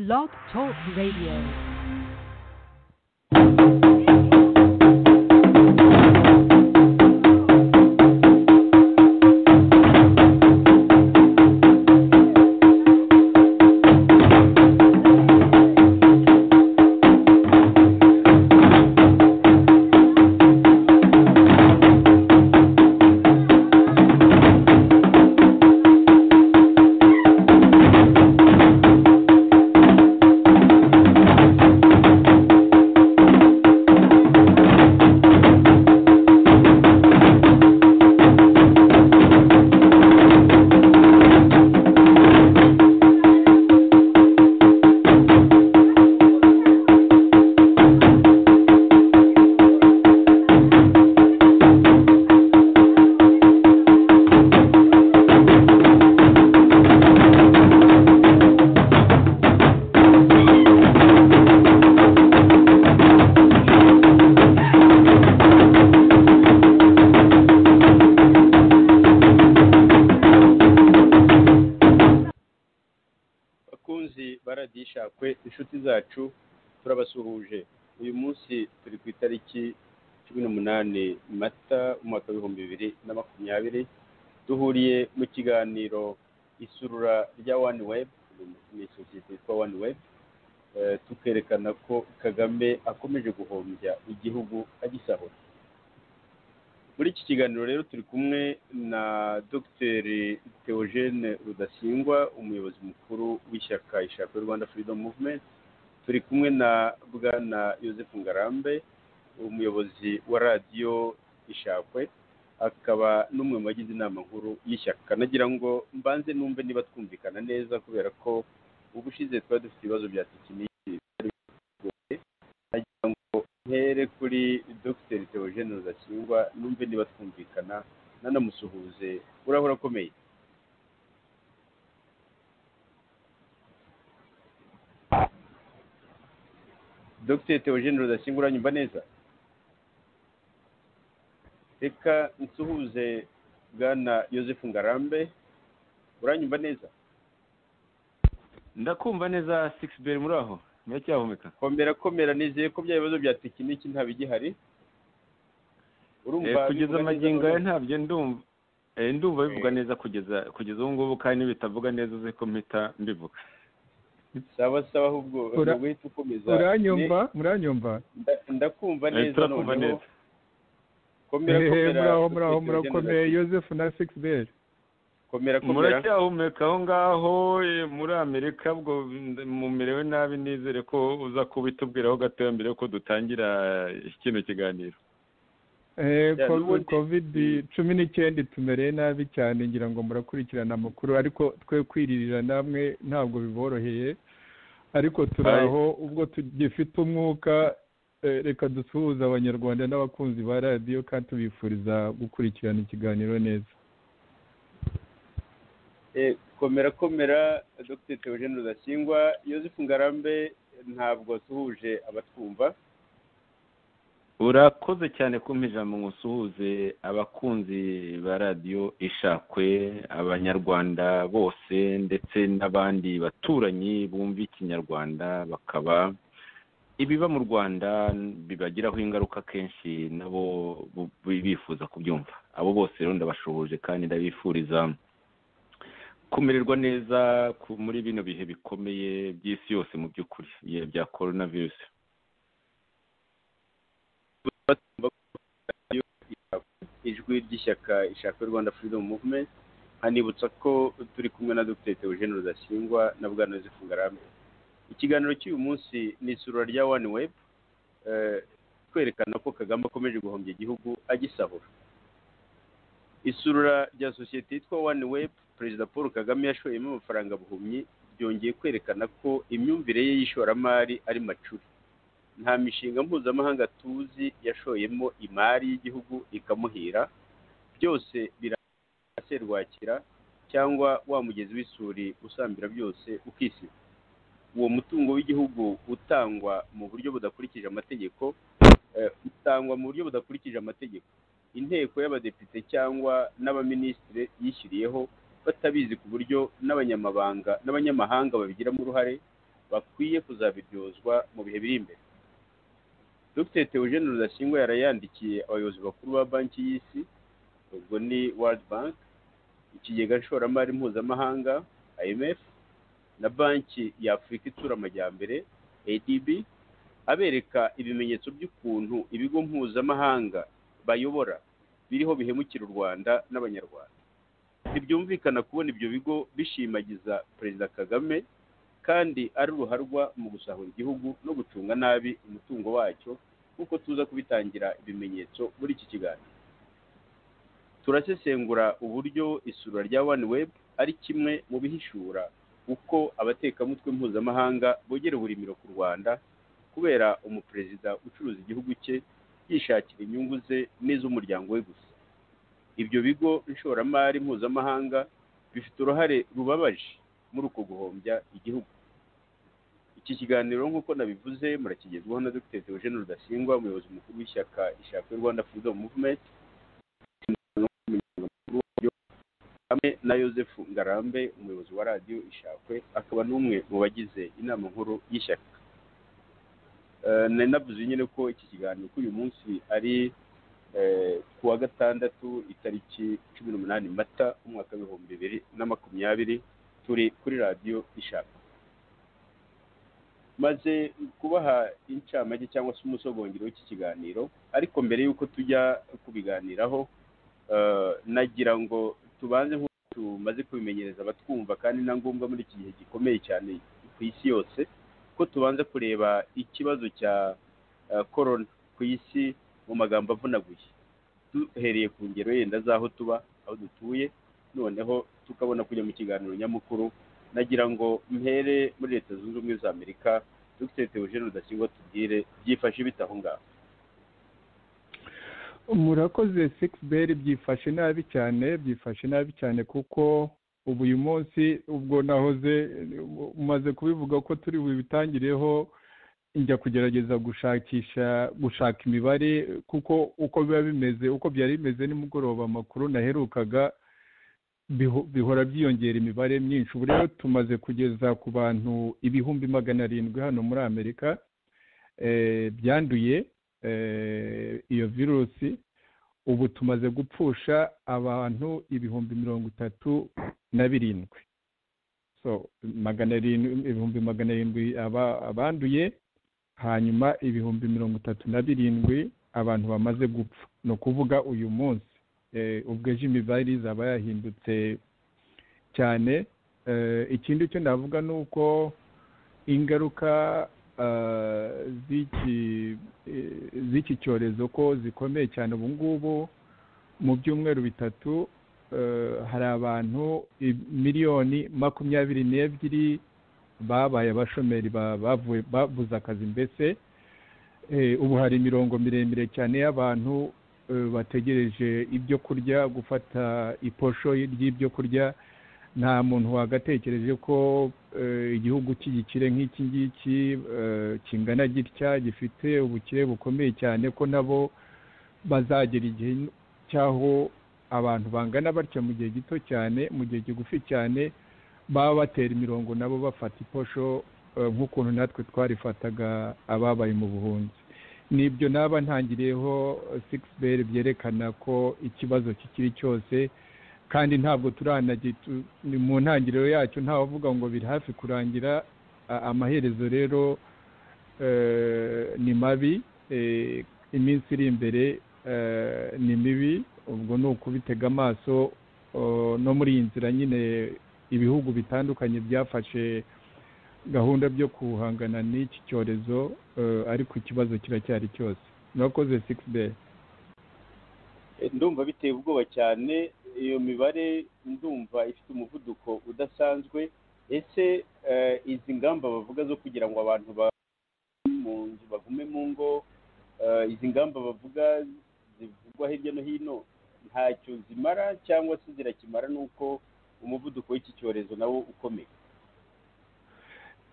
Blog Talk Radio. Baradishakwe inshuti zacu turabasuhuje. Uyu munsi turi ku itariki 18 Mata umwaka 2020, duhuriye mu kiganiro isurura rya One Web, ni sosiyete yitwa One Web, tukerekana ko Kagame akomeje guhombya igihugu agisahura. Muri iki kiganiro rero turi kumwe na Dr Theogene Rudasingwa, umuyobozi mukuru w'ishyaka Ishakwe Rwanda Freedom Movement. Turi kumwe na Bwana Joseph Ngarambe, umuyobozi wa radiyo Ishakwe, akaba n'umwe mu bagize inama nkuru y'ishyaka. Nagira ngo mbanze numve niba twumvikana neza, kubera ko ubushize twari dufite ibibazo bya tekiniki. Nagira ngo mpere kuri Dr Theogene Rudasingwa numve niba twumvikana, nanamusuhuze. Urahora akomeye. Dr Theogene Rudasingwa, uranyumva neza? Reka nsuhuze Bwana Joseph Ngarambe, uranyumva neza? Ndakumva neza 6B, muri aho muracyahumeka? Komera komera, nizeye ko bya bibazo bya tekiniki nta bigihari. Urumva kugeza amagingo aya ntabyo ndumva, ndumva bivuga neza kugeza ubu ngubu, kandi bitavuga neza uze ko mpita mbivuga. Sawa sawa, ahubwo guhita ukomeza. Uranyumva? Muranyumva? Ndakumva neza noneho. Komera komera, muraho muraho, murakomeye Joseph na 6B. Komera komera, muracyahumeka aho ngaho muri Amerika? Ubwo mumerewe nabi, nizere ko uza kubitubwiraho gatoya mbere yuko dutangira kino kiganiro. Covid-19 tumereye nabi cyane, ngira ngo murakurikirana amakuru, ariko twe kwiririra namwe ntabwo biboroheye, ariko turaho ubwo tugifite umwuka. Reka dusuhuze abanyarwanda n'abakunzi ba radiyo kandi tubifuriza gukurikirana ikiganiro neza. Komera komera Dr Theogene Rudasingwa. Joseph Ngarambe ntabwo asuhuje abatwumva. Urakoze cyane kumpa ijambo ngo usuhuze abakunzi ba radiyo Ishakwe, abanyarwanda bose ndetse n'abandi baturanyi bumva ikinyarwanda, bakaba ibiba mu Rwanda bibagiraho ingaruka kenshi nabo bifuza kubyumva. Abo bose rero ndabashuhuje kandi ndabifuriza kumererwa neza muri bino bihe bikomeye by'isi yose mu by'ukuri bya coronavirus. Ijwi ry'ishyaka Ishakwe Rwanda Freedom Movement, hanibutsa ko turi kumwe na Dr Theogene Rudasingwa na Bwana Joseph Ngarambe. Ikiganiro cy'uyu munsi ni isurura rya One Web, twerekana ko Kagame akomeje guhombya igihugu agisahura. Isurura rya sosiyete yitwa One Web Perezida Paul Kagame yashoyemo amafaranga buhumyi, byongeye kwerekana ko imyumvire ye y'ishoramari ari macuri. Nta mishinga mpuzamahanga tuzi yashoyemo imari y'igihugu ikamuhira, byose biraserwakira cyangwa wa mugezi w'isuri usambira byose ukisiba. Uwo mutungo w'igihugu utangwa mu buryo budakurikije amategeko, utangwa mu buryo budakurikije amategeko. Inteko y'abadepite cyangwa n'abaminisitiri yishyiriyeho batabizi, ku buryo n'abanyamabanga n'abanyamahanga babigiramo uruhare, bakwiye kuzabiryozwa mu bihe biri imbere. Dr Theogene Rudasingwa yarayandikiye abayobozi bakuru ba Banki y'Isi, ubwo ni World Bank, ikigega nshoramari mpuzamahanga IMF na Banki ya Afurika Itsura Amajyambere ADB, abereka ibimenyetso by'ukuntu ibigo mpuzamahanga bayobora biriho bihemukira u Rwanda n'Abanyarwanda. Ntibyumvikana kubona ibyo bigo bishimagiza Perezida Kagame kandi ari uruharwa mu gusahura igihugu no gucunga nabi umutungo wacyo, kuko tuza kubitangira ibimenyetso muri iki kiganiro. Turasesengura uburyo isura rya OneWeb ari kimwe mu bihishura uko abatekamutwe mpuzamahanga bogera uburimiro ku Rwanda kubera umuperezida ucuruza igihugu cye yishakira inyungu ze n'iz'umuryango we gusa. Ibyo bigo nshoramari mpuzamahanga bifite uruhare rubabaje muri uko guhombya igihugu. Iki kiganiro nk'uko nabivuze murakigezwaho na Dr Theogene Rudasingwa, umuyobozi mukuru w'ishyaka Ishakwe Rwanda Freedom Movement, hamwe na Joseph Ngarambe, umuyobozi wa radiyo Ishakwe, akaba n'umwe mu bagize inama nkuru y'ishyaka. Nari navuze nyine ko iki kiganiro ko uyu munsi ari ku wa gatandatu itariki 18 Mata umwaka 2020, turi kuri radiyo Ishakwe. Maze kubaha incamake cyangwa se umusogongero w'iki kiganiro, ariko mbere y'uko tujya kubiganiraho nagira ngo tubanze nk'uko tumaze kubimenyereza abatwumva, kandi na ngombwa muri iki gihe gikomeye cyane ku isi yose, ko tubanza kureba ikibazo cya corona ku isi mu magambo avunaguye, duhereye ku ngero yenda z'aho tuba, aho dutuye, noneho tukabona kujya mu kiganiro nyamukuru. Nagira ngo mpere muri Leta Zunze Ubumwe za Amerika, Dr Theogene Rudasingwa tubwire byifashe bite aho ngaho. Murakoze 6 byifashe nabi cyane, byifashe nabi cyane kuko ubu uyu munsi ubwo nahoze umaze kubivuga ko turi bubitangireho, njya kugerageza gushakisha gushaka imibare kuko uko biba bimeze, uko byari bimeze nimugoroba amakuru naherukaga bihora byiyongera imibare myinshi. Ubu rero tumaze kugeza ku bantu 700,000 hano muri Amerika byanduye iyo virusi. Ubu tumaze gupfusha abantu 37,000, so 700,000 abanduye, hanyuma 37,000 abantu bamaze gupfa. No kuvuga uyu munsi ubwo ejo imibare izaba yahindutse cyane. Ikindi cyo ndavuga ni uko ingaruka z'iki cyorezo ko zikomeye cyane. Ubu ngubu mu byumweru 3 hari abantu 22 miliyoni babaye abashomeri, bavuye babuze akazi mbese. Ubu hari imirongo miremire cyane y'abantu bategereje ibyo kurya, gufata iposho ry'ibyo kurya. Nta muntu wagatekereje ko igihugu cy'igikire nk'iki ngiki kingana gitya, gifite ubukire bukomeye cyane, ko nabo bazagera igihe cyaho abantu bangana batya mu gihe gito cyane, mu gihe kigufi cyane, baba batera imirongo nabo bafata iposho nk'ukuntu natwe twarifataga ababaye mu buhunzi. Nibyo naba ntangiriyeho 6 byerekana ko ikibazo kikiri cyose, kandi ntabwo ni mu ntangiriro yacyo, ntawavuga ngo biri hafi kurangira. Amaherezo rero ni mabi, iminsi iri imbere ni mibi. Ubwo ni ukubitega amaso. No muri iyi nzira nyine ibihugu bitandukanye byafashe gahunda byo kuhangana n'iki cyorezo, ariko ikibazo kiracyari cyose. Murakoze 6. Ndumva biteye ubwoba cyane iyo mibare, ndumva ifite umuvuduko udasanzwe. Ese izi ngamba bavuga zo kugira ngo abantu mu nzu bagume mu ngo, izi ngamba bavuga zivugwa hirya no hino ntacyo zimara cyangwa se zirakimara, nuko umuvuduko w'iki cyorezo nawo ukomeye?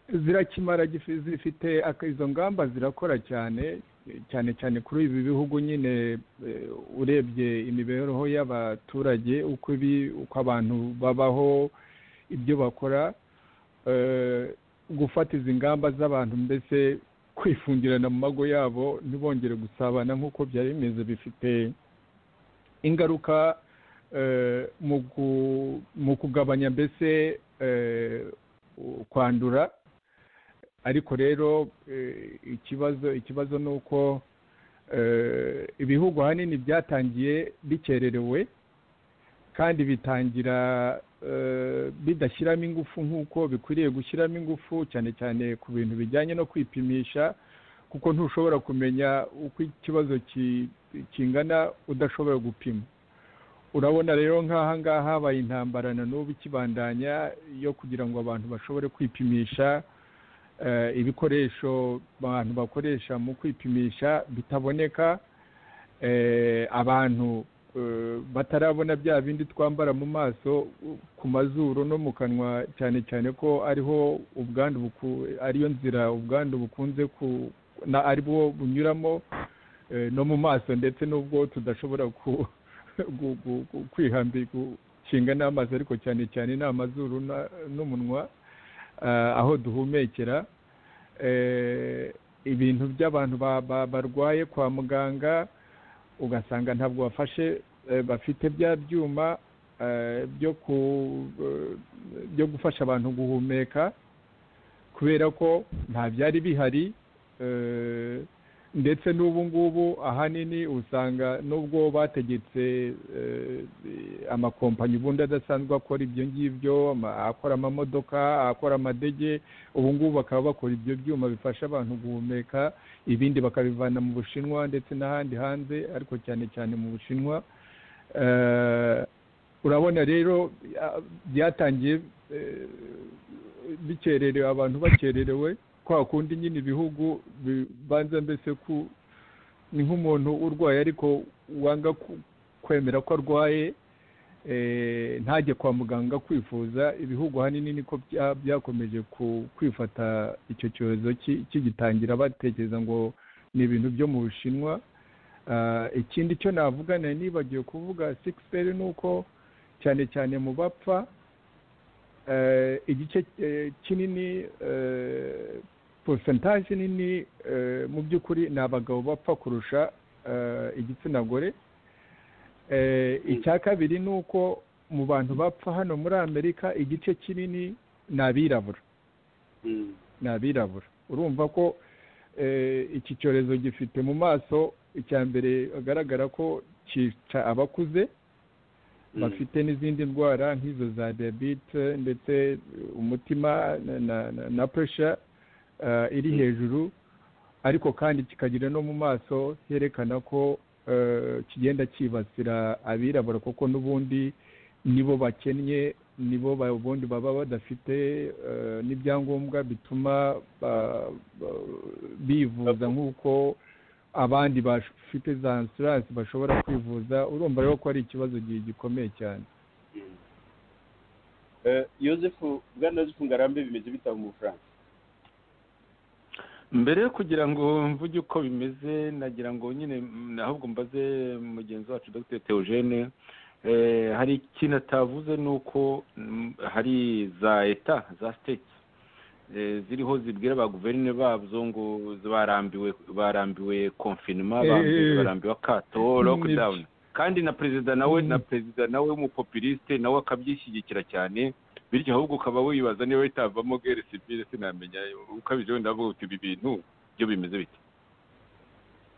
Zirakimara, zifite izo ngamba zirakora cyane cyane cyane kuri ibi bihugu nyine. Urebye imibereho y'abaturage, uko abantu babaho, ibyo bakora, gufata izi ngamba z'abantu mbese kwifungirana mu mago yabo ntibongere gusabana nk'uko byari bimeze, bifite ingaruka mu kugabanya mbese kwandura. Ariko rero ikibazo ni uko ibihugu ahanini byatangiye bikererewe kandi bitangira bidashyiramo ingufu nk'uko bikwiriye gushyiramo ingufu, cyane cyane ku bintu bijyanye no kwipimisha, kuko ntushobora kumenya uko ikibazo kingana udashobora gupima. Urabona rero nk'aha ngaha habaye intambara na n'ubu ikibandanya yo kugira ngo abantu bashobore kwipimisha, ibikoresho abantu bakoresha mu kwipimisha bitaboneka, abantu batarabona bya bindi twambara mu maso, ku mazuru no mu kanwa, cyane cyane ko ariho ubwandu ariyo nzira ubwandu bukunze na aribwo bunyuramo no mu maso, ndetse n'ubwo tudashobora gukinga n'amazi, ariko cyane cyane ni amazuru n'umunwa aho duhumekera. Ibintu by'abantu barwaye kwa muganga ugasanga ntabwo bafashe, bafite bya byuma byo gufasha abantu guhumeka kubera ko nta byari bihari. Ndetse n'ubu ngubu ahanini usanga nubwo bategetse amakompanyi ubundi adasanzwe akora ibyo ngibyo, akora amamodoka, akora amadege, ubu ngubu bakaba bakora ibyo byuma bifasha abantu guhumeka, ibindi bakabivana mu Bushinwa ndetse n'ahandi hanze, ariko cyane cyane mu Bushinwa. Urabona rero byatangiye bikererewe, abantu bakererewe kwa kundi nyine ibihugu bibanza mbese ku ni nk'umuntu urwaye ariko wanga kwemera ko arwaye, ntajye kwa muganga kwifuza. Ibihugu ahanini niko byakomeje kwifata icyo cyorezo kigitangira, batekereza ngo ni ibintu byo mu Bushinwa. Ikindi cyo navuga nari nibagiwe kuvuga 6 ni uko cyane cyane mu bapfa igice kinini, pourcentage nini mu by'ukuri ni abagabo bapfa kurusha igitsina gore. Icya kabiri ni uko mu bantu bapfa hano muri Amerika igice kinini ni abirabura. Ni abirabura. Urumva ko iki cyorezo gifite mu maso, icya mbere agaragara ko cyica abakuze bafite n'izindi ndwara nk'izo za diyabete ndetse umutima na pressure iri hejuru, ariko kandi kikagira no mu maso herekana ko kigenda kibasira abirabura, kuko n'ubundi nibo bakennye, nibo ubundi baba badafite n'ibyangombwa bituma bivuza nk'uko abandi bafite za insurance bashobora kwivuza. Urumva rero ko ari ikibazo gikomeye cyane. Yozefu, Bwana Yozefu Ngarambe, bimeze bite mu Bufaransa? Mbere yo kugira ngo mvuge uko bimeze, nagira ngo nyine ahubwo mbaze mugenzi wacu Dr Theogene. Hari ikintu atavuze, ni uko hari za eta za states ziriho zibwira ba guverineri babyo ngo barambiwe confinement, barambiwe akato, lockdown, kandi na perezida nawe w'umupopuliste nawe akabyishyigikira cyane. Bityo ahubwo ukaba wibaza niba bitavamo guerre civile, sinamenya ukabije wenda avuga uti ibi bintu byo bimeze bite.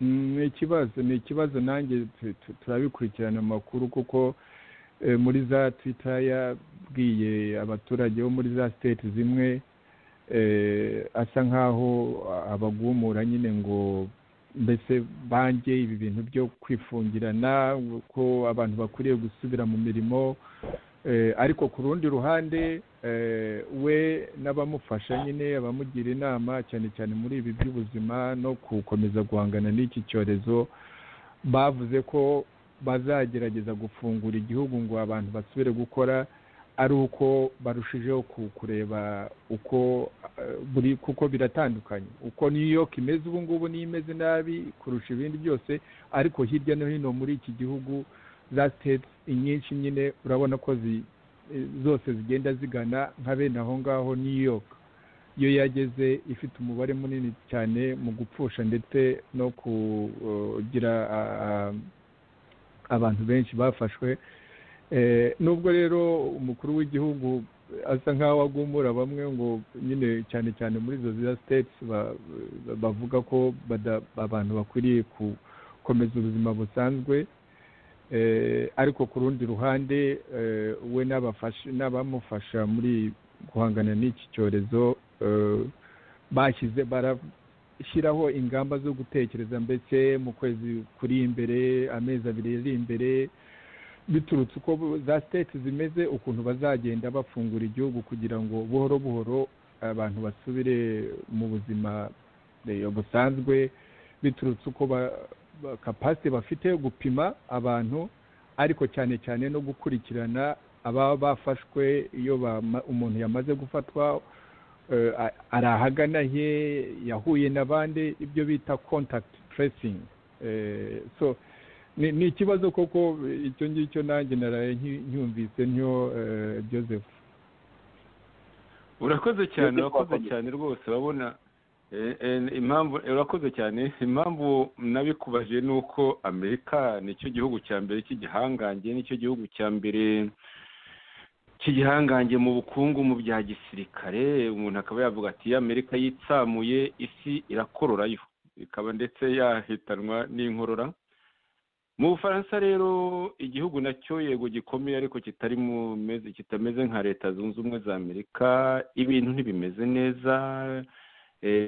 Ni ikibazo nanjye turabikurikirana amakuru, kuko muri za Twitter yabwiye abaturage bo muri za state zimwe asa nkaho abagumura nyine ngo mbese bange ibi bintu byo kwifungirana, ko abantu bakwiriye gusubira mu mirimo. Ariko ku rundi ruhande we n'abamufasha nyine, abamugira inama cyane cyane muri ibi by'ubuzima no gukomeza guhangana n'iki cyorezo, bavuze ko bazagerageza gufungura igihugu ngo abantu basubire gukora ari uko barushijeho kureba uko buri, kuko biratandukanye uko New York imeze ubu ngubu niyo imeze nabi kurusha ibindi byose, ariko hirya no hino muri iki gihugu za states inyinshi nyine urabona ko zose zigenda zigana nka bene aho ngaho New York. yo yageze ifite umubare munini cyane mu gupfusha ndetse no kugira abantu benshi bafashwe. Nubwo rero umukuru w'igihugu asa nk'aho agumura bamwe ngo nyine cyane cyane muri izo za states bavuga ko abantu bakwiriye gukomeza ubuzima busanzwe, ariko ku rundi ruhande we n'abamufasha muri guhangana n'iki cyorezo bashyize barashyiraho ingamba zo gutekereza mbese mu kwezi kuri imbere, amezi abiri ari imbere, biturutse uko za states zimeze, ukuntu bazagenda bafungura igihugu kugira ngo buhoro buhoro abantu basubire mu buzima busanzwe, biturutse uko capacity bafite yo gupima abantu, ariko cyane cyane no gukurikirana ababa bafashwe. Iyo umuntu yamaze gufatwa, ari ahagana he, yahuye n'abandi, ibyo bita contact tracing. So ni ikibazo koko icyo ngicyo, nanjye naraye ncyumvise ntyo, Joseph. Urakoze cyane, urakoze cyane rwose. Urabona impamvu, urakoze cyane, impamvu nabikubaje ni uko Amerika nicyo gihugu cya mbere cy'igihangange, nicyo gihugu cya mbere cy'igihangange mu bukungu, mu bya gisirikare. Umuntu akaba yavuga ati Amerika yitsamuye isi irakororayo, ikaba ndetse yahitanwa n'inkorora. Mu Bufaransa rero, igihugu nacyo yego gikomeye ariko kitari mu kitameze nka Leta Zunze Ubumwe za Amerika, ibintu ntibimeze neza.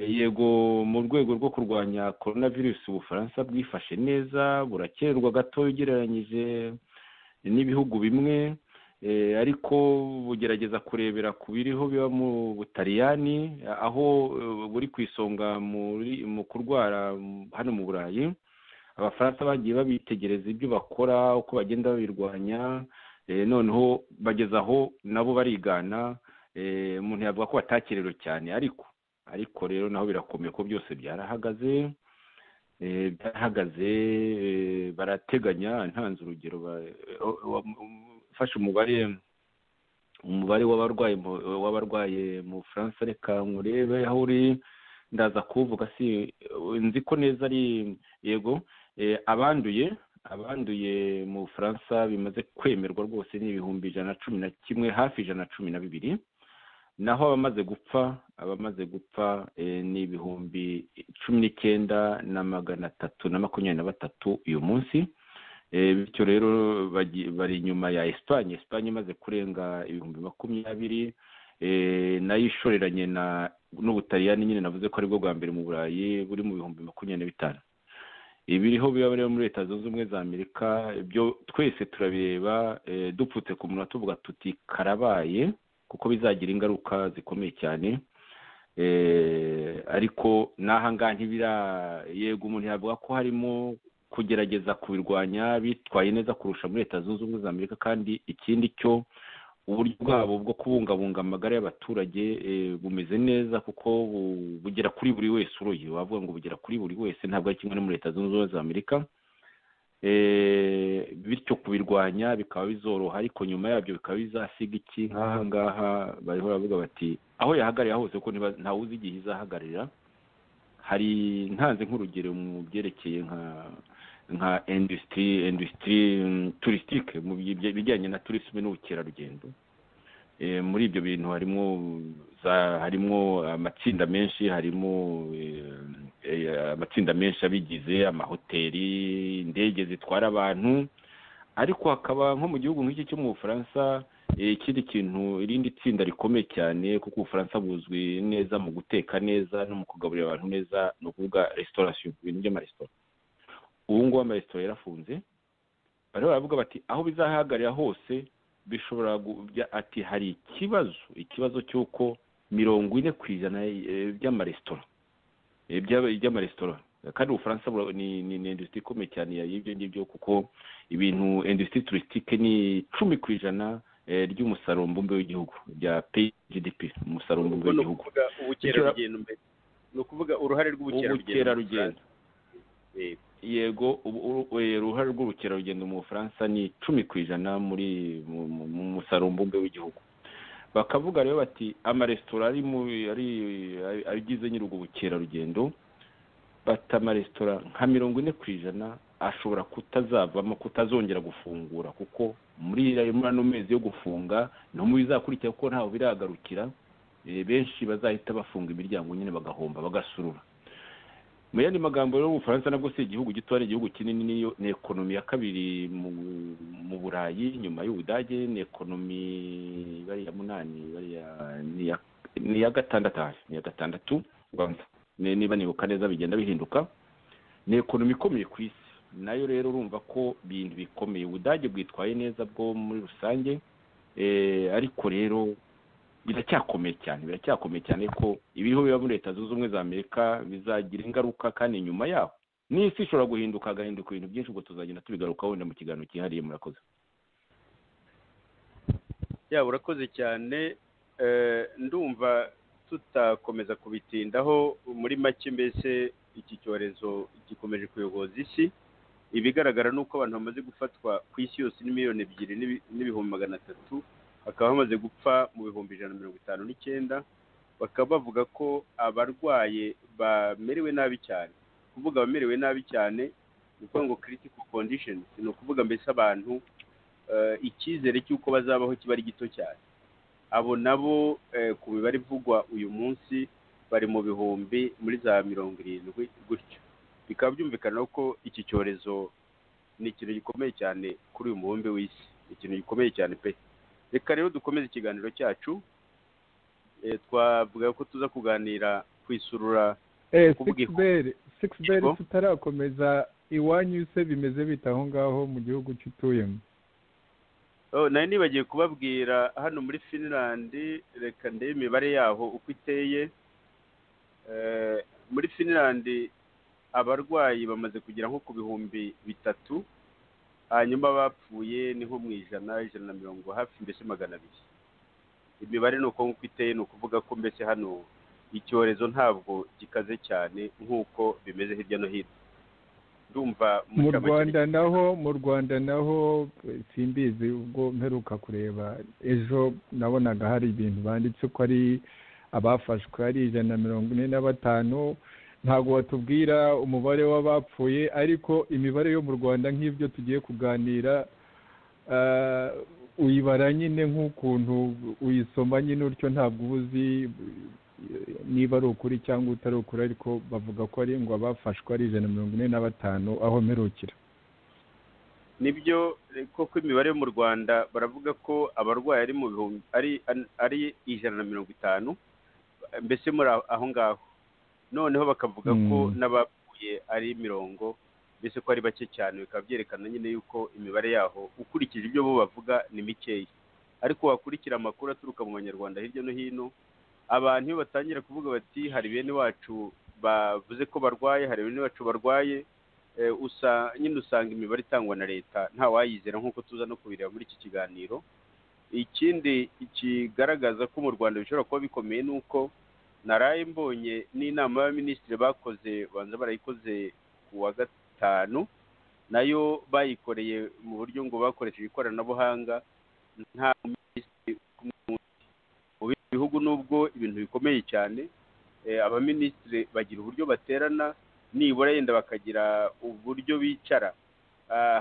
Yego, mu rwego rwo kurwanya corona virus Ubufaransa bwifashe neza, burakererwa gato ugereranyije n'ibihugu bimwe, ariko bugerageza kurebera ku biriho biba mu Butaliyani, aho buri ku isonga mu kurwara hano mu Burayi. Abafaransa bagiye babitegereza ibyo bakora, uko bagenda babirwanya, noneho bageze aho nabo barigana. Umuntu yavuga ko batakererewe cyane, ariko rero naho birakomeye ko byose byarahagaze, byarahagaze. Barateganya, ntanze urugero, mfashe umubare w'abarwaye mu Bufaransa, reka nkurebe aho uri, ndaza kuwuvuga, si nzi ko neza ari yego. Abanduye mu Bufaransa bimaze kwemerwa rwose ni 111,000, hafi 112,000. Naho abamaze gupfa ni 19,323 uyu munsi. Bityo rero bari inyuma ya Espagne. Espagne imaze kurenga 20,000, nayo ishoreranye na n'Ubutaliyani nyine navuze ko aribwo bwa mbere mu Burayi buri mu 25,000. Ibiriho biba rero muri Leta Zunze Ubumwe za Amerika byo twese turabireba dupfutse ku munwa, tuvuga tuti karabaye, kuko bizagira ingaruka zikomeye cyane. Ariko n'aha ngaha ntibira, yego umuntu yavuga ko harimo kugerageza kubirwanya, bitwaye neza kurusha muri Leta Zunze Ubumwe za Amerika. Kandi ikindi cyo, uburyo bwabo bwo kubungabunga amagara y'abaturage bumeze neza, kuko bugera kuri buri wese uroye, wavuga ngo bugera kuri buri wese, ntabwo ari kimwe no muri Leta Zunze Ubumwe za Amerika. Bityo kubirwanya bikaba bizoroha, ariko nyuma yabyo bikaba bizasiga iki? Nk'aha ngaha bariho baravuga bati aho yahagarariye hose, kuko ntawuzi igihe izahagararira. Hari ntanze nk'urugero mu byerekeye nka industrie touristique, mu bijyanye na tourisme n'ubukerarugendo. Muri ibyo bintu harimo amatsinda menshi, harimo amatsinda menshi abigize, amahoteli, indege zitwara abantu. Ariko hakaba nko mu gihugu nk'iki cyo mu Bufaransa ikindi kintu, irindi tsinda rikomeye cyane, kuko Ubufaransa buzwi neza mu guteka neza no mu kugaburira abantu neza, ni ukuvuga restauration, ibintu by'amaresitora. Ubu ngubu amaresitora yarafunze. Bariho baravuga bati aho bizahagararira hose bishobora ati hari ikibazo cy'uko 40% by'amaresitora, kandi Ubufaransa ni industrie ikomeye cyane y'ibyo ngibyo, kuko ibintu industrie touristique ni 10% ry'umusaruro mbumbe w'igihugu, bya PGDP, umusaruro mbumbe w'igihugu. Ubukerarugendo mbere, ni ukuvuga uruhare rw'ubukerarugendo. Yego, uruhare rw'ubukerarugendo mu Bufaransa ni 10% muri mu musaruro mbumbe w'igihugu. Bakavuga rero bati amaresitora ari ari agize nyiri ubwo bukerarugendo, bati amaresitora nka 40% ashobora kutazavamo, kutazongera gufungura, kuko muri ano mezi yo gufunga no mu bizakurikira, kuko ntaho biragarukira, benshi bazahita bafunga imiryango nyine bagahomba bagasurura. Mu yandi magambo rero, Ubufaransa nabwo si igihugu gito, ari igihugu kinini, niyo ni économie ya kabiri mu Burayi nyuma y'Ubudage, ni économie bariya munani, bariya ni iya gatandatu, ni iya gatandatu niba nibuka neza, bigenda bihinduka, ni économie ikomeye ku isi nayo. Rero urumva ko ibintu bikomeye. Ubudage bwitwaye neza bwo muri rusange, ariko rero biracyakomeye cyane, biracyakomeye cyane ko ibiriho biba muri Leta Zunze Ubumwe za Amerika bizagira ingaruka, kandi nyuma yaho n'isi ishobora guhinduka, hagahinduka ibintu byinshi. Ubwo tuzagenda tubigarukaho wenda mu kiganiro cyihariye. Murakoze. Ya, urakoze cyane. Ndumva tutakomeza kubitindaho. Muri make mbese iki cyorezo gikomeje kuyogoza isi. Ibigaragara ni uko abantu bamaze gufatwa ku isi yose ni 2,300,000, bakaba bamaze gupfa mu 159,000. Bakaba bavuga ko abarwaye bamerewe nabi cyane. Kuvuga abamerewe nabi cyane ni ukuvuga ngo critical conditions, ni ukuvuga mbese abantu icyizere cy'uko bazabaho kiba ari gito cyane. Abo nabo ku mibare ivugwa uyu munsi bari mu bihumbi muri za 70 gutyo. Bikaba byumvikana ko iki cyorezo ni ikintu gikomeye cyane kuri uyu mubumbe w'isi, ikintu gikomeye cyane pe. Reka rero dukomeze ikiganiro cyacu. Twavuga ko tuza kuganira ku isurura. Sixbert, tutarakomeza, iwanyu se bimeze bite aho ngaho mu gihugu cy'utuyemo? Nari nibagiye kubabwira, hano muri Finland, reka ndebe imibare yaho uko iteye. Muri Finland abarwayi bamaze kugera nko ku 3000, hanyuma bapfuye ni nko mu 100, 150, hafi mbese 200. Imibare ni uko nguko iteye. Ni ukuvuga ko mbese hano icyorezo ntabwo gikaze cyane nk'uko bimeze hirya no hino. Ndumva Mu Rwanda naho simbizi. Ubwo mperuka kureba ejo, nabonaga hari ibintu banditse ko ari abafashwe ari 145. Ntabwo batubwira umubare w'abapfuye, ariko imibare yo mu Rwanda nk'ibyo tugiye kuganira uyibara nyine nk'ukuntu uyisoma nyine utyo, ntabwo uba uzi niba ari ukuri cyangwa utari ukuri, ariko bavuga ko ari ngo abafashwe ari 145 aho mperukira. Nibyo koko, imibare yo mu Rwanda baravuga ko abarwayi ari mu bihumbi ari 150, mbese muri aho ngaho. Noneho bakavuga ko n'abapfuye ari mirongo, mbese ko ari bake cyane. Bikaba byerekana nyine yuko imibare yaho ukurikije ibyo bo bavuga ni mikeya, ariko wakurikira amakuru aturuka mu Banyarwanda hirya no hino, abantu iyo batangira kuvuga bati hari bene wacu bavuze ko barwaye, hari bene wacu barwaye, nyine usanga imibare itangwa na leta ntawayizera, nk'uko tuza no kubireba muri iki kiganiro. Ikindi kigaragaza ko mu Rwanda bishobora kuba bikomeye ni uko naraye mbonye n'inama y'abaminisitiri bakoze, banza barayikoze ku wa gatanu, nayo bayikoreye mu buryo ngo bakoresheje ikoranabuhanga, nta minisitiri kumwe n'undi. Mu bindi bihugu, nubwo ibintu bikomeye cyane, abaminisitiri bagira uburyo baterana, nibura yenda bakagira uburyo bicara,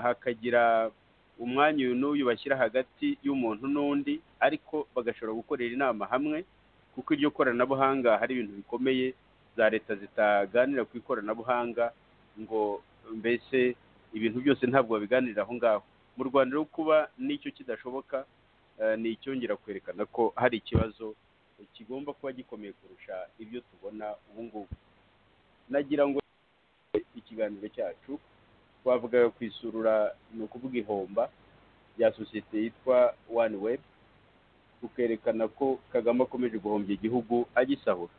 hakagira umwanya uyu n'uyu bashyira hagati y'umuntu n'undi, ariko bagashobora gukorera inama hamwe, kuko iryo koranabuhanga hari ibintu bikomeye za leta zitaganira ku ikoranabuhanga, ngo mbese ibintu byose ntabwo babiganirira aho ngaho. Mu Rwanda rero kuba n'icyo kidashoboka ni icyongera kwerekana ko hari ikibazo kigomba kuba gikomeye kurusha ibyo tubona ubu ngubu. Nagira ngo ikiganiro cyacu twavugaga ku isurura, ni ukuvuga ihomba rya sosiyete yitwa One Web, tukerekana ko Kagame akomeje guhombya igihugu agisahura.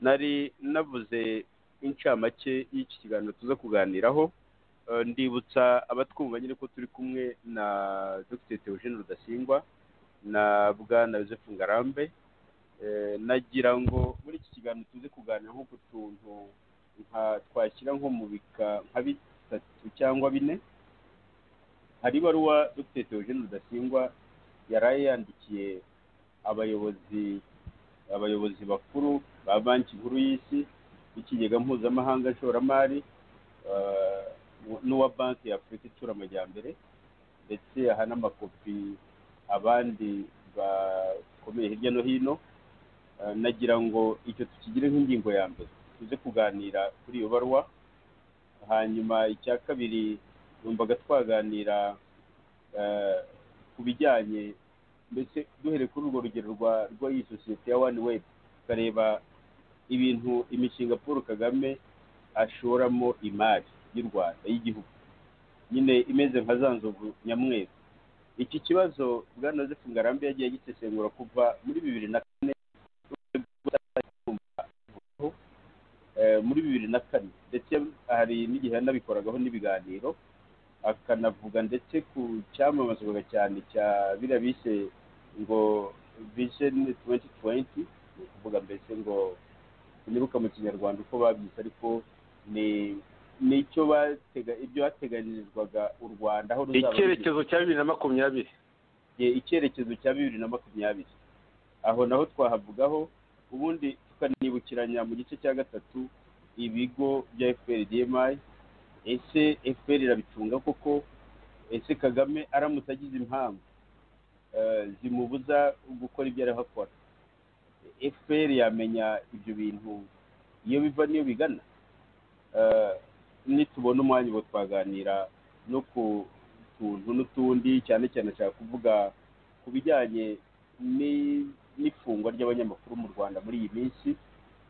Nari navuze incamake y'iki kiganiro tuza kuganiraho. Ndibutsa abatwumva nyine ko turi kumwe na Dr Theogene Rudasingwa na Bwana Joseph Ngarambe. Nagira ngo muri iki kiganiro tuze kuganira nko ku tuntu nka twashyira nko mu bika nka bitatu cyangwa bine. Hari ibaruwa Dr Theogene Rudasingwa yaraye yandikiye Abayobozi bakuru ba Banki Nkuru y'Isi, Ikigega Mpuzamahanga Nshoramari, n'uwa Banki ya Afurika Itsura Amajyambere, ndetse aha n'amakopi abandi bakomeye hirya no hino. Nagira ngo icyo tukigire nk'ingingo ya mbere, tuze kuganira kuri iyo baruwa. Hanyuma icya kabiri, numvaga twaganira ku bijyanye, mbese duhereye kuri urwo rugero rw'iyi sosiyete ya OneWeb, tukareba ibintu, imishinga Paul Kagame ashoramo imari y'u Rwanda, y'igihugu nyine, imeze nka za nzovu nyamweru. Iki kibazo bwana Joseph Ngarambe yagiye agisesengura kuva muri 2004, muri 2004, ndetse hari n'igihe yanabikoragaho n'ibiganiro, akanavuga ndetse ku cyamamazwaga cyane cya biriya bise ngo Vision 2020, ni ukuvuga mbese ngo, sinibuka mu Kinyarwanda uko babyise, ariko ni nicyo batega, ibyo hateganyirizwaga u Rwanda aho ruzaba. Icyerekezo cya 2020. Icyerekezo cya 2020, aho naho twahavugaho. Ubundi tukanibukiranya mu gice cya gatatu ibigo bya FPR DMI. Ese FPR irabicunga koko? Ese Kagame aramutse agize impamvu zimubuza gukora ibyo ariho akora, FPR yamenya ibyo bintu iyo biva n'iyo bigana? Nitubona umwanya ubu twaganira no ku tuntu n'utundi, cyane cyane ashaka kuvuga ku bijyanye n'ifungwa ry'abanyamakuru mu Rwanda muri iyi minsi,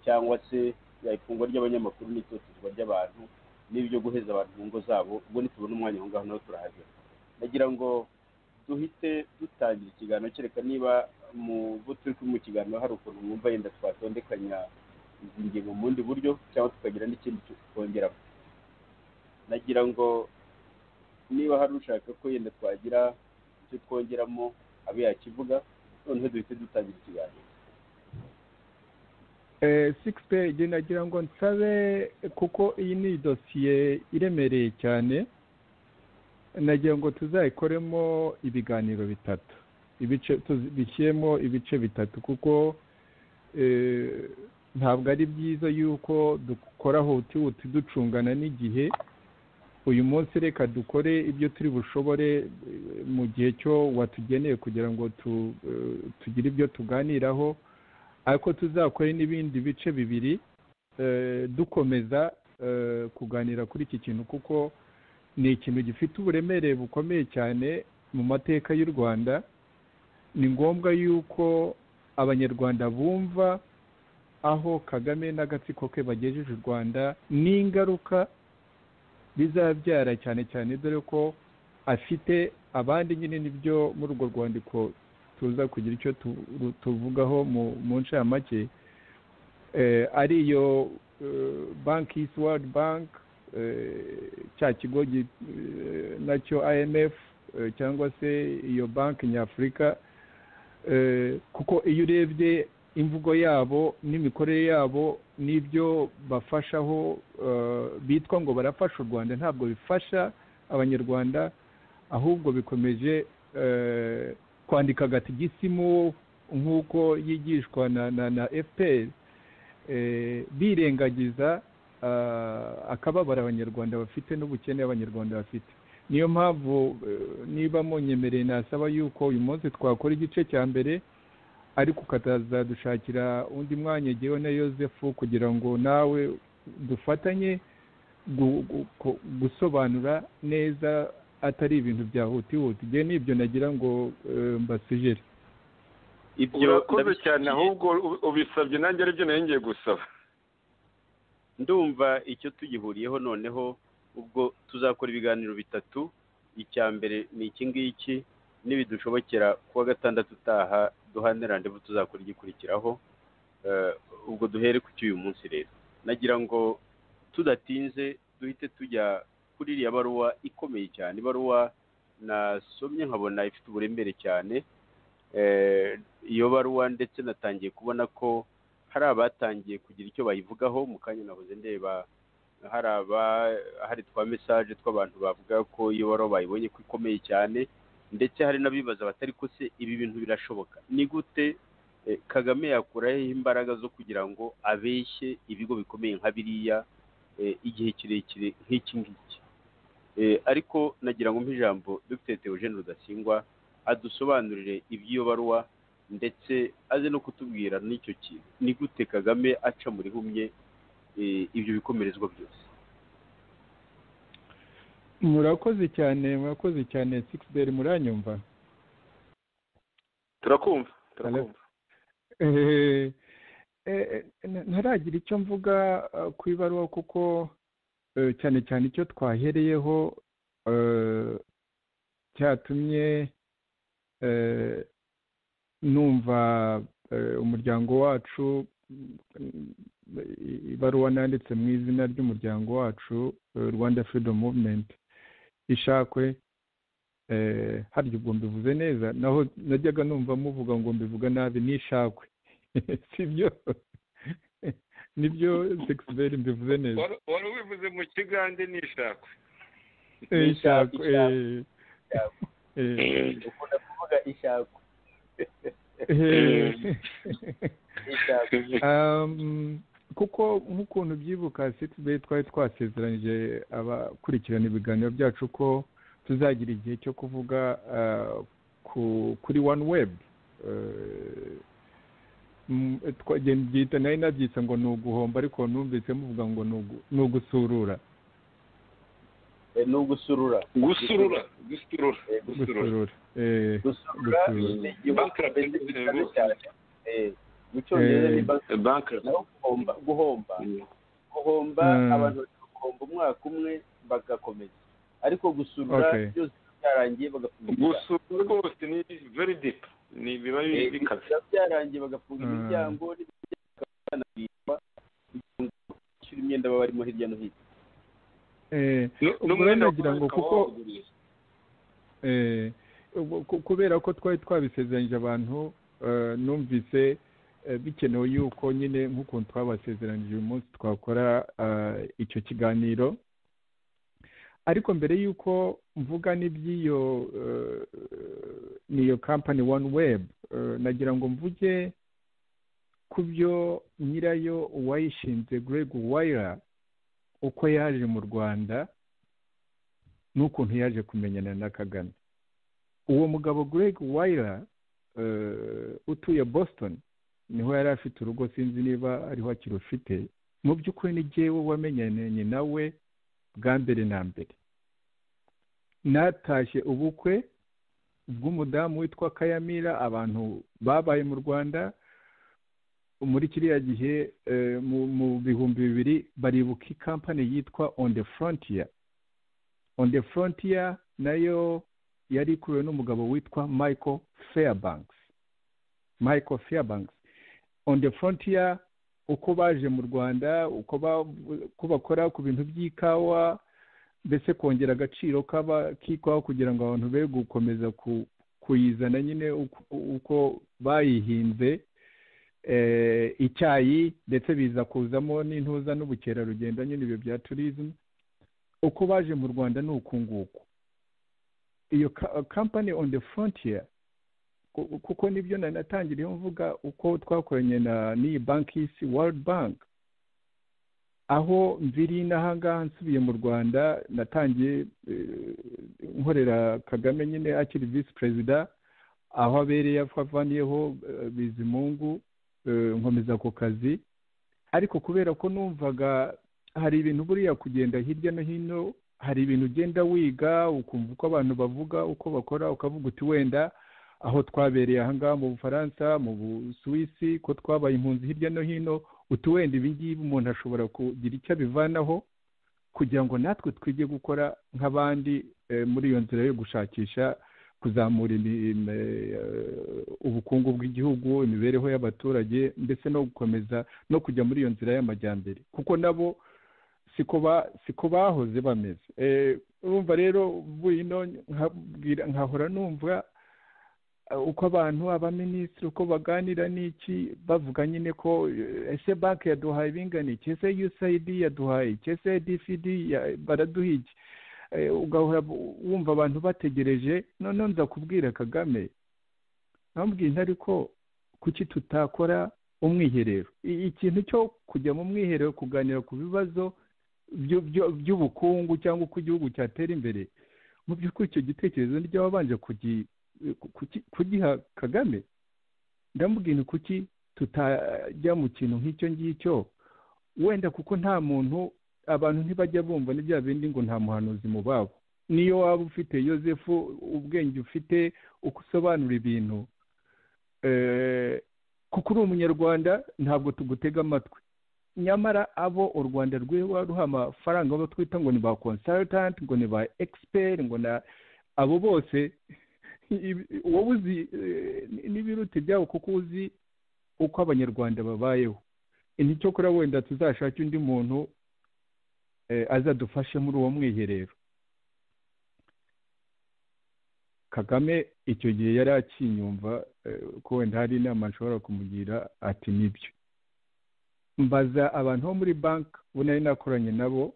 cyangwa se ifungwa ry'abanyamakuru n'itotezwa ry'abantu n'ibyo guheza abantu mu ngo zabo. Ubwo nitubona umwanya aho ngaho naho turahagera. Nagira ngo duhite dutangira ikiganiro, kereka niba mu bo turi kumwe mu kiganiro hari ukuntu mwumva yenda twatondekanya izi ngingo mu bundi buryo, cyangwa tukagira n'ikindi twongeramo. Nagira ngo niba hari ushaka ko yenda twagira icyo twongeramo abe yakivuga, noneho duhite dutangira ikiganiro. Sigisi, nagira ngo nsabe, kuko iyi ni dosiye iremereye cyane, nagira ngo tuzayikoremo ibiganiro bitatu, ibice tubishyiremo ibice bitatu, kuko ntabwo ari byiza yuko dukora huti ducungana n'igihe. Uyu munsi reka dukore ibyo turi bushobore mu gihe cyo watugeneye kugira ngo tugire ibyo tuganiraho, ariko tuzakore n'ibindi bice bibiri dukomeza kuganira kuri iki kintu, kuko ni ikintu gifite uburemere bukomeye cyane mu mateka y'u Rwanda. Ni ngombwa yuko Abanyarwanda bumva aho Kagame n'agatsiko ke bagejeje u Rwanda n'ingaruka bizabyara, cyane cyane dore ko afite abandi nyine, nibyo muri urwo rwandiko tuza kugira icyo tuvugaho mu ncamake, ariyo banki y'isi, World Bank, cya kigo nacyo IMF, cyangwa se iyo Banki Nyafurika, kuko iyo urebye imvugo yabo n'imikorere yabo n'ibyo bafashaho bitwa ngo barafasha u Rwanda, ntabwo bifasha Abanyarwanda, ahubwo bikomeje kwandika agatigisimu nk'uko yigishwa na FPR, birengagiza akababaro Abanyarwanda bafite n'ubukene Abanyarwanda bafite. Niyo mpamvu, niba munyemereye, nasaba yuko uyu munsi twakora igice cya mbere, ariko ukazadushakira undi mwanya jyewe na Yosefu, kugira ngo nawe dufatanye gusobanura neza, atari ibintu bya huti huti. Igihe n'ibyo nagira ngo mbasujere. Ibyo Urakoze cyane, ahubwo ubisabye nanjye aribyo nari ngiye gusaba. Ndumva icyo tugihuriyeho. Noneho ubwo tuzakora ibiganiro bitatu. Icya mbere ni iki ngiki, nibidushobokera kuwa gatandatu utaha duhane rendez-vous, tuzakora igikurikiraho. Ubwo duhere ku cy'uyu munsi. Rero nagira ngo tudatinze duhite tujya kuri iriya baruwa ikomeye cyane, ibaruwa nasomye nkabona ifite uburemere cyane. Iyo baruwa ndetse natangiye kubona ko hari abatangiye kugira icyo bayivugaho. Mu kanya nahoze ndeba hari aba, hari twa message tw'abantu bavuga ko iyo baruwa bayibonye ko ikomeye cyane. Ndetse hari n'abibaza batari ko se ibi bintu birashoboka, ni gute Kagame yakuraho imbaraga zo kugira ngo abeshye ibigo bikomeye nka biriya igihe kirekire nk'iki ngiki? Ariko nagira ngo mpe ijambo Dr Theogene Rudasingwa adusobanurire iby'iyo baruwa, ndetse aze no kutubwira n'icyo kintu, ni gute Kagame aca muri humye ibyo bikomerezwa byose. Murakoze cyane, murakoze cyane. Sixbert, muranyumva? Turakumva, turakumva. Ntaragira icyo mvuga ku ibaruwa, kuko cyane cyane icyo twahereyeho cyatumye numva umuryango wacu, ibaruwa nanditse mu izina ry'umuryango wacu Rwanda Freedom Movement Ishakwe, harya ubwo mbivuze neza? Naho najyaga numva muvuga ngo mbivuga nabi, n'Ishakwe, sibyo? Nibyo Sexbert, mbivuze neza? Wari ubivuze mu kigande, n'Ishakwe. Ishakwe. Ukunda kuvuga Ishakwe. Kuko nk'ukuntu byibuka Sixbert, twari twasezeranyije abakurikirana ibiganiro byacu ko tuzagira igihe cyo kuvuga kuri One Web. Byita, nari nabyise ngo ni uguhomba, ariko numvise muvuga ngo ni ugusurura. Ni ugusurura. Gusurura, gusurura. Gusurura. Gusurura mu Cyongereza ni bankrupt. Naho guhomba, guhomba, guhomba, abantu guhomba umwaka umwe bagakomeza, ariko gusurura byose byarangiye bagafunga. Gusurura rwose ni very deep, ni biba bikaze. Biba byarangiye, bagafunga imiryango kugira ngo bishyure imyenda baba barimo hirya no hino. Ubwo nagira ngo kuko kubera ko twari twabisezeranyije abantu, numvise bikenewe yuko nyine nk'ukuntu twabasezeranyije uyu munsi twakora icyo kiganiro. Ariko mbere y'uko mvuga n'iby'iyo niyo company One Web, nagira ngo mvuge ku byo nyirayo uwayishinze Greg Wyler, uko yaje mu Rwanda n'ukuntu yaje kumenyana na Kagame. Uwo mugabo Greg Wyler utuye Boston, niho yari afite urugo, sinzi niba ariho akirufite. Mu by'ukuri ni jyewe wamenyanye nawe bwa mbere na mbere. Natashye ubukwe bw'umudamu witwa Kayamira, abantu babaye mu Rwanda muri kiriya gihe mu 2000 baribuka ikampani yitwa On the Frontier. On the Frontier nayo yari ikuriwe n'umugabo witwa Michael Fairbanks. Michael Fairbanks, On the Frontier, uko baje mu Rwanda, uko bakora ku bintu by'ikawa, mbese kongera agaciro k'ikawa kugira ngo abantu be gukomeza kuyizana nyine uko bayihinze, icyayi, ndetse biza kuzamo n'intuza n'ubukerarugendo nyine, ibyo bya tourism. Uko baje mu Rwanda ni uku nguku. Iyo company On the Frontier, kuko nibyo natangiriyeho mvuga uko twakoranye na n'iyi banki y'isi, World Bank, aho mviri n'ahangaha nsubiye mu Rwanda, natangiye nkorera Kagame nyine akiri visi perezida, aho abereye avaniyeho Bizimungu, nkomeza ako kazi. Ariko kubera ko numvaga hari ibintu buriya kugenda hirya no hino, hari ibintu ugenda wiga, ukumva uko abantu bavuga, uko bakora, ukavuga uti wenda aho twabereye ahangaha mu Bufaransa, mu Busuwisi, ko twabaye impunzi hirya no hino, uti wenda ibi ngibi umuntu ashobora kugira icyo abivanaho kugira ngo natwe twige gukora nk'abandi muri iyo nzira yo gushakisha kuzamura ubukungu bw'igihugu, imibereho y'abaturage, ndetse no gukomeza no kujya muri iyo nzira y'amajyambere, kuko nabo siko bahoze bameze. Urumva rero ino nkahora numva uko abantu, abaminisitiri, uko baganira n'iki, bavuga nyine ko ese banki yaduhaye ibingana iki, ese USAID yaduhaye iki, ese DFID baraduha iki. Ugahora wumva abantu bategereje. Noneho nza kubwira Kagame, namubwiye ariko kuki tutakora umwiherero, ikintu cyo kujya mu mwiherero kuganira ku bibazo by'ubukungu cyangwa uko igihugu cyatera imbere. Mu by'ukuri icyo gitekerezo niryo wabanje kugiha Kagame. Ndamubwira kuki tutajya mu kintu nk'icyo ngicyo, wenda kuko nta muntu, abantu ntibajya bumva n'ibya bindi ngo nta muhanuzi mu babo. Niyo waba ufite Yosefu ubwenge ufite uko usobanura ibintu, kuko uri umunyarwanda ntabwo tugutega amatwi. Nyamara abo u Rwanda rwiwa ruha amafaranga abo twita ngo ni ba consultant, ngo ni ba expert, ngo na abo bose wowe uzi n'ibiruta ibyabo kuko uzi uko abanyarwanda babayeho. Nticyokora wenda tuzashake undi muntu azadufashe muri uwo mwiherero. Kagame icyo gihe yari akinyumva ko wenda hari inama nshobora kumugira, ati nibyo. Mbaza abantu bo muri banki bo nari nakoranye nabo,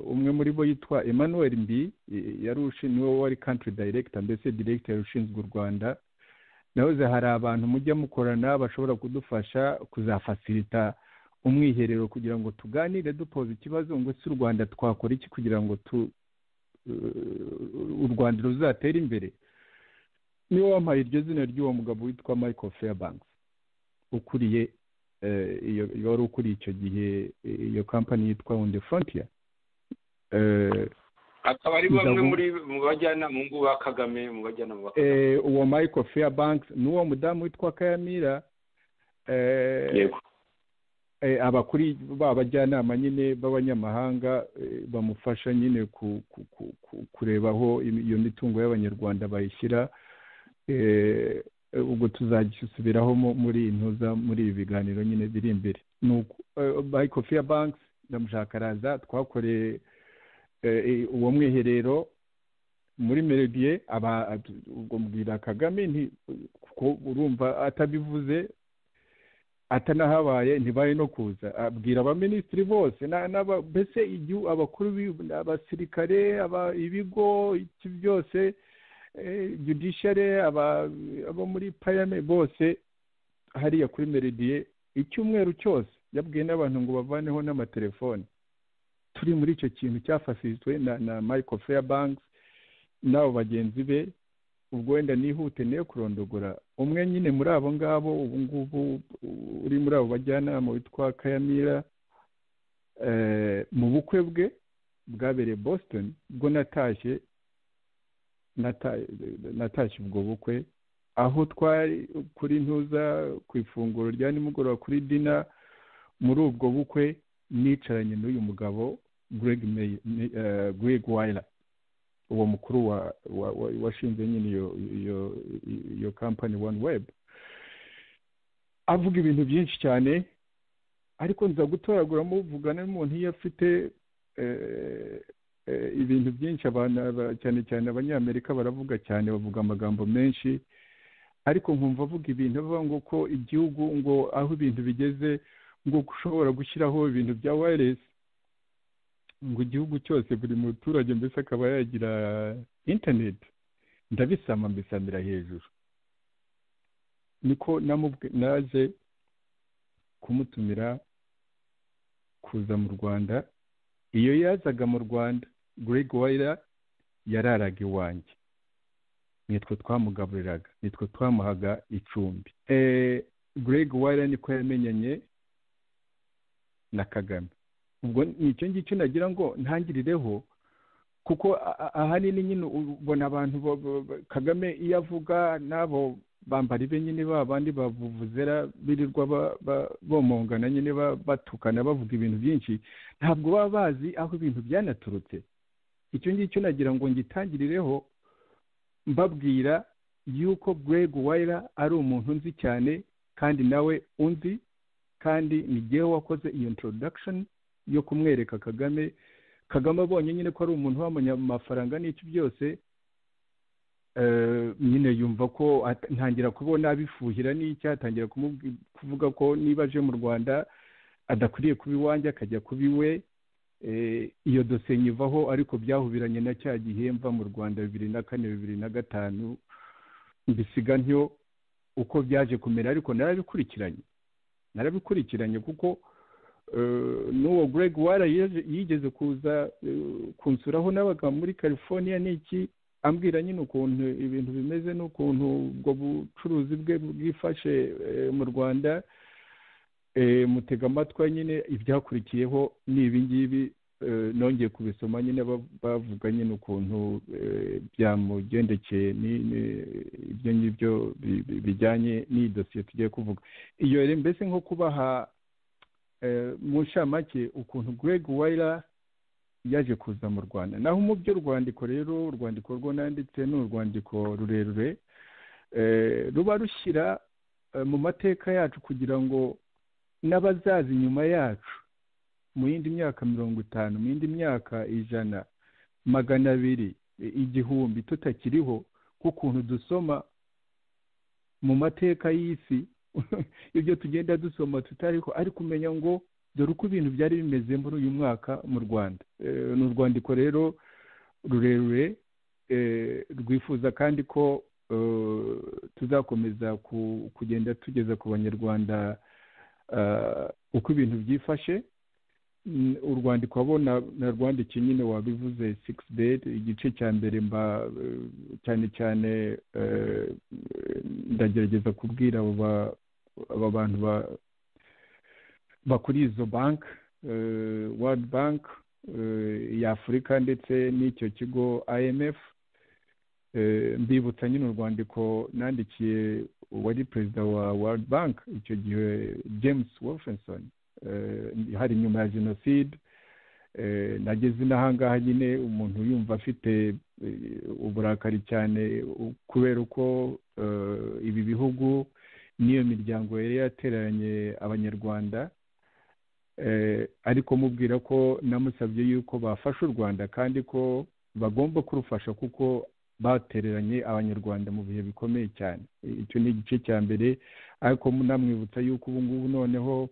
umwe muri bo yitwa Emmanuel Mbi, yari niwe wari country director, mbese director ushinzwe u Rwanda. Nahoze hari abantu mujya mukorana bashobora kudufasha kuzafacilita umwiherero kugira ngo tuganire dupoza ikibazo ngo si u Rwanda twakora iki kugira ngo u Rwanda ruzatere imbere. Niwe wampaye iryo zina ry'uwo mugabo witwa Michael Fairbanks, ukuriye iyo wari ukuriye icyo gihe iyo company yitwa On the Frontier. Akaba ari bamwe muri mu bajyanama ngo ba Kagame, mu bajyanama ba Kagame. Uwo Michael Fairbanks n'uwo mudamu witwa Kayamira, yego, abakuri b'abajyanama nyine b'abanyamahanga bamufasha nyine kureba aho iyo mitungo y'abanyarwanda bayishyira. Ubwo tuzagisubiraho muri intuza muri ibi biganiro nyine biri imbere. Nuko Michael Fairbanks ndamushakaraza, twakoreye uwo mwiherero muri Melodie. Ubwo mbwira Kagame nti kuko urumva atabivuze atanahabaye ntibaye no kuza, abwira abaminisitiri bose mbese igihugu, abakuru abasirikare, ibigo iki byose, judiciary, abo muri parliament bose hariya kuri Melodie icyumweru cyose. Yabwiye n'abantu ngo bavaneho n'amatelefone. Turi muri icyo kintu cyafasizwe na Michael Fairbanks n'abo bagenzi be. Ubwo wenda nihute niyo kurondogora, umwe nyine muri abo ngabo ubu ngubu uri muri abo bajyanama witwa Kayamira, mu bukwe bwe bwabereye Boston, ubwo natashye ubwo bukwe, aho twari kuri ntuza ku ifunguro rya nimugoroba kuri dina muri ubwo bukwe, nicaranye n'uyu mugabo Greg Wyler, uwo mukuru washinze nyine iyo company One Web. Avuga ibintu byinshi cyane, ariko nza gutoragura muvugana n'umuntu iyo afite ibintu byinshi. Abantu cyane cyane abanyamerika baravuga cyane, bavuga amagambo menshi, ariko nkumva avuga ibintu avuga ngo ko igihugu ngo aho ibintu bigeze ngo ushobora gushyiraho ibintu bya wireless, ngo igihugu cyose buri muturage mbese akaba yagira internet. Ndabisama mbisamira hejuru. Niko naje kumutumira kuza mu Rwanda. Iyo yazaga mu Rwanda, Greg Wyler yararaga iwanjye, nitwe twamugaburiraga, nitwe twamuhaga icumbi. Greg Wyler niko yamenyanye na Kagame. Ubwo nicyo ngicyo nagira ngo ntangirireho, kuko ahanini nyine ubona abantu Kagame iyo avuga nabo bambara ibe nyine babandi bavuvuzera birirwa bomongana nyine batukana bavuga ibintu byinshi, ntabwo baba bazi aho ibintu byanaturutse. Icyo ngicyo nagira ngo ngitangirireho mbabwira yuko Greg Wyler ari umuntu nzi cyane, kandi nawe unzi, kandi ni jyewe wakoze iyo introduction yo kumwereka Kagame. Kagame abonye nyine ko ari umuntu w'amanyamafaranga n'icyo byose, nyine yumva ko ntangira kubona abifuhira n'icyo, atangira kuvuga ko niba aje mu Rwanda adakwiriye kuba iwanjye akajya kuba iwe. Iyo dosiye nyivaho, ariko byahubiranye na cya gihe mva mu Rwanda 2004, 2005, mbisiga ntyo uko byaje kumera. Ariko narabikurikiranye kuko n'uwo Greg Wara yigeze kuza kunsuraho n'abaga muri California n'iki, ambwira nyine ukuntu ibintu bimeze n'ukuntu ubwo bucuruzi bwe bwifashe mu Rwanda. Mutega amatwi nyine. Ibyakurikiyeho ni ibi ngibi, nongeye kubisoma nyine bavuga nyine ukuntu byamugendekeye, ibyo ngibyo bijyanye n'iyi dosiye tugiye kuvuga. Iyo mbese nko kubaha mu nshamake ukuntu Greg Wyler yaje kuza mu Rwanda. Naho mu byo rwandiko rero, urwandiko rwo nanditse ni urwandiko rurerure, ruba rushyira mu mateka yacu kugira ngo n'abazaza inyuma yacu mu yindi myaka 50, mu yindi myaka 100, 200, 1000 tutakiriho, k'ukuntu dusoma mu mateka y'isi ibyo tugenda dusoma tutariho, ari kumenya ngo dore uko ibintu byari bimeze muri uyu mwaka mu Rwanda. Ni urwandiko rero rurerure, rwifuza kandi ko tuzakomeza kugenda tugeza ku Banyarwanda uko ibintu byifashe. Urwandiko abo narwandikiye nyine wabivuze 6 igice cya mbere mba cyane cyane ndagerageza kubwira aba bantu bakuri izo bank, World Bank ya Afurika ndetse n'icyo kigo IMF. Mbibutsa nyine urwandiko nandikiye wari perezida wa World Bank icyo gihe, James Wolfensohn, hari nyuma ya jenoside. Nageze n'ahangaha nyine umuntu yumva afite uburakari cyane kubera uko ibi bihugu n'iyo miryango yari yateranye Abanyarwanda, ariko mubwira ko namusabye yuko bafasha u Rwanda kandi ko bagomba kurufasha kuko batereranye Abanyarwanda mu bihe bikomeye cyane. Icyo ni igice cya mbere. Ariko namwibutsa yuko ubu ngubu noneho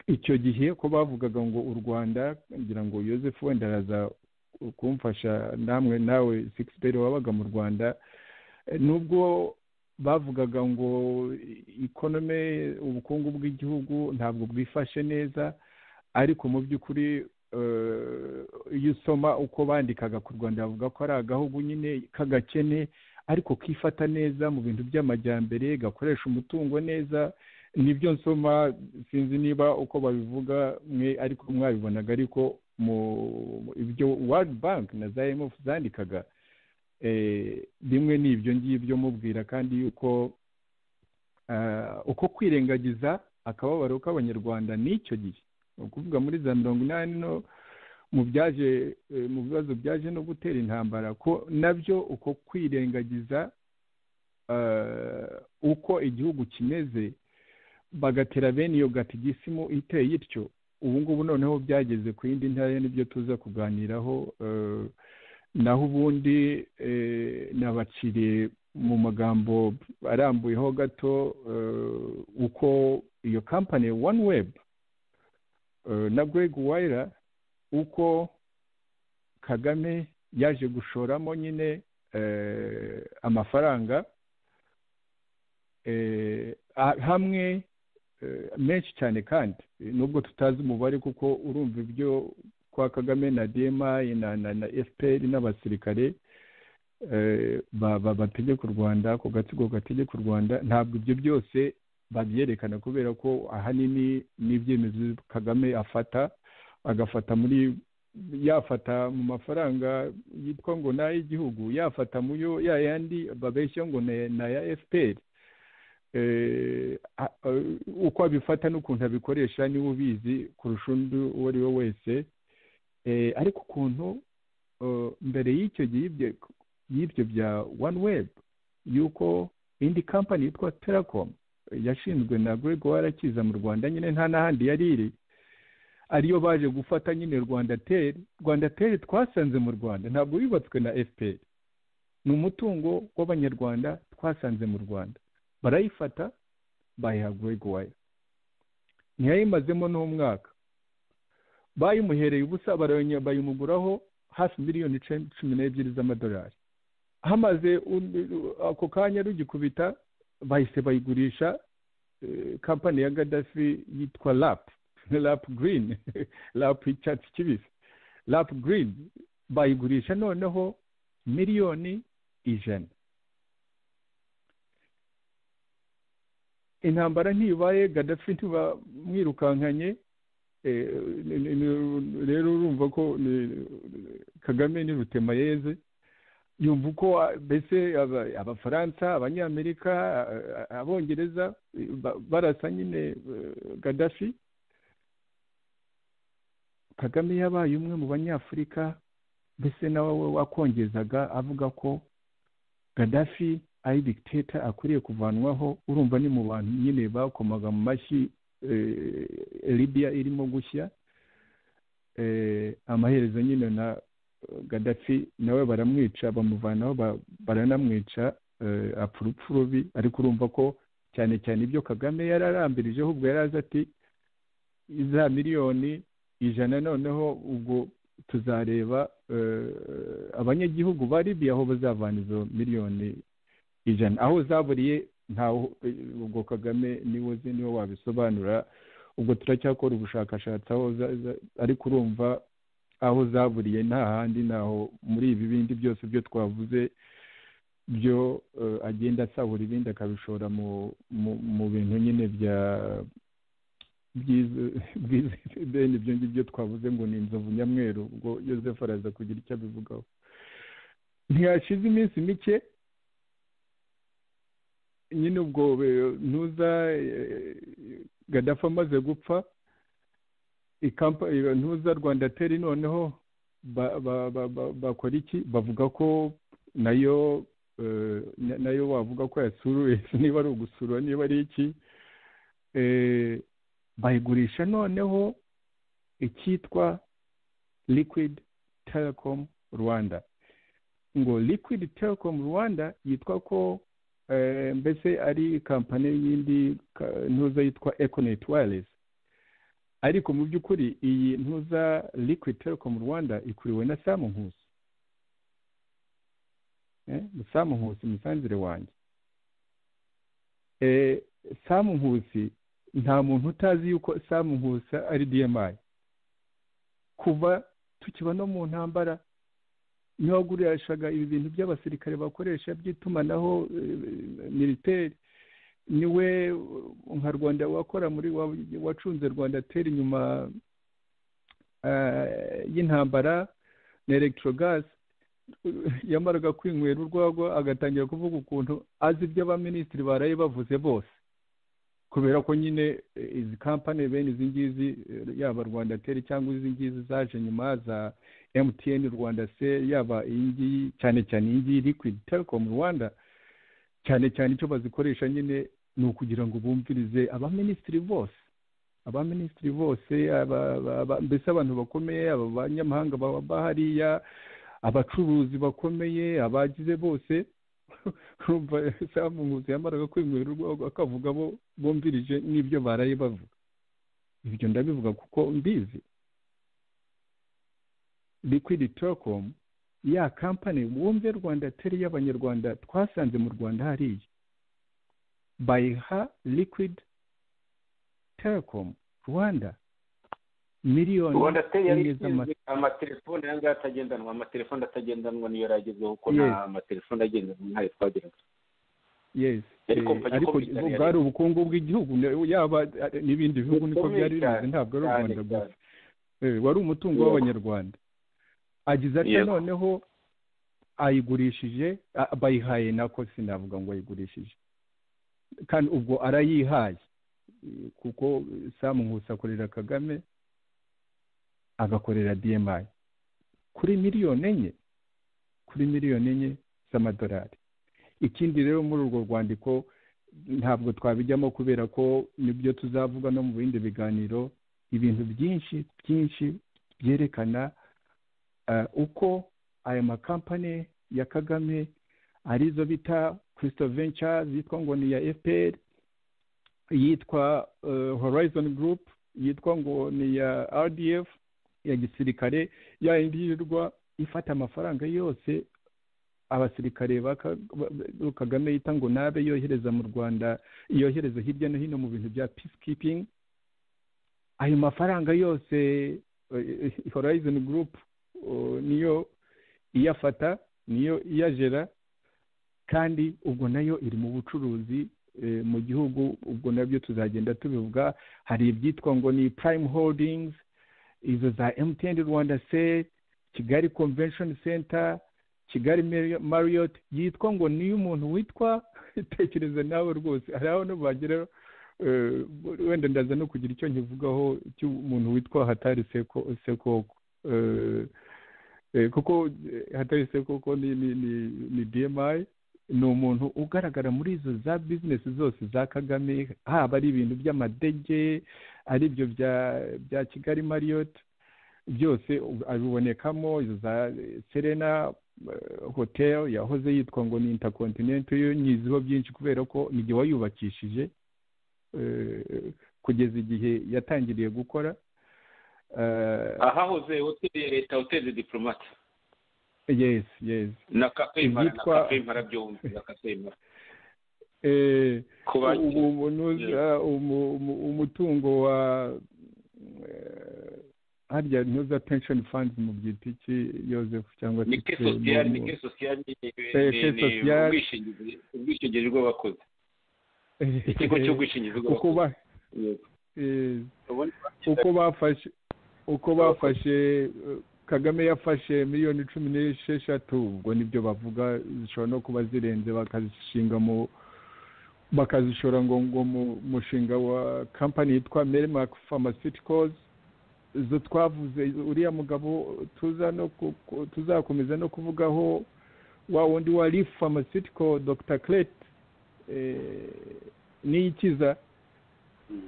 icyo gihe ko bavugaga ngo u Rwanda, ngira ngo Joseph wenda araza kumfasha namwe nawe 6 wabaga mu Rwanda, nubwo bavugaga ngo economy, ubukungu bw'igihugu ntabwo bwifashe neza, ariko mu by'ukuri iyo usoma uko bandikaga ku Rwanda bavuga ko ari agahugu nyine k'agakene ariko kifata neza mu bintu by'amajyambere, gakoresha umutungo neza. Nibyo nsoma, sinzi niba uko babivuga mwe ariko mwabibonaga, ariko mu ibyo World Bank na za IMF zandikaga bimwe ni ibyo ngibyo. Mubwira kandi yuko uko kwirengagiza akababaro k'Abanyarwanda n'icyo gihe, ni ukuvuga muri za 80 no mu byaje mu bibazo byaje no gutera intambara, ko nabyo uko kwirengagiza uko igihugu kimeze bagatera bene iyo gatigisimu iteye ityo, ubu ngubu noneho byageze ku yindi ntara, nibyo tuza kuganiraho. Naho ubundi nabaciriye mu magambo arambuyeho gato uko iyo company OneWeb na Greg Wyler, uko Kagame yaje gushoramo nyine amafaranga hamwe menshi cyane, kandi nubwo tutazi umubare kuko urumva ibyo kwa Kagame na DMI na FPR n'abasirikare bategeka u Rwanda, ako gatsiko gategeka u Rwanda, ntabwo ibyo byose babyerekana kubera ko ahanini n'ibyemezo Kagame afata, agafata muri yafata mu mafaranga yitwa ngo n'ay'igihugu, yafata mu yo ya yandi babeshya ngo na ya FPR, uko abifata n'ukuntu abikoresha niwe ubizi kurusha undi uwo ari we wese. Ariko ukuntu mbere y'icyo gihe y'ibyo bya OneWeb, yuko indi company yitwa Telecom yashinzwe na Greg Warakiza mu Rwanda nyine nta n'ahandi yari iri, ariyo baje gufata nyine Rwandatel. Rwandatel twasanze mu Rwanda ntabwo yubatswe na FPR, ni umutungo w'Abanyarwanda twasanze mu Rwanda, barayifata bayiha Greg Wire, ntiyayimazemo n'umwaka. Bayimuhereye ubusa, bayimuguraho hafi miliyoni 12 z'amadolari. Hamaze ako kanya rugikubita bahise bayigurisha kampani ya Gaddafi yitwa LAP Green, LAP y'icyatsi kibisi, LAP Green, bayigurisha noneho miliyoni 100. Intambara ntibaye, Gaddafi ntibamwirukankanye. Rero urumva ko Kagame ni rutema yeze, yumva uko mbese Abafaransa, Abanyamerika, Abongereza barasa nyine Gaddafi. Kagame yabaye umwe mu Banyafurika mbese nawe wakongezaga avuga ko Gaddafi ari dictator akwiriye kuvanwaho. Urumva ni mu bantu nyine bakomaga mu mashyi Libya irimo gushya. Amaherezo nyine na Gaddafi nawe baramwica, bamuvanaho, baranamwica, apfa urupfu rubi. Ariko urumva ko cyane cyane ibyo Kagame yararambirijeho, ubwo yaraza ati za miliyoni 100 noneho ubwo tuzareba abanyagihugu ba Libya aho bazavana izo miliyoni 100, aho zaburiye ntaho. Ubwo Kagame niwe niwe wabisobanura, ubwo turacyakora ubushakashatsi aho, ariko urumva aho zaburiye nta handi, naho muri ibi bindi byose byo twavuze byo agenda asahura ibindi akabishora mu bintu nyine bya bene ibyo ngibyo twavuze ngo ni inzovu nyamweru. Ubwo Joseph araza kugira icyo abivugaho. Ntiyashize iminsi mike nyine ubwo ntuza Gaddafi amaze gupfa, ntuza Rwanda Teri noneho bakora iki? Bavuga ko nayo wavuga ko yasuruye, niba ari ugusura niba ari iki, bayigurisha noneho icyitwa Liquid Telecom Rwanda. Ngo Liquid Telecom Rwanda yitwa ko mbese ari kampani yindi ntuza yitwa Econet Wireless, ariko mu by'ukuri iyi ntuza Liquid Telecom Rwanda ikuriwe na Sam Nkusi. Sam Nkusi musanzire wanjye. Sam Nkusi, nta muntu utazi yuko Sam Nkusi ari DMI. Kuva tukiba no mu ntambara niho agurishaga ibi bintu by'abasirikare bakoresha by'itumanaho militaire, niwe nka Rwanda wakora muri wacunze Rwanda Teri nyuma y'intambara na Electrogas. Yamaraga kwinywera urwagwa agatangira kuvuga ukuntu azi ibyo abaminisitiri baraye bavuze bose, kubera ko nyine izi kampani bene izi ngizi, yaba Rwanda Teri cyangwa izi ngizi zaje nyuma za MTN Rwanda se, yaba iyi ngiyi cyane cyane iyi ngiyi Liquid Telecom Rwanda, cyane cyane icyo bazikoresha nyine ni ukugira ngo bumvirize abaminisitiri bose, mbese abantu bakomeye, abanyamahanga baba hariya, abacuruzi bakomeye, abagize bose. Urumva Sam Nkusi yamaraga kwinywera urwagwa akavuga bo bumvirije n'ibyo baraye bavuga. Ibyo ndabivuga kuko mbizi. Liquid Telecom ya kampani wumve Rwanda Teri y'Abanyarwanda twasanze mu Rwanda hariya, bayiha Liquid Telecom Rwanda miliyoni. Rwanda Teri yari amatelefone yanga atagendanwa, amatelefone atagendanwa niyo yaragezweho, kuko nta amatelefone agendanwa ntayo twagiraga. Yes, ariko bwari ubukungu bw'igihugu, yaba n'ibindi bihugu niko byari bimeze, ntabwo ari u Rwanda gusa, wari umutungo w'Abanyarwanda. Agize ati noneho ayigurishije, bayihaye, nako sinavuga ngo ayigurishije, kandi ubwo arayihaye kuko Sam Nkusi akorera Kagame, agakorera DMI kuri miliyoni 4, kuri miliyoni 4 z'amadolari. Ikindi rero muri urwo rwandiko ntabwo twabijyamo kubera ko nibyo tuzavuga no mu bindi biganiro, ibintu byinshi byinshi byerekana uko aya makampani ya Kagame arizo bita Crystal Ventures, yitwa ngo ni ya FPR, yitwa Horizon Group, yitwa ngo ni ya RDF, ya gisirikare, ya yindi yirirwa ifata amafaranga yose abasirikare Kagame yita ngo nabe yohereza mu Rwanda, yohereza hirya no hino mu bintu bya peacekeeping. Ayo mafaranga yose Horizon Group niyo iyafata, niyo iyajera, kandi ubwo nayo iri mu bucuruzi mu gihugu. Ubwo nabyo tuzagenda tubivuga. Hari ibyitwa ngo ni Prime Holdings, izo za MTN Rwanda se, Kigali Convention Center, Kigali Marriott, yitwa ngo niyo umuntu witwa, tekereza nawe rwose, hari aho no bagera, wenda ndaza no kugira icyo nkivugaho cy'umuntu witwa Hatari Sekoko, kuko Hatari Sekoko ni DMI, ni umuntu ugaragara muri izo za business zose za Kagame, haba ari ibintu by'amadege, ari ibyo bya Kigali Marriott, byose abibonekamo. Izo za Serena Hotel yahoze yitwa ngo ni Intercontinental, yo nyiziho byinshi kubera ko n'igihe wayubakishije kugeza igihe yatangiriye gukora. Ahahoze hoteli ya leta, hoteli Diplomate. Yes. Na Cafe Impala, na Cafe Impala byombi, na Cafe Impala. Umutungo wa harya ntuza pension funds mu byita iki, Joseph, cyangwa ni ke social, ni ke social, ni ubwishingizi bw'abakozi, ikigo cy'ubwishingizi bw'abakozi. Uko bafashe Kagame yafashe miliyoni 16, ubwo nibyo bavuga, zishobora no kuba zirenze, bakazishinga mu bakazishora ngo mu mushinga wa company yitwa Merrimack Pharmaceuticals. Izo twavuze, uriya mugabo tuzakomeza no kuvugaho, wa wundi wa Leaf Pharmaceutical, Dr. Clet Niyikiza,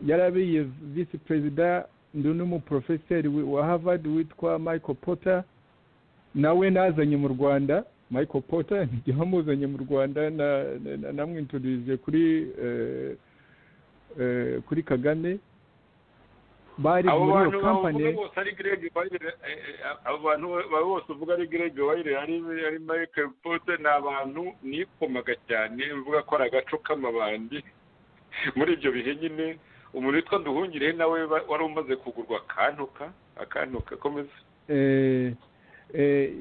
yarabiye vice president, ndi n'umuprofeseri wa Harvard witwa Michael Porter, nawe nazanye mu Rwanda. Michael Porter ntigihe wamuzanye mu Rwanda, namwintroduce kuri Kagame. Bari muri iyo company bose ari Greg Wire, abo bantu bose uvuga ari Greg Wire, ari Michael Porter, ni abantu nikomaga cyane mvuga ko ari agaco k'amabandi muri ibyo bihe nyine. Umuntu witwa Nduhungire nawe wari umaze kugurwa akantuka komeza.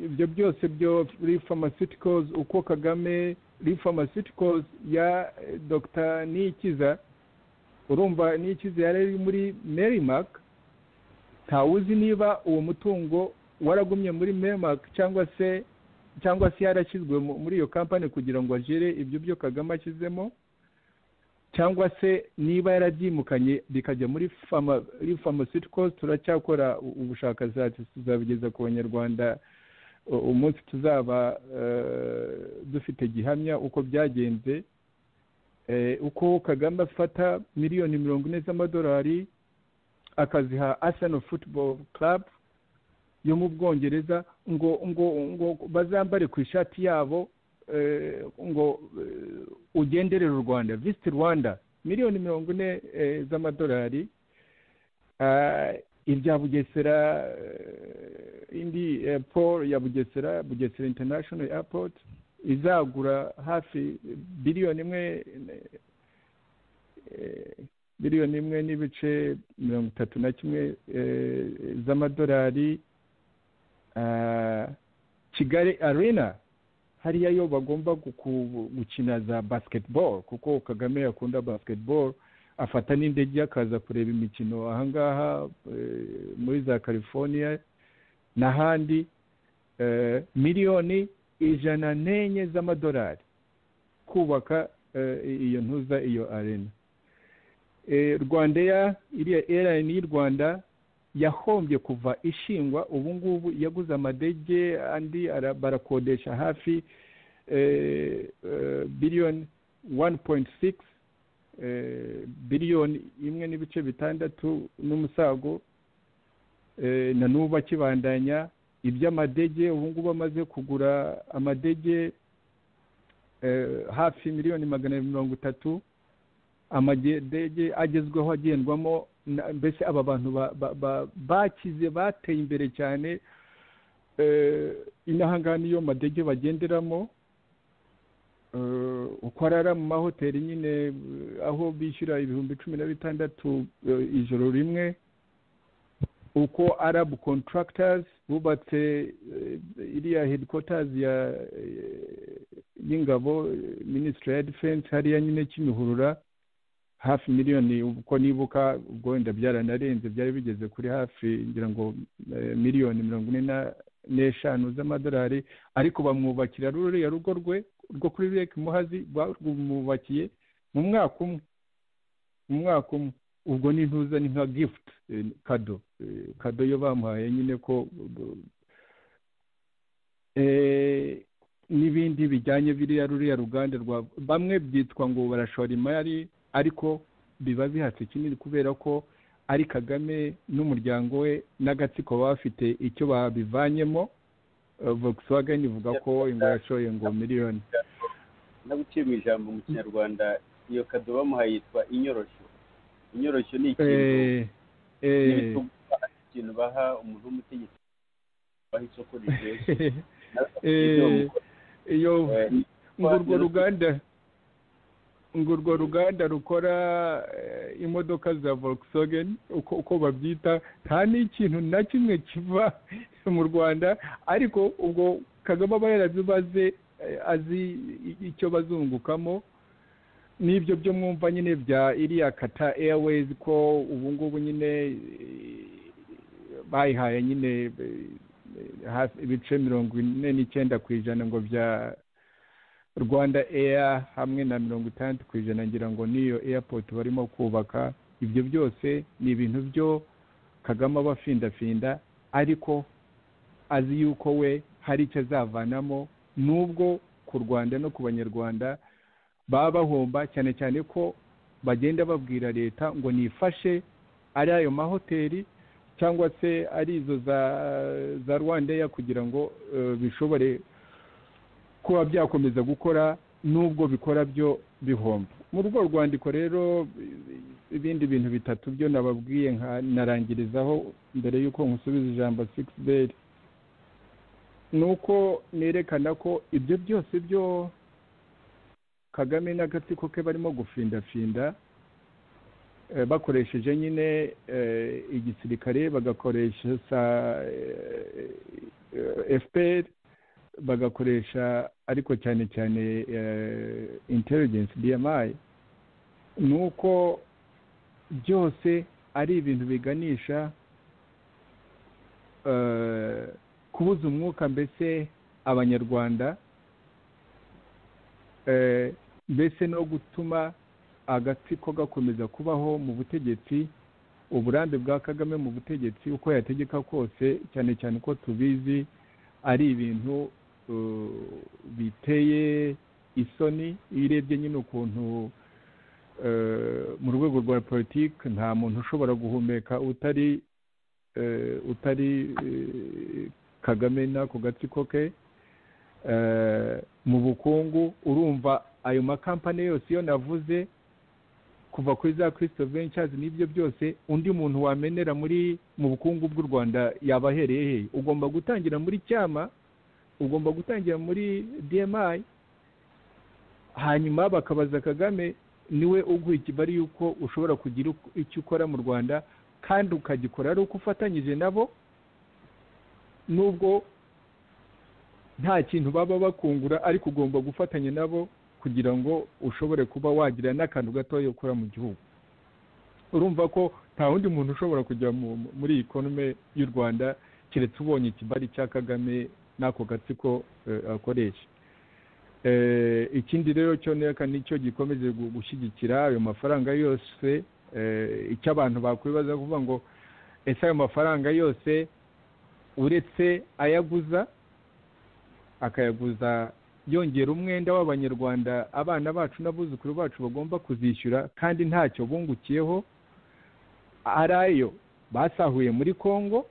Ibyo byose byo Leaf Pharmaceuticals, uko Kagame Leaf Pharmaceuticals ya Dr. Niyikiza, urumva Niyikiza yari muri Merrimack, ntawuzi niba uwo mutungo waragumye muri Merrimack cyangwa se yarashyizwe muri iyo company kugira ngo ajere ibyo byo Kagame ashyizemo, cyangwa se niba yarabyimukanye bikajya muri Pharmaceuticals. Turacyakora ubushakashatsi, tuzabigeza ku Banyarwanda umunsi tuzaba dufite gihamya uko byagenze. Uko Kagame afata miliyoni 40 z'amadolari akaziha Arsenal Football Club yo mu Bwongereza ngo ngo ngo bazambare ku ishati yabo ngo ugenderere u Rwanda, Visit Rwanda, miliyoni 40 z'amadolari. Ibya Bugesera, indi airport ya Bugesera, Bugesera International Airport, izagura hafi biliyoni 1.31 z'amadolari. Kigali Arena, hariya yo bagomba gukina za basketball, kuko Kagame yakunda basketball, afata n'indege akaza kureba imikino ahangaha muri za California n'ahandi, miliyoni 104 z'amadolari kubaka iyo ntuza, iyo arena. Rwandair, iriya airline y'u Rwanda yahombye kuva ishingwa, ubu ngubu yaguze amadege andi barakodesha hafi biliyoni 1.6, biliyoni 1.6 n'umusago, na n'ubu akibandanya iby'amadege. Ubu ngubu amaze kugura amadege hafi miliyoni 230, amadege agezweho agendwamo Mbese aba bantu bakize, bateye imbere cyane inaha ngaha, niyo madege bagenderamo, uko arara mu mahoteli nyine aho bishyura 16,000 ijoro rimwe, uko Arab contractors bubatse iriya headquarters ya y'ingabo, Ministry ya Defense, hariya nyine Kimihurura, hafi miliyoni, uko nibuka, ubwo wenda byaranarenze, byari bigeze kuri hafi ngira ngo miliyoni 45 z'amadolari. Ariko bamwubakira ruriya rugo rwe rwo kuri Lake Muhazi, barwumubakiye mu mwaka umwe, mu mwaka umwe. Ubwo ni ntuza, ni nka gift, cadeau, cadeau yo bamuhaye nyine, ko n'ibindi bijyanye biriya, ruriya ruganda rwa bamwe byitwa ngo barashora imari, ariko biba bihatse kinini kubera ko ari Kagame n'umuryango we n'agatsiko baba bafite icyo babivanyemo. Volkswagen ivuga ko ngo yashoye ngo miliyoni Naguciye mu ijambo, mu Kinyarwanda iyo cadeau bamuhaye yitwa inyoroshyo. Inyoroshyo ni ikintu ikintu baha umuntu w'umutegetsi, baha isoko riryoshye. Iyo ngo urwo ruganda rukora imodoka za Volkswagen, uko babyita, nta n'ikintu na kimwe kiva mu Rwanda, ariko ubwo Kagame aba yarabibaze, azi icyo bazungukamo. N'ibyo byo mwumva nyine bya iriya Qatar Airways, ko ubu ngubu nyine bayihaye nyine hafi ibice 49% ngo bya Rwanda Air, hamwe na 60% ngira ngo n'iyo airport barimo kubaka. Ibyo byose ni ibintu byo Kagame aba afindafinda, ariko azi yuko we hari icyo azavanamo, nubwo ku Rwanda no ku Banyarwanda baba bahomba, cyane cyane ko bagenda babwira leta ngo nifashe, ari ayo mahoteli cyangwa se ari izo za RwandAir, kugira ngo bishobore kuba byakomeza gukora nubwo bikora byo bihomba. Muri urwo rwandiko rero, ibindi bintu bitatu byo nababwiye nka narangirizaho mbere y'uko nkusubiza ijambo Sixbert, ni uko nerekana ko ibyo byose byo Kagame n'agatsiko ke barimo gufindafinda bakoresheje nyine igisirikare, bagakoresha FPR, bagakoresha ariko cyane cyane intelligence DMI, ni uko byose ari ibintu biganisha kubuza umwuka mbese Abanyarwanda, mbese no gutuma agatsiko gakomeza kubaho mu butegetsi. Uburambe bwa Kagame mu butegetsi, uko yategeka kose, cyane cyane uko tubizi, ari ibintu biteye isoni. Iyo urebye nyine ukuntu mu rwego rwa politiki nta muntu ushobora guhumeka utari Kagame n'ako gatsiko ke, mu bukungu urumva ayo makampani yose iyo navuze, kuva kuri za Crystal Ventures n'ibyo byose, undi muntu wamenera muri mu bukungu bw'u Rwanda yaba ahereye he? Ugomba gutangira muri cyama, ugomba gutangira muri DMI, hanyuma bakabaza Kagame, niwe uguha ikibari yuko ushobora kugira icyo ukora mu Rwanda, kandi ukagikora ari uko ufatanyije nabo, nubwo nta kintu baba bakungura, ariko ugomba gufatanya nabo kugira ngo ushobore kuba wagira n'akantu gatoya ukora mu gihugu. Urumva ko nta wundi muntu ushobora kujya muri economy y'u Rwanda keretse ubonye ikibari cya Kagame n'ako gatsiko akoresha. Ikindi rero cyo neka nicyo gikomeje gushyigikira ayo mafaranga yose, icyo abantu bakwibaza kuvuga ngo ese ayo mafaranga yose, uretse ayaguza, akayaguza yongera umwenda w'Abanyarwanda, abana bacu n'abuzukuru bacu bagomba kuzishyura kandi ntacyo bungukiyeho, ari ayo basahuye muri Congo?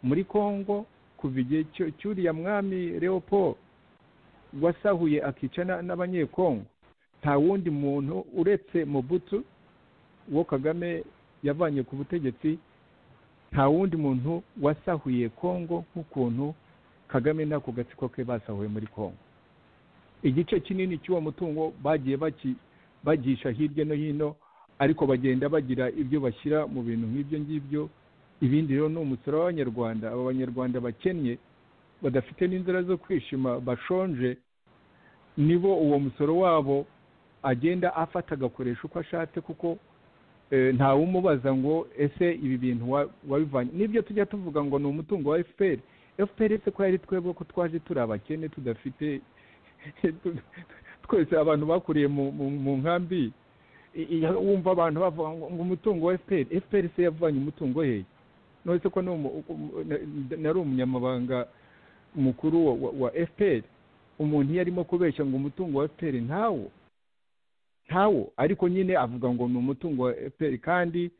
Muri Congo kuva igihe cy'uriya mwami Leopold wasahuye akica n'Abanyekongo, nta wundi muntu uretse Mobutu wo Kagame yavanye ku butegetsi, nta wundi muntu wasahuye Kongo nk'ukuntu Kagame n'ako gatsiko ke basahuye muri Kongo. Igice kinini cy'uwo mutungo bagiye bagisha hirya no hino, ariko bagenda bagira ibyo bashyira mu bintu nk'ibyo ngibyo. Ibindi rero ni umusoro w'Abanyarwanda, aba Banyarwanda bakennye badafite n'inzira zo kwishima, bashonje, nibo uwo musoro wabo agenda afata agakoresha uko ashatse, kuko ntawumubaza ngo ese ibi bintu wabivanye. Nibyo tujya tuvuga ngo ni umutungo wa FPR. FPR se ko yari twebwe, ko twaje turi abakene tudafite, twese abantu bakuriye mu nkambi, wumva abantu bavuga ngo umutungo wa FPR. FPR se yavanye umutungo hehe? None se ko nari umunyamabanga mukuru wa FPR, umuntu iyo arimo kubeshya ngo umutungo wa FPR ntawo, ariko nyine avuga ngo ni umutungo wa FPR. Kandi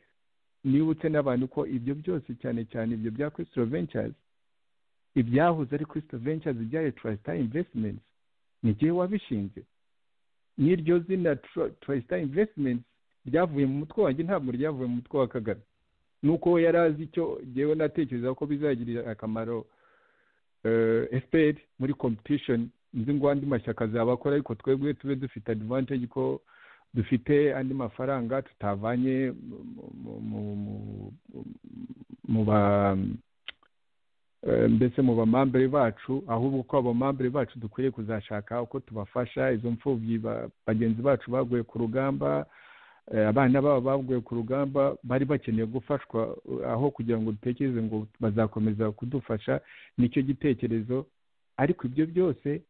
nibutse n'abantu ko ibyo byose, cyane cyane ibyo bya Crystal Ventures, ibyahoze ari Crystal Ventures byaye Tristar Investments, ni jyewe wabishinze. N'iryo zina Tristar Investments ryavuye mu mutwe wanjye, ntabwo ryavuye mu mutwe wa Kagame. Nuko we yari azi icyo jyewe natekereza ko bizagirira akamaro FPR muri competition, nzi ngo andi mashyaka azabakora, ariko twebwe tube dufite advantage ko dufite andi mafaranga tutavanye mu ba mbese mu bamambere bacu, ahubwo ko abamambere bacu dukwiye kuzashaka uko tubafasha. Izo mfubyi bagenzi bacu baguye ku rugamba, abana babo baguye ku rugamba, bari bakeneye gufashwa, aho kugira ngo dutekereze ngo bazakomeza kudufasha, nicyo gitekerezo. Ariko ibyo byose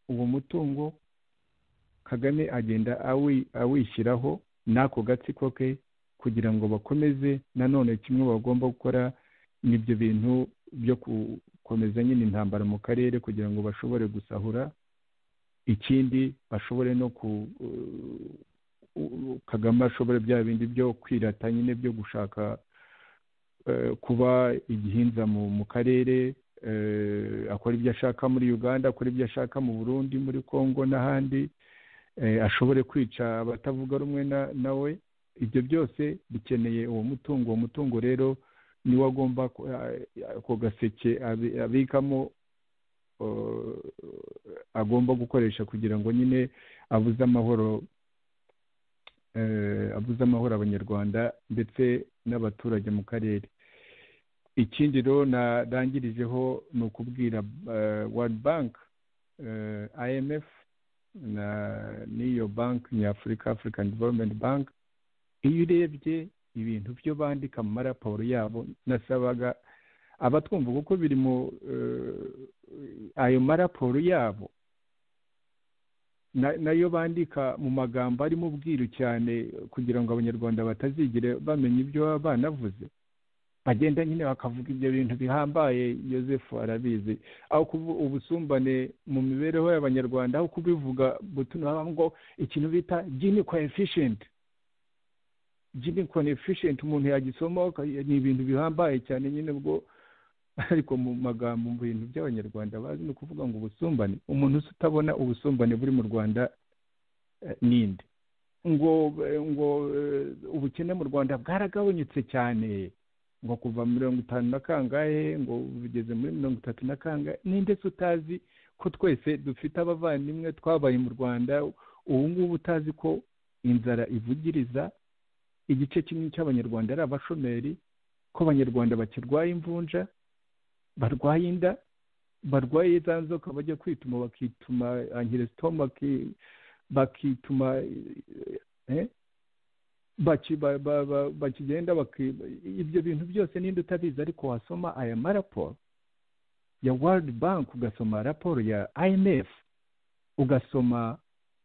uwo mutungo Kagame agenda awishyiraho n'ako gatsiko ke, kugira ngo bakomeze nanone kimwe bagomba gukora n'ibyo bintu byo gukomeza nyine intambara mu karere, kugira ngo bashobore gusahura. Ikindi bashobore no ku Kagame ashobore bya bindi byo kwirata nyine, byo gushaka kuba igihinza mu karere, akora ibyo ashaka muri Uganda, akora ibyo ashaka mu Burundi, muri Kongo n'ahandi, ashobore kwica abatavuga rumwe nawe. Ibyo byose bikeneye uwo mutungo. Uwo mutungo rero niwo agomba ako gaseke abikamo, agomba gukoresha kugira ngo nyine abuze amahoro Abanyarwanda ndetse n'abaturage mu karere. Ikindi rero narangirijeho ni ukubwira World Bank, IMF na n'iyo bank nyafurika, African Development Bank. Iyo urebye ibintu byo bandika mu maraporo yabo, nasabaga abatwumva kuko biri mu ayo maraporo yabo nayo bandika mu magambo arimo ubwiru cyane, kugira ngo Abanyarwanda batazigire bamenya ibyo baba banavuze. Bagenda nyine bakavuga ibyo bintu bihambaye, Yozefu arabizi, aho kuvuga ubusumbane mu mibereho y'Abanyarwanda, aho kubivuga butuno ngo ikintu bita Gini coefficient. Gini coefficient umuntu yagisoma ni ibintu bihambaye cyane nyine bwo, ariko mu magambo mu bintu by'Abanyarwanda bazi ni ukuvuga ngo ubusumbane. Umuntu utabona ubusumbane buri mu Rwanda ninde? Ngo ubukene mu Rwanda bwaragabanyutse cyane, ngo kuva 50 na kangahe ngo bigeze muri 30 na kangahe. Ninde se utazi ko twese dufite abavandimwe twabaye mu Rwanda ubu ngubu utazi ko inzara ivugiriza igice kimwe cy'Abanyarwanda ari abashomeri, ko Abanyarwanda bakirwaye imvunja, barwaye inda, barwaye za nzoka bajya kwituma bakituma angiresitoma, bakituma bakigenda ibyo bintu byose ninde utabizi? Ariko wasoma aya maraporo ya World Bank, ugasoma raporo ya IMF, ugasoma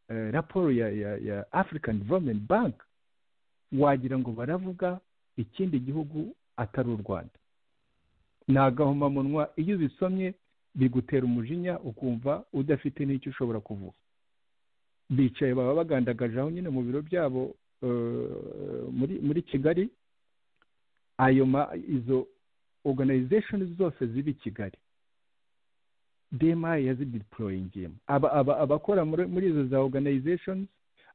raporo ya African Development Bank, wagira ngo baravuga ikindi gihugu atari u Rwanda. Ni agahomamunwa. Iyo ubisomye bigutera umujinya, ukumva udafite n'icyo ushobora kuvuga. Bicaye baba bagandagaje aho nyine mu biro byabo muri Kigali. Ayo izo organization zose zibi Kigali, DMI yazideployingiyemo abakora muri izo za organizations,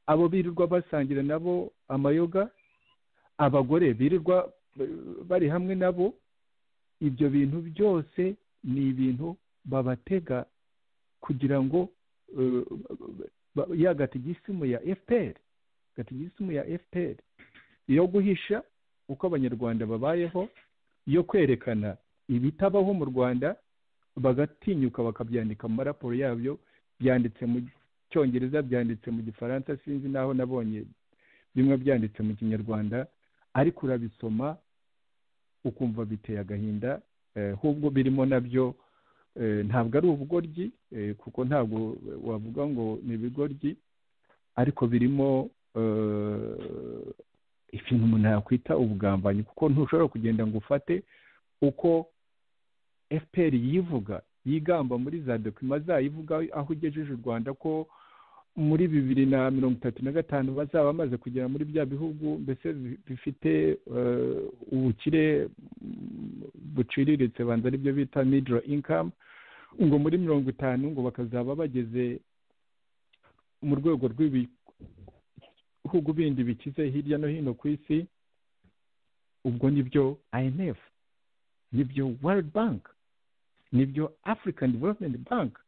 abo birirwa basangira nabo amayoga, Abagore birirwa bari hamwe nabo. Ibyo bintu byose ni ibintu babatega kugira ngo ya gatigisimu ya FPR, gatigisimu ya FPR yo guhisha uko Abanyarwanda babayeho, yo kwerekana ibitabaho mu Rwanda, bagatinyuka bakabyandika mu maraporo yabyo, byanditse mu Cyongereza, byanditse mu Gifaransa, sinzi naho nabonye bimwe byanditse mu Kinyarwanda, ariko urabisoma ukumva biteye agahinda. Ahubwo birimo nabyo ntabwo ari ubugoryi, kuko ntabwo wavuga ngo ni ibigoryi, ariko birimo ikintu umuntu yakwita ubugambanyi, kuko ntushobora kugenda ngo ufate uko FPR yivuga, yigamba muri za dokima zayo, ivuga aho igejeje u Rwanda, ko muri 2035 bazaba bamaze kugera muri bya bihugu mbese bifite ubukire buciriritse, banza aribyo bita middle income, ngo muri 50 ngo bakazaba bageze mu rwego rw'ibihugu bindi bikize hirya no hino ku isi. Ubwo nibyo IMF, nibyo World Bank, nibyo African Development Bank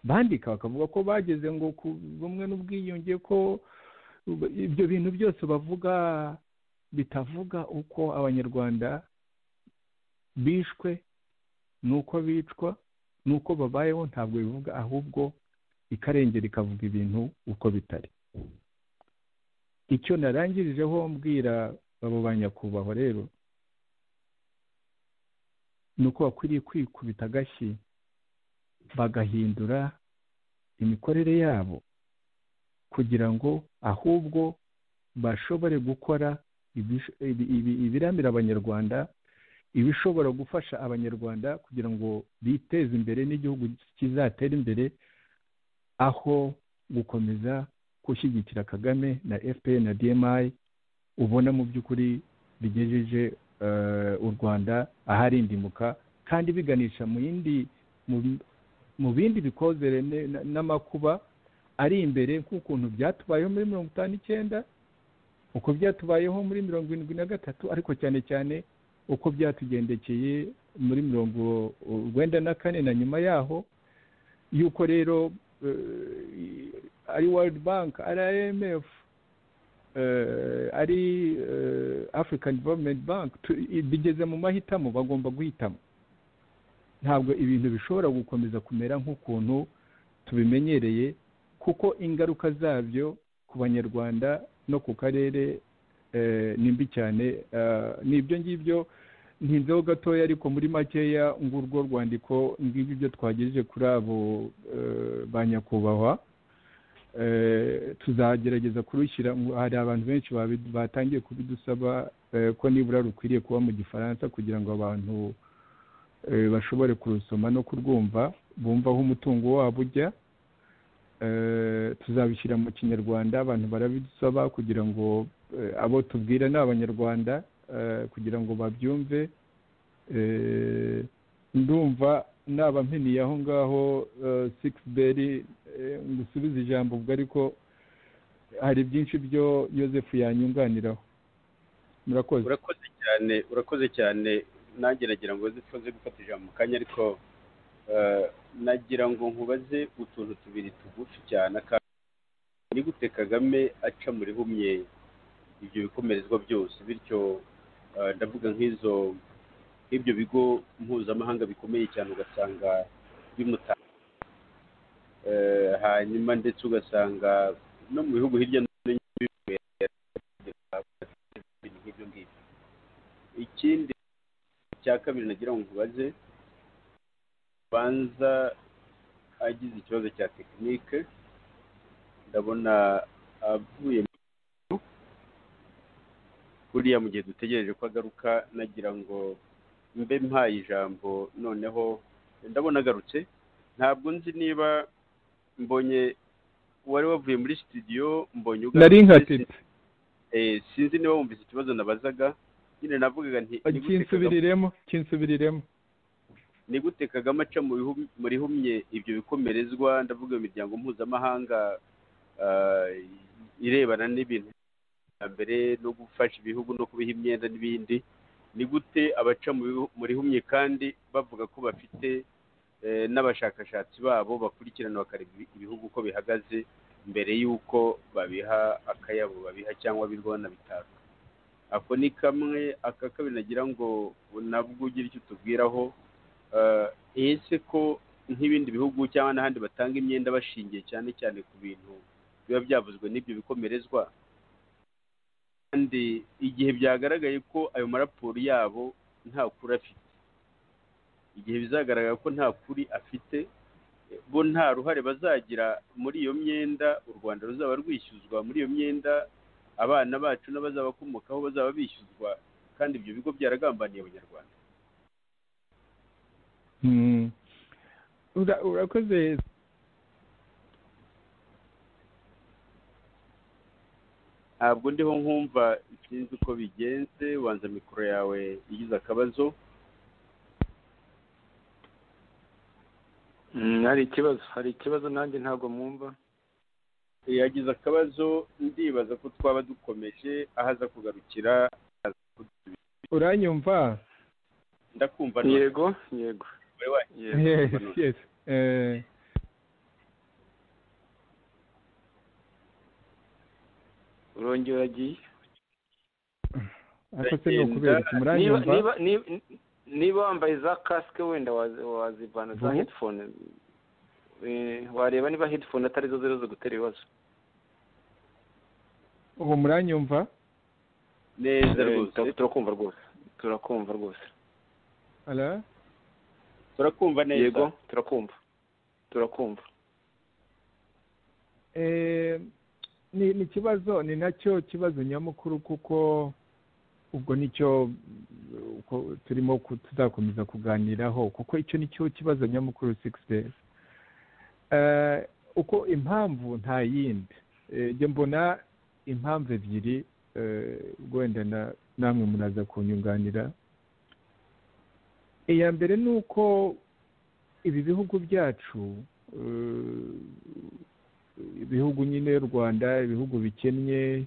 bandika, bakavuga ko bageze ngo ku bumwe n'ubwiyunge, ko ibyo bintu byose bavuga bitavuga uko Abanyarwanda bishwe, nuko bicwa, nuko babayeho, ntabwo bivuga, ahubwo ikarengera ikavuga ibintu uko bitari. Icyo narangirijeho mbwira abo banyakubahwa rero nuko bakwiriye kwikubita agashyi, bagahindura imikorere yabo kugira ngo ahubwo bashobore gukora ibiramira Abanyarwanda, ibishobora gufasha Abanyarwanda kugira ngo biteze imbere n'igihugu kizatera imbere, aho gukomeza gushyigikira Kagame na FPR na DMI, ubona mu by'ukuri bigejeje u Rwanda aharindimuka, kandi biganisha mu yindi mu bindi bikozere n'amakuba ari imbere, nk'ukuntu byatubayeho muri 59, uko byatubayeho muri 73, ariko cyane cyane uko byatugendekeye muri 94 na nyuma yaho. Yuko rero ari World Bank, ari IMF, ari African Development Bank, bigeze mu mahitamo, bagomba guhitamo. Ntabwo ibintu bishobora gukomeza kumera nk'ukuntu tubimenyereye, kuko ingaruka zabyo ku Banyarwanda no ku karere ni mbi cyane. Nibyo ngibyo ntinzeho gatoya, ariko muri makeya ngurwo rwandiko ngibyo ibyo twagejeje kuri abo ba nyakubahwa. Tuzagerageza kurushyira, hari abantu benshi batangiye kubidusaba ko nibura rukwiriye kuba mu Gifaransa kugira ngo abantu bashobore kurusoma no kurwumva, bumva aho umutungo wabo ujya. Tuzabishyira mu Kinyarwanda, abantu barabidusaba kugira ngo abo tubwira ni Abanyarwanda kugira ngo babyumve. Ndumva naba mpiniye aho ngaho Sixbert, ngusubize ijambo ubwo, ariko hari byinshi byo Yozefu yanyunganiraho. Murakoze. Urakoze cyane, urakoze cyane. Nanjye nagira ngo Yozefu aze gufata ijambo mu kanya, ariko nagira ngo nkubaze utuntu tubiri tugufi cyane. Ni gute Kagame aca muri humye ibyo bikomerezwa byose, bityo ndavuga nk'izo nk'ibyo bigo mpuzamahanga bikomeye cyane ugasanga bimuta, hanyuma ndetse ugasanga no mu bihugu hirya no hino nk'ibyo ngibyo. Ikindi cya kabiri nagira ngo nkubaze, banza agize ikibazo cya tekinike, ndabona avuye kuriya, mu gihe dutegereje ko agaruka nagira ngo mbe mpaye ijambo. Noneho ndabona agarutse, ntabwo nzi niba mbonye wari wavuye muri studio, mbonye nari nkatitse, sinzi niba wumvise ikibazo nabazaga. Nyine navugaga nti kinsubiriremo ni gute Kagame aca muri humye ibyo bikomerezwa, ndavuga imiryango mpuzamahanga irebana n'ibintu Mbere no gufasha ibihugu no kubiha imyenda n'ibindi, ni gute abaca mu rihumye kandi bavuga ko bafite n'abashakashatsi babo bakurikirana bakareba ibihugu uko bihagaze mbere y'uko babiha akayabo babiha cyangwa birwa banabitaka? Ako ni kamwe. Aka kabiri nagira ngo nabwo ugire icyo utubwiraho, ese ko nk'ibindi bihugu cyangwa n'ahandi batanga imyenda bashingiye cyane cyane ku bintu biba byavuzwe n'ibyo bikomerezwa, kandi igihe byagaragaye ko ayo maraporo yabo nta kuri afite, igihe bizagaragara ko nta kuri afite, bo nta ruhare bazagira muri iyo myenda u Rwanda ruzaba rwishyuzwa, muri iyo myenda abana bacu n'abazabakomokaho bazaba bishyuzwa, kandi ibyo bigo byaragambaniye Abanyarwanda? Urakoze. Ntabwo ndiho nkumva, sinzi uko bigenze, wanza mikoro yawe igize akabazo. Hari ikibazo nanjye ntabwo mwumva. Yagize akabazo, ndibaza ko twaba dukomeje ahaza kugarukira. Uranyumva? Ndakumva. Yego. Yes. Urongera agiye. Niba wambaye za kasike wenda wazivana za headphone, wareba niba headphone atari zo ziri gutera ibibazo. Ubu muranyumva neza rwose? Turakumva rwose. Ala, turakumva neza. Yego, turakumva. Ni ikibazo, ni nacyo kibazo nyamukuru, kuko ubwo nicyo turimo tuzakomeza kuganiraho, kuko icyo nicyo kibazo nyamukuru 6 days. Uko impamvu nta yindi, njye mbona impamvu ebyiri, wenda namwe muraza kunyunganira. Iya mbere ni uko ibi bihugu byacu, ibihugu nyine Rwanda, ibihugu bikennye,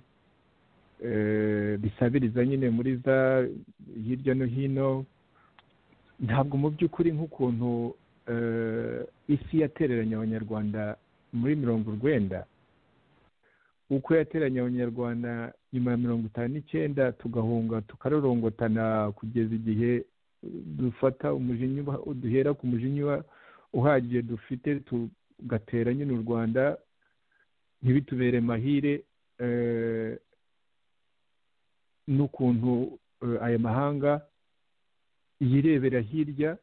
bisabiriza nyine muri za hirya no hino, ntabwo mu by'ukuri nk'ukuntu isi yatereranye Abanyarwanda muri 90, uko yateranye Abanyarwanda nyuma ya 59, tugahunga tukarorongotana kugeza igihe dufata umujinya, duhera ku mujinya uhagije dufite tugatera nyine u Rwanda, ntibitubere mahire, n'ukuntu aya mahanga yirebera hirya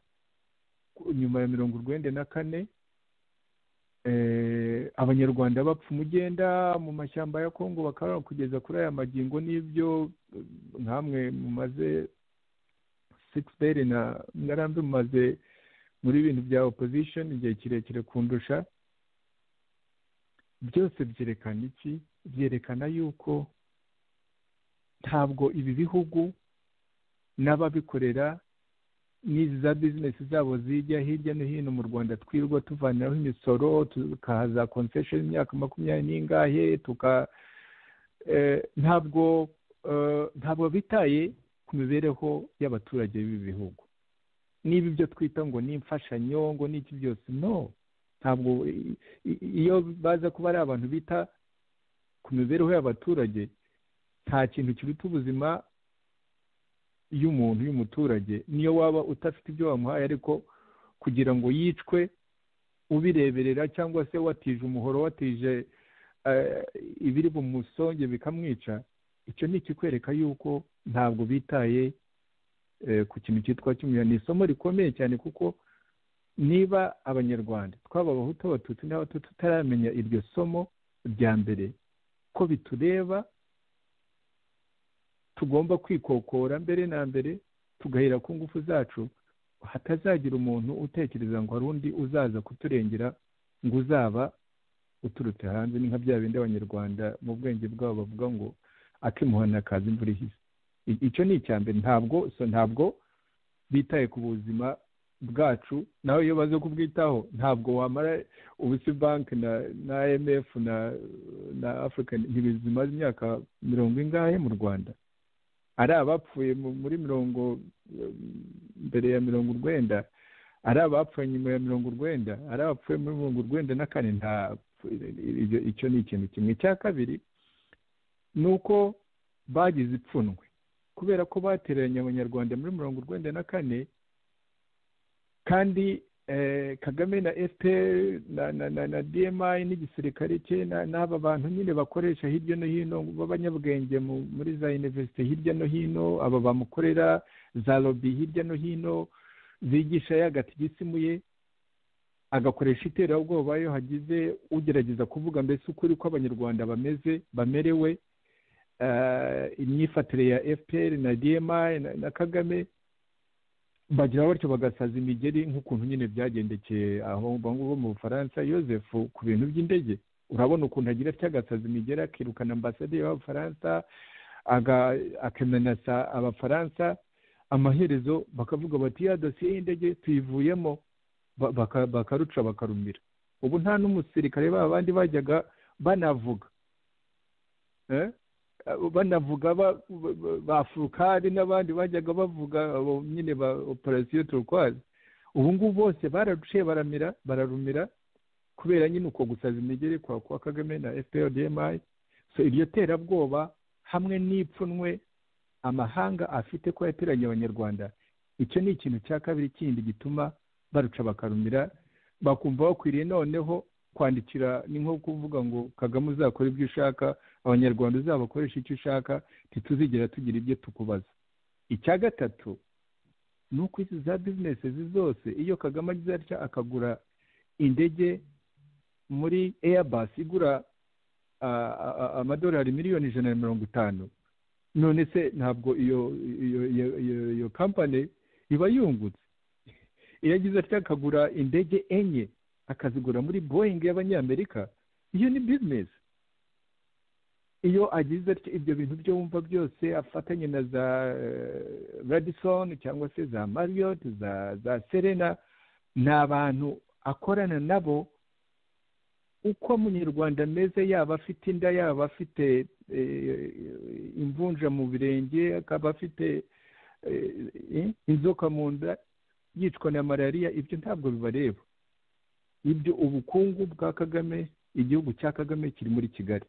nyuma ya 94, Abanyarwanda bapfa umugenda mu mashyamba ya Kongo bakaba kugeza kuri aya magingo. N'ibyo nkamwe mumaze 6 days na ngarambe mumaze muri ibintu bya opposition igihe kirekire kundusha, byose byerekana iki? Byerekana yuko ntabwo ibi bihugu n'ababikorera n'izi za business zabo zijya hirya no hino mu Rwanda twirwa tuvaniraho imisoro, tukahaza concession imyaka 20 n'ingahe, tuka ntabwo bitaye ku mibereho y'abaturage b'ibi bihugu. Niba ibyo twita ngo ni imfashanyo ngo n'iki byose, no, ntabwo. Iyo baza kuba ari abantu bita ku mibereho y'abaturage, nta kintu kiruta ubuzima y'umuntu y'umuturage, niyo waba utafite ibyo wamuhaye, ariko kugira ngo yicwe ubireberera cyangwa se watije umuhoro, watije ibiri bumusonge bikamwica, icyo ni ikikwereka yuko ntabwo bitaye ku kintu cyitwa cy'umuya. Ni isomo rikomeye cyane, kuko niba Abanyarwanda twaba Abahutu, Abatutsi n'Abatutsi tutaramenya iryo somo rya mbere ko bitureba, tugomba kwikokora mbere na mbere, tugahera ku ngufu zacu, hatazagira umuntu utekereza ngo hari undi uzaza kuturengera ngo uzaba uturutse hanze. Ni nka bya bindi Abanyarwanda mu bwenge bwabo bavuga ngo akimuhana kaza imvura ihise. Icyo ni icya mbere. Ntabwo bitaye ku buzima bwacu. Nawe iyo baze kubwitaho ntabwo wamara ubusi banki na IMF na African ntibizimaze imyaka 40 ingahe mu Rwanda. Ari abapfuye muri 90 mbere ya 90, ari abapfuye nyuma ya 90, ari abapfuye muri 94. Nta icyo ni ikintu kimwe. Cya kabiri ni uko bagize ipfunwe kubera ko batereranye Abanyarwanda muri 94, kandi Kagame na FPR na DMI n'igisirikare cye n'aba bantu nyine bakoresha hirya no hino b'abanyabwenge muri za university hirya no hino, aba bamukorera za lobby hirya no hino zigisha yagatigisimu ye, agakoresha iterabwoba iyo hagize ugerageza kuvuga mbese ukuri ko Abanyarwanda bameze bamerewe, imyifatire ya FPR na DMI na Kagame, bagira batyo bagasaza imigeri nk'ukuntu nyine byagendekeye aho bo mu Bufaransa. Joseph ku bintu by'indege urabona ukuntu agira atya agasaza imigeri, akirukana ambasaderi w'Abafaransa, akamenasa Abafaransa, amaherezo bakavuga bati ya dosiye y'indege tuyivuyemo, bakaruca bakarumira. Ubu nta n'umusirikare b'abandi bajyaga banavuga banavuga ba Furukari n'abandi bajyaga bavuga nyine ba operation turquoise, ubu ngubu bose bararuciye baramira bararumira kubera nyine uko gusaza imigeri kwa Kagame na FPR DMI. So iryo terabwoba hamwe n'ipfunwe amahanga afite ko yateranye Abanyarwanda, icyo ni ikintu cya kabiri kindi gituma baruca bakarumira, bakumva bakwiriye noneho kwandikira. Ni nko kuvuga ngo Kagame uzakora ibyo ushaka, Abanyarwanda uzabakoresha icyo ushaka, ntituzigera tugira ibyo tukubaza. Icya gatatu ni uko izi za business zose, iyo Kagame agize atya akagura indege muri Airbus igura amadolari 150,000,000, none se ntabwo iyo iyo iyo company iba yungutse? Iyo agize atya akagura indege 4 akazigura muri Boeing y'Abanyamerika, iyo ni business. Iyo agize atya ibyo bintu byo wumva byose afatanye na za Radisson cyangwa se za Marriott za Serena, ni abantu akorana nabo. Uko Umunyarwanda ameze, yaba afite inda, yaba afite imvunja mu birenge, akaba afite inzoka mu nda, yicwa na malariya, ibyo ntabwo bibareba. Ibyo ubukungu bwa Kagame, igihugu cya Kagame kiri muri Kigali.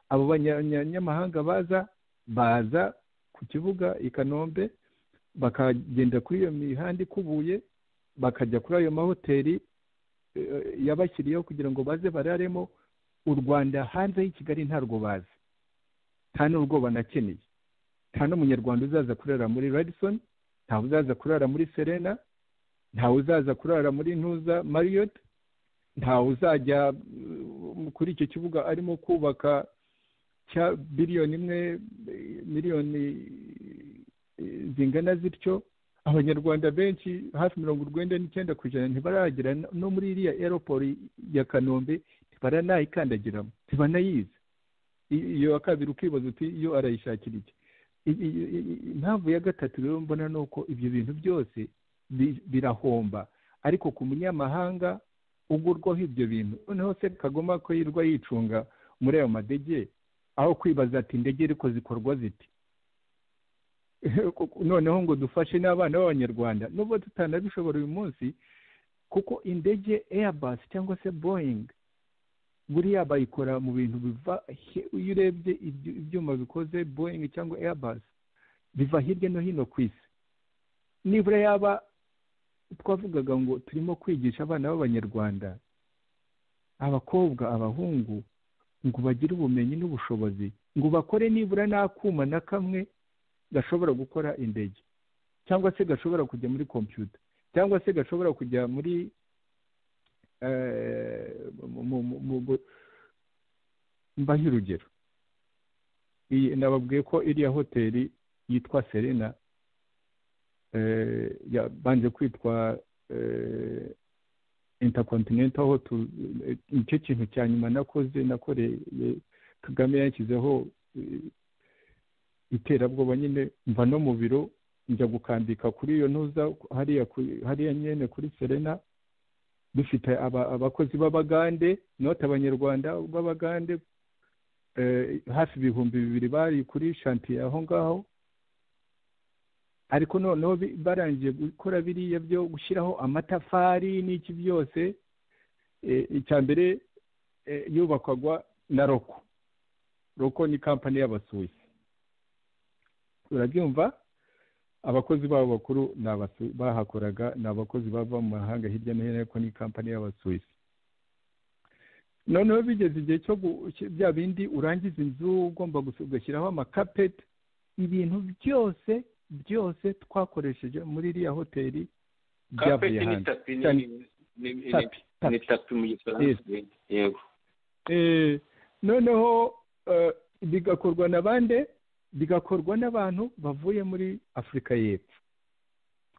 Abo banyamahanga baza ku kibuga i Kanombe, bakagenda kuri iyo mihanda ikubuye, bakajya kuri ayo mahoteli yabashyiriyeho kugira ngo baze bararemo. U Rwanda hanze y'i Kigali ntarwo bazi, nta n'urwo banakeneye. Nta n'Umunyarwanda uzaza kurara muri Radisson, ntawe uzaza kurara muri Serena, ntawe uzaza kurara muri Ntuza Marriott, ntawe uzajya kuri icyo kibuga arimo kubaka cya 1 billion miliyoni zingana zityo. Abanyarwanda benshi hafi 99% ntibaragera no muri iriya airport ya Kanombe, ntibaranayikandagiramo, ntibanayizi. Iyo kabiri ukibaza uti iyo arayishakira iki? Impamvu ya gatatu rero mbona nuko ibyo bintu byose birahomba, ariko ku munyamahanga ugurwaho ibyo bintu. Noneho se Kagoma ko yirwa yicunga muri ayo madege, aho kwibaza ati indege ariko zikorwa ziti, noneho ngo dufashe n'abana b'Abanyarwanda nubwo tutanabishobora uyu munsi, kuko indege Airbus cyangwa se Boeing buriya bayikora mu bintu biva, iyo urebye ibyuma bikoze Boeing cyangwa Airbus biva hirya no hino ku isi. Nibura yaba twavugaga ngo turimo kwigisha abana b'Abanyarwanda, abakobwa, abahungu, ngo bagire ubumenyi n'ubushobozi, ngo bakore nibura n'akuma na kamwe gashobora gukora indege, cyangwa se gashobora kujya muri computer, cyangwa se gashobora kujya muri mbahe urugero. Iyi nababwiye ko iriya hoteli yitwa Serena, yabanje kwitwa Intercontinental Hotel. Nicyo kintu cya nyuma nakoze, nakoreye Kagame yanshyizeho iterabwoba nyine, mva no mu biro Njya gukambika kuri iyo ntuza hariya nyene kuri Serena, dufite abakozi b'Abagande, not Abanyarwanda, b'Abagande hafi 2000 bari kuri chantier aho ngaho. Ariko noneho barangiye gukora biriya byo gushyiraho amatafari n'iki byose, icya mbere yubakwagwa na Roko. Roko ni kampani y'Abasuwisi, urabyumva. Abakozi babo bakuru ni bahakoraga ni abakozi bava mu mahanga hirya no hino, ariko ni kampani y'Abasuwisi. Noneho bigeze igihe cyo bya bindi urangiza inzu ugomba ugashyiraho amakapeti, ibintu byose byose twakoresheje muri iriya hoteli byavuye Kapeti ni hanze. Tapi Tapi, tapi. Ni tapi mu Gifaransa, yego. Noneho bigakorwa na bande? Bigakorwa n'abantu bavuye muri Afurika y'Epfo,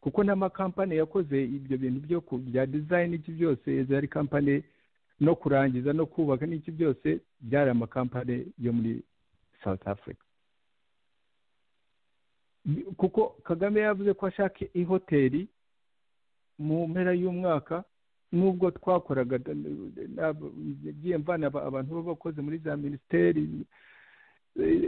kuko n'amakampani yakoze ibyo bintu byo bya design, iki byose zari kampani, no kurangiza no kubaka n'iki byose byari amakampani yo muri South Africa, kuko Kagame yavuze ko ashaka ihoteli mu mpera y'umwaka. Nubwo twakoraga, nagiye mvana abantu b'abakozi muri za minisiteri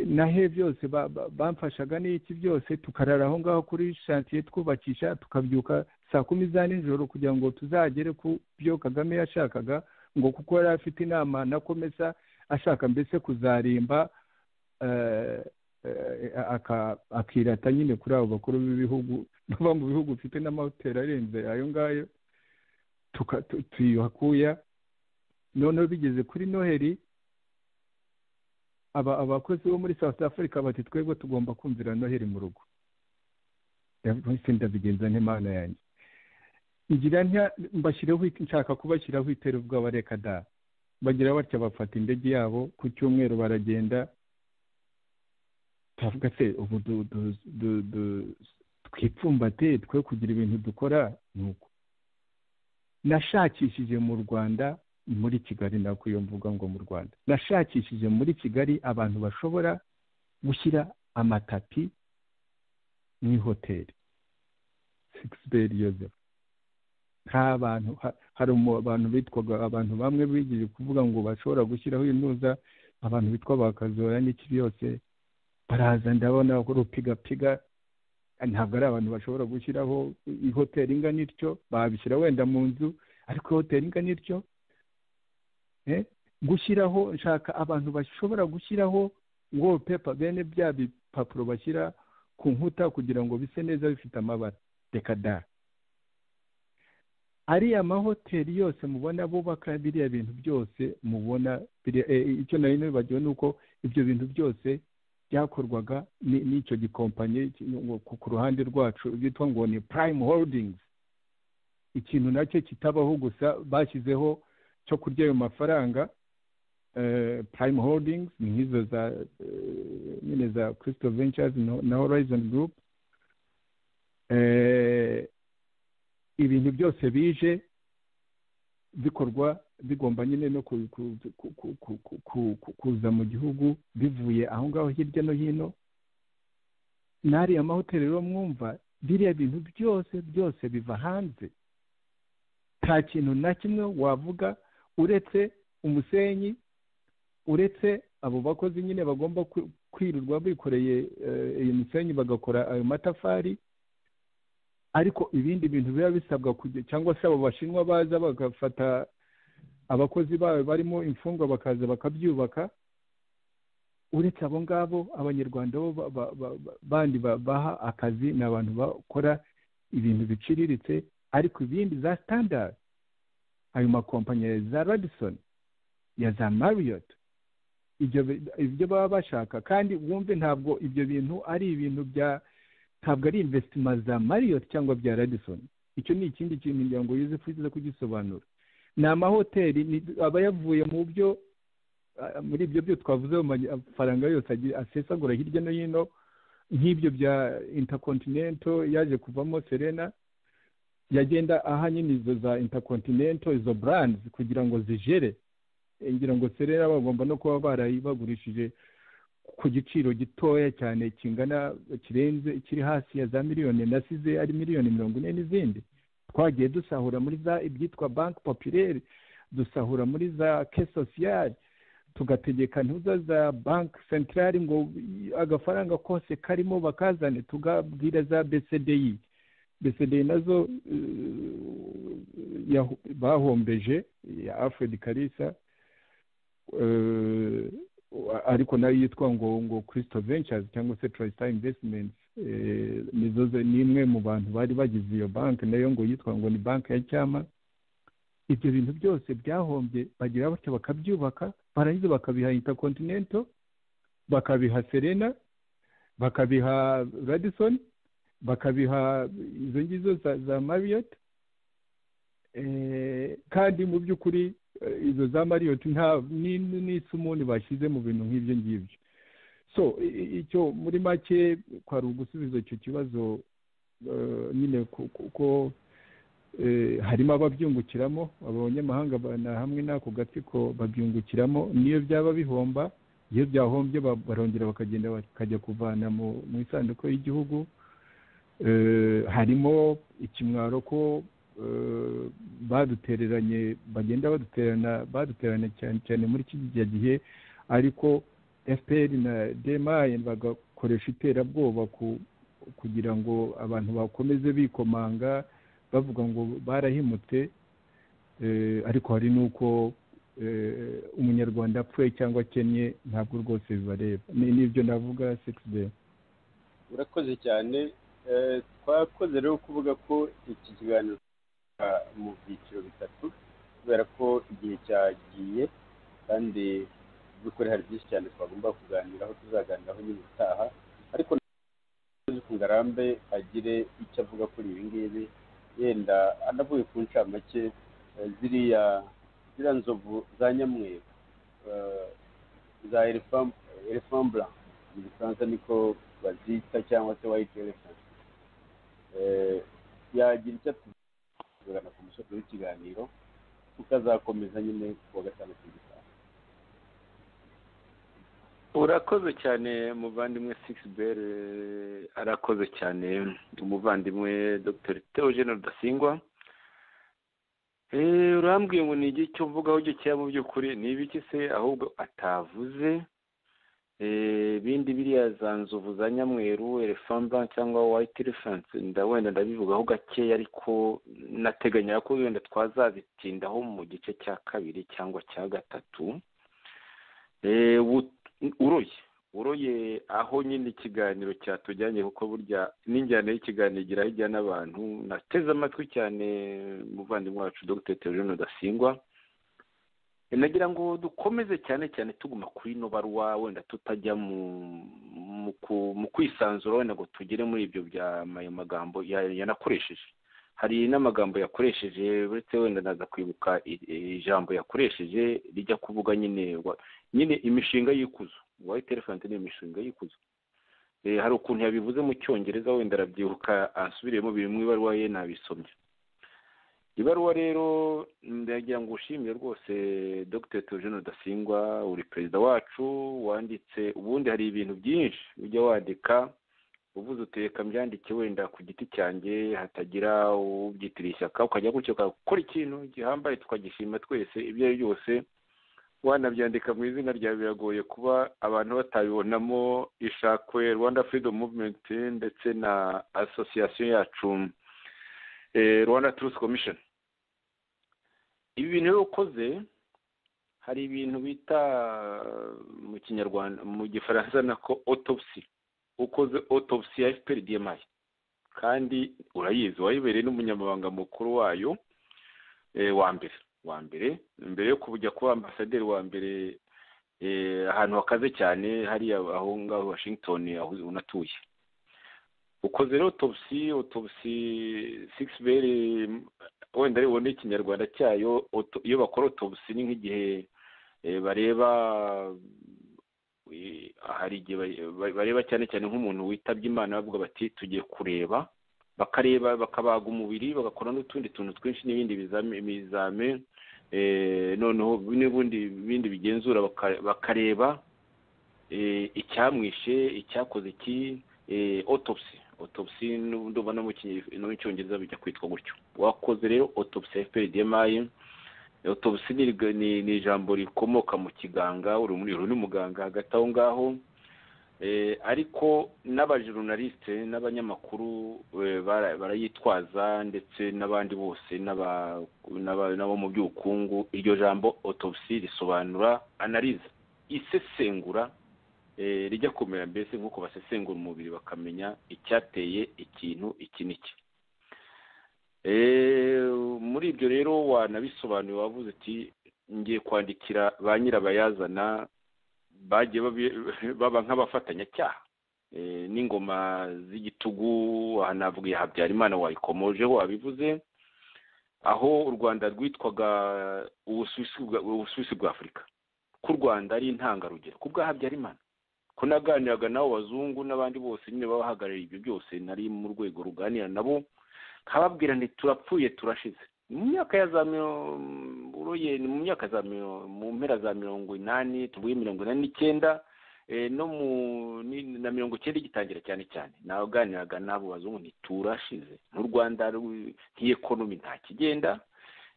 na he byose bamfashaga n'iki byose, tukarara aho ngaho kuri chantier twubakisha, tukabyuka saa 10 za nijoro kugira ngo tuzagere ku byo Kagame yashakaga, ngo kuko yari afite inama na COMESA, ashaka mbese kuzarimba akirata nyine kuri abo bakuru b'ibihugu bava mu bihugu bifite n'amahoteli arenze ayo ngayo. Tuyuhakuya. Noneho bigeze kuri Noheli, aba abakozi bo muri South Africa bati: "Twebwe tugomba kumvira Noheli mu rugo." Ese ndabigenza nk'Imana yanjye? Ngira ntya, mbashyireho, nshaka kubashyiraho iterabwoba, reka da. Bagira batya bafata indege yabo ku cyumweru baragenda. Turavuga se ubu twipfumbate twe kugira ibintu dukora? Nuko nashakishije mu Rwanda, muri Kigali, nako iyo mvuga ngo mu Rwanda, nashakishije muri Kigali abantu bashobora gushyira amatapi mu ihoteli. Sixbert Joseph, nta bantu hari abantu bitwaga, abantu bamwe bigeze kuvuga ngo bashobora gushyiraho intuza, abantu bitwa bakazora n'iki byose, baraza ndabona rupigapiga, ntabwo ari abantu bashobora gushyiraho ihoteli ingana ityo. Babishyira wenda mu nzu, ariko ihoteli ingana ityo, gushyiraho, nshaka abantu bashobora gushyiraho wallpaper, bene bya bipapuro bashyira ku nkuta kugira ngo bise neza bifite amabara, reka da. Ariya mahoteli yose mubona bubaka, biriya bintu byose mubona, icyo nari nibagiwe ni uko ibyo bintu byose byakorwaga n'icyo gikompanyi ku ruhande rwacu byitwa ngo ni Prime Holdings, ikintu nacyo kitabaho, gusa bashyizeho cyo kurya ayo mafaranga. Prime Holdings ni nk'izo za nyine za Crystal Ventures na Horizon Group. Ibintu byose bije bikorwa bigomba nyine no kuza mu gihugu bivuye aho ngaho hirya no hino. N'ariya mahoteli rero mwumva, biriya bintu byose byose biva hanze. Nta kintu na kimwe wavuga uretse umusenyi, uretse abo bakozi nyine bagomba kwirirwa bikoreye iyo misenyi bagakora ayo matafari. Ariko ibindi bintu biba bisabwa kujya, cyangwa se abo Bashinwa baza bagafata abakozi babo barimo imfungwa bakaza bakabyubaka, uretse abo ngabo, Abanyarwanda bo bandi baha akazi ni abantu bakora ibintu biciriritse. Ariko ibindi za standard, ayo makompanyi za Radisson, ya za Marriott, ibyo baba bashaka, kandi wumve ntabwo ibyo bintu ari ibintu bya, ntabwo ari investment za Marriott cyangwa bya Radisson. Icyo ni ikindi kintu ngira ngo Yozefu ize kugisobanura. Ni amahoteli aba yavuye mu byo, muri ibyo byo twavuze, mu mafaranga yose asesagura hirya no hino, nk'ibyo bya Intercontinental yaje kuvamo Serena, yagenda aha nyine izo za Intercontinental, izo brands kugira ngo zijere. Ngira ngo Serena bagomba no kuba barayibagurishije. Ku giciro gitoya cyane kingana kirenze kiri hasi ya za miliyoni nasize ari miliyoni 40 n'izindi. Twagiye dusahura muri za ibyitwa Banque Populaire, dusahura muri za Caisse Sociale, tugategeka ntuza za Banque Centrale ngo agafaranga kose karimo bakazane, tugabwira za BCDI. BCDI nazo bahombeje ya Alfred Kalisa, ariko nayo yitwa ngo Crystal Ventures cyangwa se Tristar Investments, nizo ni imwe mu bantu bari bagize iyo banki, nayo ngo yitwa ngo ni banki ya cyama. Ibyo bintu byose byahombye, bagira batyo bakabyubaka, barangiza bakabiha Intercontinental, bakabiha Serena, bakabiha Radisson, bakabiha izo ngizo za Marriott. Kandi mu by'ukuri izo za Marriott nta n'isumuni bashyize mu bintu nk'ibyo ngibyo. So icyo muri make kwari ugusubiza icyo kibazo nyine, kuko harimo ababyungukiramo, abanyamahanga hamwe n'ako gatsiko babyungukiramo. Niyo byaba bihomba, iyo byahombye barongera bakagenda bakajya kuvana mu isanduku y'igihugu. Harimo ikimwaro ko badutereranye, bagenda badutererana, badutererana cyane cyane muri iki gihe, ariko FPR na DMI bagakoresha iterabwoba kugira ngo abantu bakomeze bikomanga bavuga ngo barahimutse. Ariko hari n'uko umunyarwanda apfuye cyangwa akennye ntabwo rwose bibareba. Nibyo navuga, Sixbert. Urakoze cyane. Twakoze rero kuvuga ko iki kiganiro mu byiciro bitatu kubera ko igihe cyagiye, kandi by'ukuri hari byinshi cyane twagomba kuganiraho, tuzaganiraho nyine ubutaha. Ariko Ngarambe agire icyo avuga kuri ibi ngibi, yenda anavuye ku ncamake ziriya nzovu za nyamweru, za éléphant blanc mu Gifaransa niko bazita, cyangwa se white elephant, yagira icyo atuvugana ku musozo w'ikiganiro, tukazakomeza nyine ku wa gatandatu gitaha. Urakoze cyane, muvandimwe Sixbert. Arakoze cyane umuvandimwe Dr Theogene Rudasingwa. Urambwiye ngo ni icyo mvugaho gikeya. Mu by'ukuri ni ibiki se ahubwo atavuze bindi? Biriya za nzovu za nyamweru, éléphant blanc cyangwa white elephant, wenda ndabivugaho gakeya, ariko nateganya ko wenda twazabitindaho mu gice cya kabiri cyangwa cya gatatu. Uroye aho nyine ikiganiro cyatujyanye, kuko burya n'injyana y'ikiganiro igira aho ijyana abantu. Nateze amatwi cyane umuvandimwe wacu Dr Theogene Rudasingwa. Nagira ngo dukomeze cyane cyane tuguma kuri ino baruwa, wenda tutajya mu kwisanzura, wenda ngo tugere muri ibyo bya ayo magambo yanakoresheje. Hari n'amagambo yakoresheje, uretse wenda naza kwibuka ijambo yakoresheje rijya kuvuga nyine imishinga y'ikuzo. White elephant ni imishinga y'ikuzo. Hari ukuntu yabivuze mu Cyongereza, wenda arabyibuka asubiriyemo, biri mu ibaruwa ye, nabisomye ibaruwa. Rero ndagira ngo ushimire rwose Dr Theogene Rudasingwa, uri perezida wacu, wanditse. Ubundi hari ibintu byinshi ujya wandika uvuze uti: "Reka mbyandike wenda ku giti cyanjye hatagira ubyitiriye ishyaka", ukajya gutyo ugakora ikintu gihambaye tukagishima twese. Ibyo ari byo byose wanabyandika mu izina ryawe, biragoye kuba abantu batabibonamo Ishakwe Rwanda Freedom Movement ndetse na association yacu Rwanda Truth Commission. Ibi bintu rero ukoze, hari ibintu bita mu Kinyarwanda, mu Gifaransa nako, autopsy. Ukoze autopsy ya FPR DMI, kandi urayizi, wayibereye n'umunyamabanga mukuru wayo wa mbere mbere yo kujya kuba ambasaderi wa mbere ahantu hakaze cyane hariya aho ngaho Washington aho unatuye. Ukoze rero autopsy. Sixbert wenda aribone Ikinyarwanda cyayo. Iyo bakora autopsy ni nk'igihe bareba, hari igihe bareba cyane cyane nk'umuntu witabye Imana, bavuga bati: "Tugiye kureba", bakareba, bakabaga umubiri, bagakora n'utundi tuntu twinshi n'ibindi bizame, noneho n'ubundi bindi bigenzura, bakareba. Icyamwishe, icyakoze iki, autopsy ndumva no mu Cyongereza bijya kwitwa gutyo. Wakoze rero autopsy FPR DMI. Autopsy ni ijambo rikomoka mu kiganga, uri n'umuganga hagati aho ngaho. Ariko n'abajournaliste n'abanyamakuru barayitwaza, ndetse n'abandi bose n'abo mu by'ubukungu. Iryo jambo autopsy risobanura analyse, isesengura, rijya kumera mbese nk'uko basesengura umubiri bakamenya icyateye ikintu iki n'iki. Muri ibyo rero wanabisobanuye, wavuze uti ngiye kwandikira ba nyirabayazana bagiye baba nk'abafatanyacyaha n'ingoma z'igitugu. Aha navuga iya Habyarimana, wayikomojeho, wabivuze, aho u Rwanda rwitwaga Ubusuwisi bwa Afurika, ko u Rwanda ari intangarugero ku bwa Habyarimana, ko naganiraga n'abo bazungu n'abandi bose nyine babahagarariye ibyo byose, nari mu rwego ruganira nabo, nkababwira nti turapfuye, turashize. Mu myaka ya za ni mu myaka za mu mpera za 80, tuvuye 89 no mu na 90 igitangira cyane cyane, naganiraga n'abo bazungu nti turashize mu Rwanda, nti economy nta kigenda,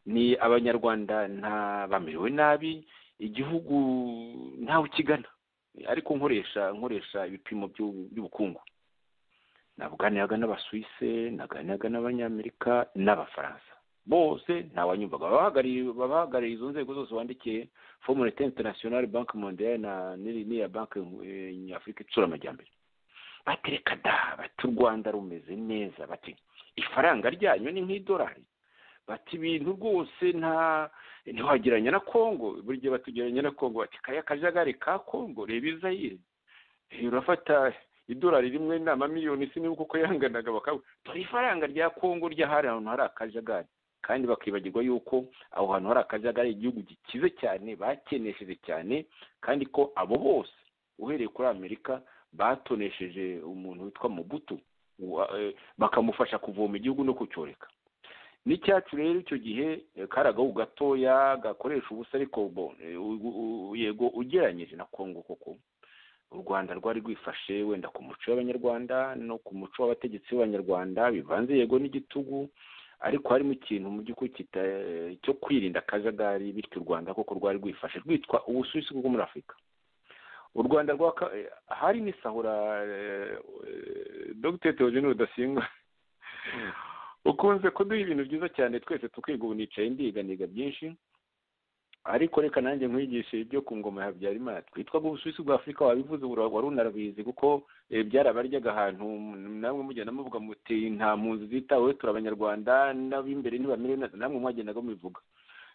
ni Abanyarwanda nta bamerewe nabi, igihugu ntawe ukigana, ariko nkoresha ibipimo by'ubukungu. Nabuganiraga n'Abasuwise, naganiraga n'Abanyamerika n'Abafaransa, bose ntawanyumvaga. Babahagarariye izo nzego zose wandikiye, Fonds Monétaire International, Banque Mondiale na n'iya Banki Nyafurika Itsura Amajyambere, batereka da, bati u Rwanda rumeze neza, bati ifaranga ryanyu ni nk'idolari, bati ibintu rwose nta ntiwagereranya na Kongo. Buri gihe batugereranya na Kongo, bati kaya kajagari ka Kongo, reba Izayire, urafata idolari rimwe n'amamiliyoni sinibuka uko yanganaga, bakaba dore ifaranga rya Kongo ry'ahari ahantu hari akajagari. Kandi bakibagirwa yuko aho hantu hari akajagari, igihugu gikize cyane, bakenesheje cyane, kandi ko abo bose uhereye kuri Amerika batonesheje umuntu witwa Mobutu, bakamufasha kuvoma igihugu no kucyoreka. N'icyacu rero icyo gihe kari agahugu gatoya gakoresha ubusa, ariko yego ugereranyije na Kongo koko u Rwanda rwari rwifashe, wenda ku muco w'Abanyarwanda no ku muco w'abategetsi b'Abanyarwanda bivanze yego n'igitugu, ariko harimo ikintu mu by'ukuri cyo kwirinda akajagari. Bityo u Rwanda koko rwari rwifashe, rwitwa Ubusuwisi bwo muri Afurika. U Rwanda hari n'isahura. Dr Theogene Rudasingwa, ukunze kuduha ibintu byiza cyane twese tukiga. Ubu nicaye ndiga, niga byinshi, ariko reka nanjye nkwigishe ibyo ku ngoma ya Habyarimana. Twitwaga Ubusuwisi bwa Afurika, wabivuze, wari unarabizi, kuko byarabaryaga ahantu namwe mugenda muvuga muti nta mpunzi zitaweho, turi Abanyarwanda n'ab'imbere ntibamere neza, namwe mwagendaga mubivuga.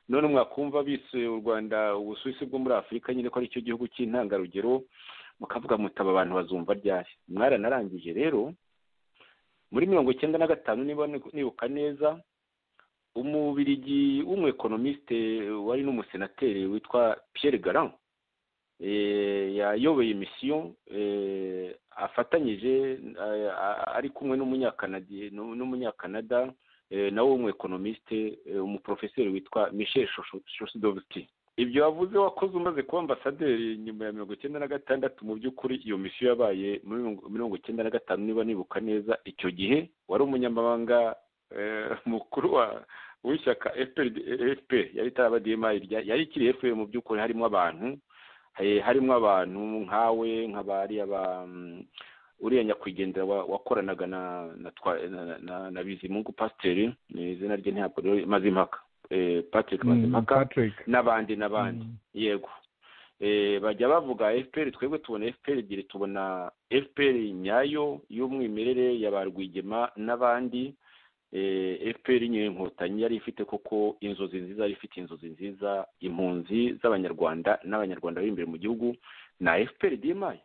None mwakumva bise u Rwanda Ubusuwisi bwo muri Afurika nyine, ko ari cyo gihugu cy'intangarugero, mukavuga mutaba abantu bazumva ryari? Mwaranarangije rero muri 95, niba nibuka neza, Umubirigi w'umwekonomiste wari n'umusenateri witwa Pierre Galand yayoboye mission afatanyije, ari kumwe n'Umunyakanada nawe w'umwekonomiste, umuprofeseri witwa Michel Chossudovsky. Ibyo wavuze wakoze umaze kuba ambasaderi nyuma ya 96. Mu by'ukuri iyo mission yabaye muri 95, niba nibuka neza. Icyo gihe wari umunyamabanga mukuru w'ishyaka FPR, yari itaraba DMI, yari ikiri FPR. Mu by'ukuri harimo abantu nkawe, nk'abari aba uriya nyakwigendera wakoranaga na Bizimungu pasiteri, ni izina rye ntabwo rero, Mazimpaka, Patrick Mazimpaka, n'abandi n'abandi. Yego, bajya bavuga FPR, twebwe tubona FPR ebyiri: tubona FPR nyayo y'umwimerere ya ba Rwigema n'abandi, FPR nyine Inkotanyi yari ifite koko inzozi nziza, yari ifite inzozi nziza impunzi z'Abanyarwanda n'Abanyarwanda bari imbere mu gihugu, na FPR DMI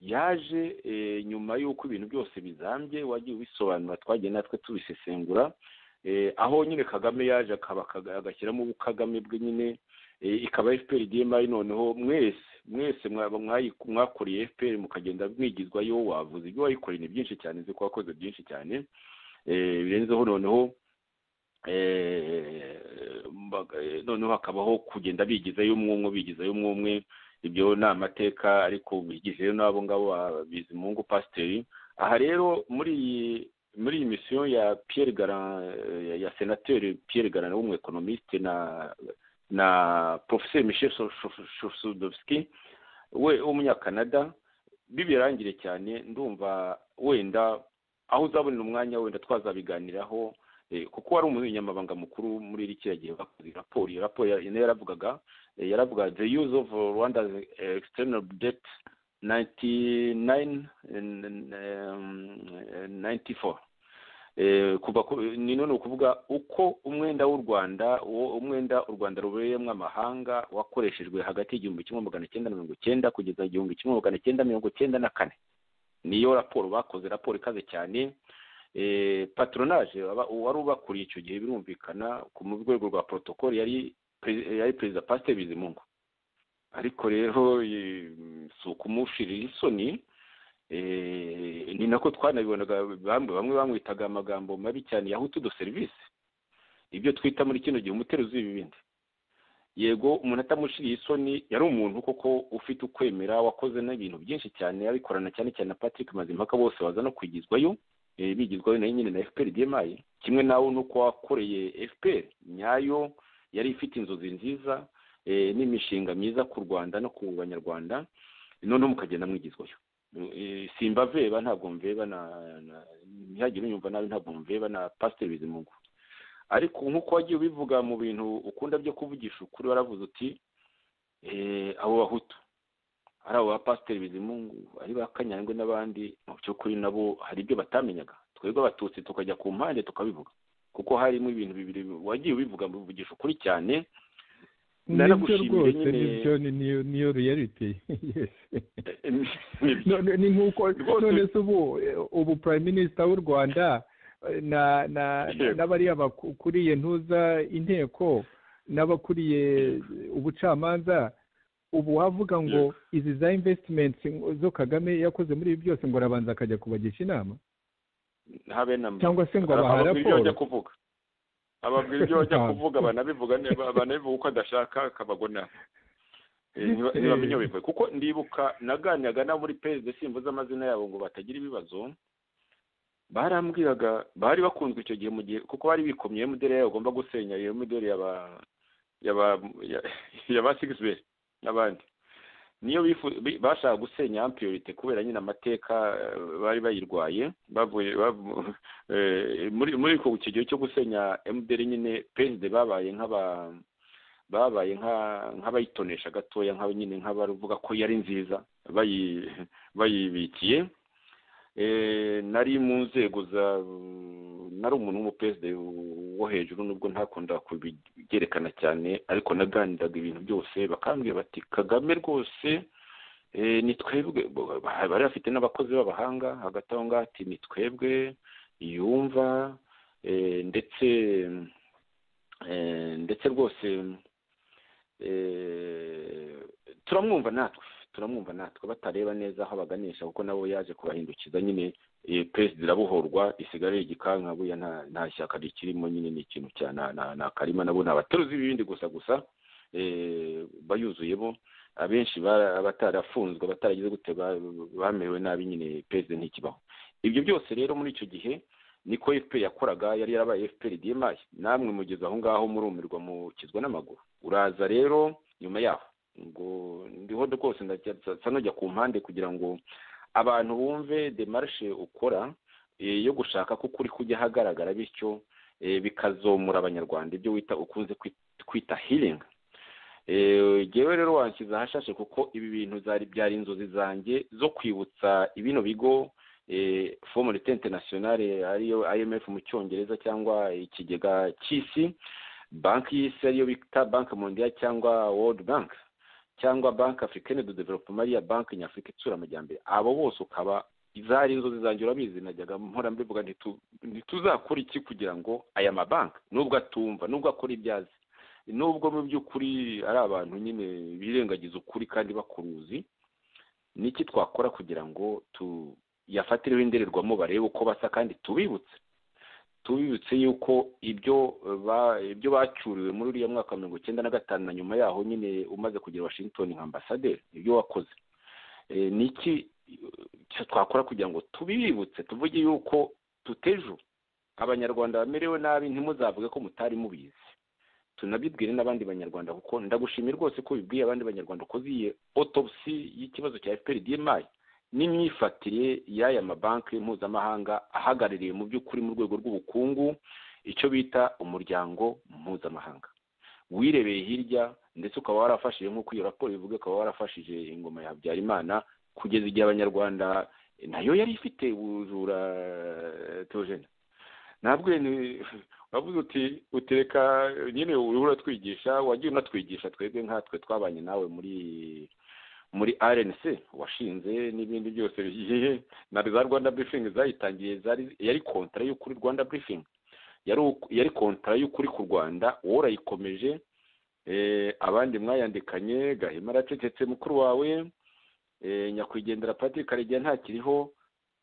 yaje nyuma y'uko ibintu byose bizambye. Wagiye ubisobanura, twagiye natwe tubisesengura, aho nyine Kagame yaje akaba agashyiramo ubukagame bwe nyine, ikaba FPR DMI. Noneho mwese mwese mwakoreye FPR mukagenda mwigizwayo. Wavuze ibyo wayikoreye ni byinshi cyane, nzi ko wakoze byinshi cyane birenzeho. Noneho hakabaho kugenda bigizayo umwe, bigizayo umwe. Ibyo ni amateka, ariko bigije n'abo ngabo Bizimungu pasiteri. Aha rero muri iyi mission ya Pierre Garan, ya sénateur Pierre Garan w'umwekonomiste na professeur Michel Chossudovsky we w'umunyakanada, bibirangire cyane. Ndumva wenda aho uzabonera umwanya wenda twazabiganiraho, kuko wari umunyamabanga mukuru muri kiriya gihe bakoze raporo. Iyo raporo yaravugaga "The use of Rwanda's external debt 99 94", kuva ni none ukuvuga uko umwenda w'u Rwanda, umwenda u Rwanda rubereyemo amahanga, wakoreshejwe hagati y'1990 kugeza 1994. Niyo raporo bakoze, raporo ikaze cyane. Patronage wari ubakuriye icyo gihe, birumvikana mu rwego rwa protocole, yari perezida Pasiteri Bizimungu. Ariko rero si ukumushirira isoni, ni nako twanabibonaga, bamwe bamwitaga amagambo mabi cyane ya Hutu de service, ibyo twita muri kino gihe umuteruzi w'ibibindi. Yego, umuntu atamushiriye isoni, yari umuntu koko ufite ukwemera, wakoze n'ibintu byinshi cyane, abikorana cyane cyane na Patrick Mazimpaka, bose baza no kwigizwayo, bigizwayo na nyine na FPR DMI. Kimwe nawe nuko wakoreye FPR nyayo yari ifite inzozi nziza n'imishinga myiza ku Rwanda no ku Banyarwanda, noneho mukagenda mwigizwayo. Simba veba, ntabwo mveba na ntihagire unyumva nabi, ntabwo mveba na Pasiteri Bizimungu. Ariko nk'uko wagiye ubivuga mu bintu ukunda byo kuvugisha ukuri, waravuze uti abo Bahutu, ari abo ba Pasiteri Bizimungu, ari ba Kanyangwe n'abandi, mu by'ukuri nabo hari ibyo batamenyaga, twebwe Abatutsi tukajya ku mpande tukabivuga, kuko harimo ibintu bibiri wagiye ubivuga muvugisha ukuri cyane. Nibyo rwose, nibyo, niyo reality, yes. Ni nkuko none se ubu prime minister w'u Rwanda na na n'abariya bakuriye ntuza inteko n'abakuriye ubucamanza, ubu wavuga ngo izi za investments zo Kagame yakoze muri ibi byose, ngo arabanza akajya kubagisha inama habe na cyangwa se ngo abaha raporo? Kuvuga, ababwira ibyo bajya kuvuga, banabivuga banabivuga uko adashaka, akabagwa nabi, ntibamenye bivuye. Kuko ndibuka naganiraga na muri PSD, simvuze amazina yabo ngo batagira ibibazo, barambwiraga, bari bakunzwe icyo gihe, mu gihe kuko bari bikomye MDR yabo bagomba gusenya, iyo MDR yaba Sixbert n'abandi, niyo bashaka gusenya en priorité, kubera nyine amateka bari bayirwaye bavuye muri icyo gihe cyo gusenya MDR. Nyine PSD babaye nk'aba babaye nk'abayitonesha gatoya, nk'aba nyine nk'abavuga ko yari nziza, bayibikiye. Nari mu nzego za, nari umuntu w'umuPSD wo hejuru, nubwo ntakunda kubyerekana cyane, ariko naganiraga ibintu byose, bakambwira bati Kagame rwose ni twebwe, bari bafite n'abakozi b'abahanga hagati aho ngaho, ati ni twebwe yumva, ndetse rwose turamwumva natwe, turamwumva natwe, batareba neza aho baganisha, kuko nabo yaje kubahindukiza nyine. Perezida irabohorwa, isigara igikanka, buya nta shyaka rikirimo nyine, ni ikintu cya na karima, nabo ni abateruzi b'ibindi gusa gusa bayuzuyemo. Abenshi abatarafunzwe, bataragize gute, bamerewe nabi nyine, perezida ntikibaho. Ibyo byose rero muri icyo gihe niko FPR yakoraga, yari yarabaye FPR DMI. Namwe mugeze aho ngaho murumirwa, mukizwa n'amaguru. Uraza rero nyuma yaho ngo ndiho rwose ndasa nujya ku mpande kugira ngo abantu bumve démarche ukora yo gushaka ko ukuri kujya ahagaragara, bityo bikazomura Abanyarwanda, ibyo wita, ukunze kwita healing. Jyewe rero wanshyize ahashashe, kuko ibi bintu zari byari inzozi zanjye zo kwibutsa ibino bigo, Fonds monétaire international ariyo IMF mu Cyongereza cyangwa ikigega cy'isi, Banki y'Isi ariyo bita Banque mondiale cyangwa World Bank, cyangwa Banque africaine de développement ariya Banki Nyafurika Itsura Amajyambere, abo bose ukaba zari inzozi zanjye. Urabizi, najyaga mpora mbivuga, ntituzakora iki kugira ngo aya mabanki, nubwo atumva, nubwo akora ibyazi, nubwo mu by'ukuri ari abantu nyine birengagiza ukuri kandi bakuruzi, niki twakora kugira ngo tuyafatireho indorerwamo, barebe uko basa, kandi tubibutse Tubibutse yuko ibyo bacyuriwe muri uriya mwaka wa 95 na nyuma yaho nyine umaze kugera Washington nka ambasaderi, ibyo wakoze niki twakora kugira ngo tubibutse, tuvuge yuko tutejo abanyarwanda bamerewe nabi ntimuzavuge ko mutari mubizi. Tunabibwire n'abandi banyarwanda, kuko ndagushimira rwose ko bibwiye abandi banyarwanda ko ziye autopsy y'ikibazo cya FPR-DMI n'imyifatire y'aya mabanki mpuzamahanga ahagarariye mu by'ukuri mu rwego rw'ubukungu icyo bita umuryango mpuzamahanga. Wirebeye hirya ndetse ukaba warafashije, nk'uko iyo raporo ivuga, ukaba warafashije ingoma ya Habyarimana kugeza igihe abanyarwanda nayo yari ifite ubujura. Theogene, ntabwo wavuze uti utereka nyine urihura twigisha, wagiye unatwigisha twebwe nkatwe twabanye nawe muri RNC washinze n'ibindi byose bigiye na za Rwanda Briefing zayitangiye, yari kontra y'ukuri. Rwanda Briefing yari kontra y'ukuri ku Rwanda, wowe urayikomeje. Abandi mwayandikanye, Gahima aracecetse mukuru wawe, nyakwigendera Patrick Karegeya ntakiriho,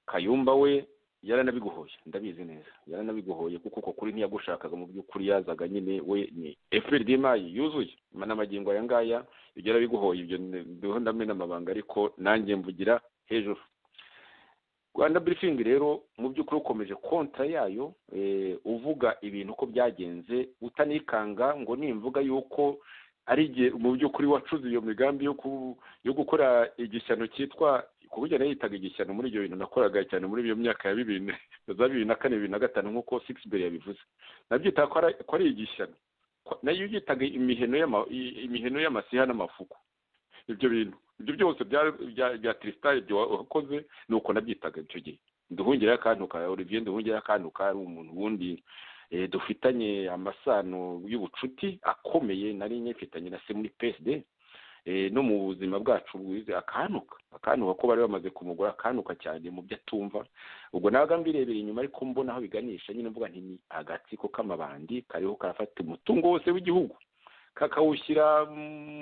Kayumba we yaranabiguhoye, ndabizi neza yaranabiguhoye, kuko uko kuri ntiyagushakaga mu by'ukuri, yazaga nyine we ni FPR-DMI yuzuye n'amagingo aya ngaya, ibyo yarabiguhoye, ibyo ndiho ndamena amabanga, ariko nanjye mvugira hejuru. Rwanda Briefing rero mu by'ukuri ukomeje kontra yayo, uvuga ibintu uko byagenze, utanikanga ngo nimvuga yuko ari igihe mu by'ukuri wacuze iyo migambi yo gukora igishyano cyitwa, kuburyo nayitaga igishyano muri ibyo bintu nakoraga cyane muri iyo myaka ya 2004 2005, nk'uko Sixbert yabivuze, nabyita ko ari igishyano, nayo yitaga imiheno y'amasiha n'amafuku. Ibyo bintu ibyo byose bya Tristan ibyo wakoze nuko nabyitaga icyo gihe. Nduhungira akantu ka Olivier, nduhungira akantu ka ari umuntu wundi dufitanye amasano y'ubucuti akomeye, nari nyifitanye na se muri PSD no mu buzima bwacu bwize, akanuka ko bari bamaze kumugura, akanuka cyane mu byo atumva. Ubwo nabaga mbirebera inyuma ariko mbona aho biganisha nyine, mvuga nti ni agatsiko k'amabandi kariho karafata umutungo wose w'igihugu kakawushyira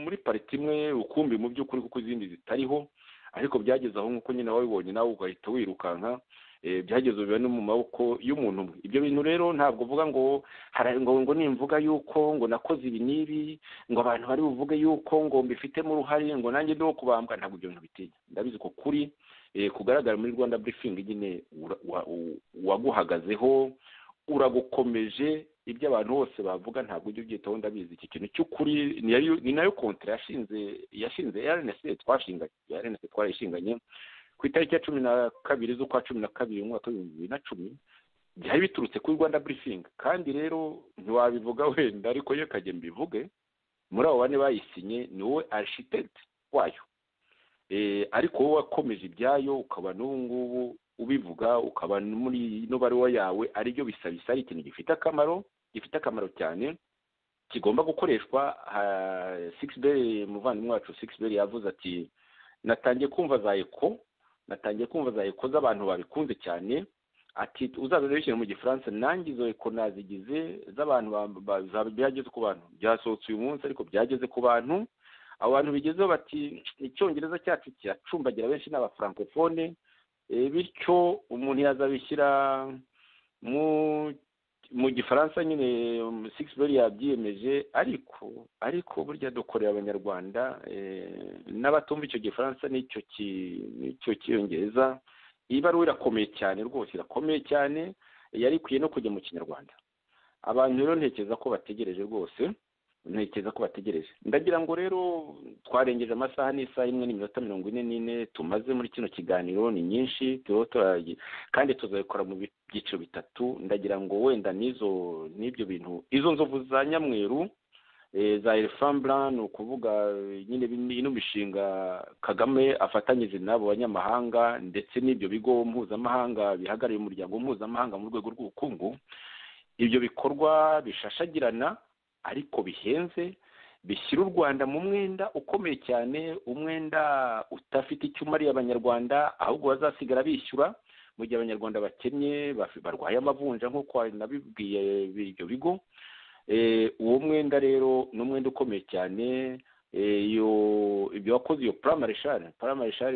muri pariti imwe rukumbi mu by'ukuri, kuko izindi zitariho. Ariko byageze aho nk'uko nyine wabibonye nawe ugahita wirukanka, byageze biba no mu maboko y'umuntu umwe. Ibyo bintu rero ntabwo uvuga ngo ngo nimvuga yuko ngo nakoze ibi n'ibi ngo abantu bari buvuge yuko ngo mbifitemo uruhare ngo nanjye ndiho kubambwa, ntabwo ibyo bintu bitinya. Ndabizi ko kuri kugaragara muri Rwanda Briefing nyine waguhagazeho, uragukomeje, ibyo abantu bose bavuga ntabwo ujya ubyitaho. Ndabizi iki kintu cy'ukuri ni nayo kontra yashinze RNC twashinganye, RNC twarayishinganye ku itariki ya 12 z'ukwa 12 umwaka wa 2010, byari biturutse kuri Rwanda Briefing. Kandi rero ntiwabivuga wenda, ariko yo kajye mbivuge, muri abo bane bayisinye ni wowe architect wayo, ariko wowe wakomeje ibyayo, ukaba n'ubu ngubu ubivuga, ukaba muri ino baruwa yawe aribyo bisabisa, ari ikintu gifite akamaro, gifite akamaro cyane, kigomba gukoreshwa. Sixbert, muvandimwe wacu Sixbert yavuze ati natangiye kumva za eko, natangiye kumva za eko z'abantu babikunze cyane, ati uzaza bishyira mu gifaransa, nanjye izo eko nazigize z'abantu byageze ku bantu, byasohotse uyu munsi ariko byageze ku bantu. Abo bantu bigezeho bati icyongereza cyacu kiracumbagira benshi n'abafrancophone, bityo umuntu yazabishyira mu gifaransa nyine. Sixbert yabyiyemeje, ariko burya dukorera abanyarwanda n'abatumva icyo gifaransa n'icyo cyiyongereza. Ibaruwa irakomeye cyane rwose, irakomeye cyane, yari ikwiye no kujya mu kinyarwanda. Abantu rero ntekereza ko bategereje rwose, ntekereza ko bategereje. Ndagira ngo rero twarengeje amasaha n'isaha 1:44 tumaze muri kino kiganiro, ni nyinshi kandi tuzabikora mu byiciro bitatu. Ndagira ngo wenda n'izo n'ibyo bintu, izo nzovu za nyamweru za Elephant Blanc, ni ukuvuga nyine ino mishinga Kagame afatanyije n'abo banyamahanga ndetse n'ibyo bigo mpuzamahanga bihagarariye umuryango mpuzamahanga mu rwego rw'ubukungu, ibyo bikorwa bishashagirana ariko bihenze, bishyira u Rwanda mu mwenda ukomeye cyane, umwenda udafite icyo umariye abanyarwanda, ahubwo bazasigara bishyura mu gihe abanyarwanda bakennye, barwaye amavunja nk'uko nabibwiye ibyo bigo. Uwo mwenda rero ni umwenda ukomeye cyane. Ibyo wakoze iyo plan Marshal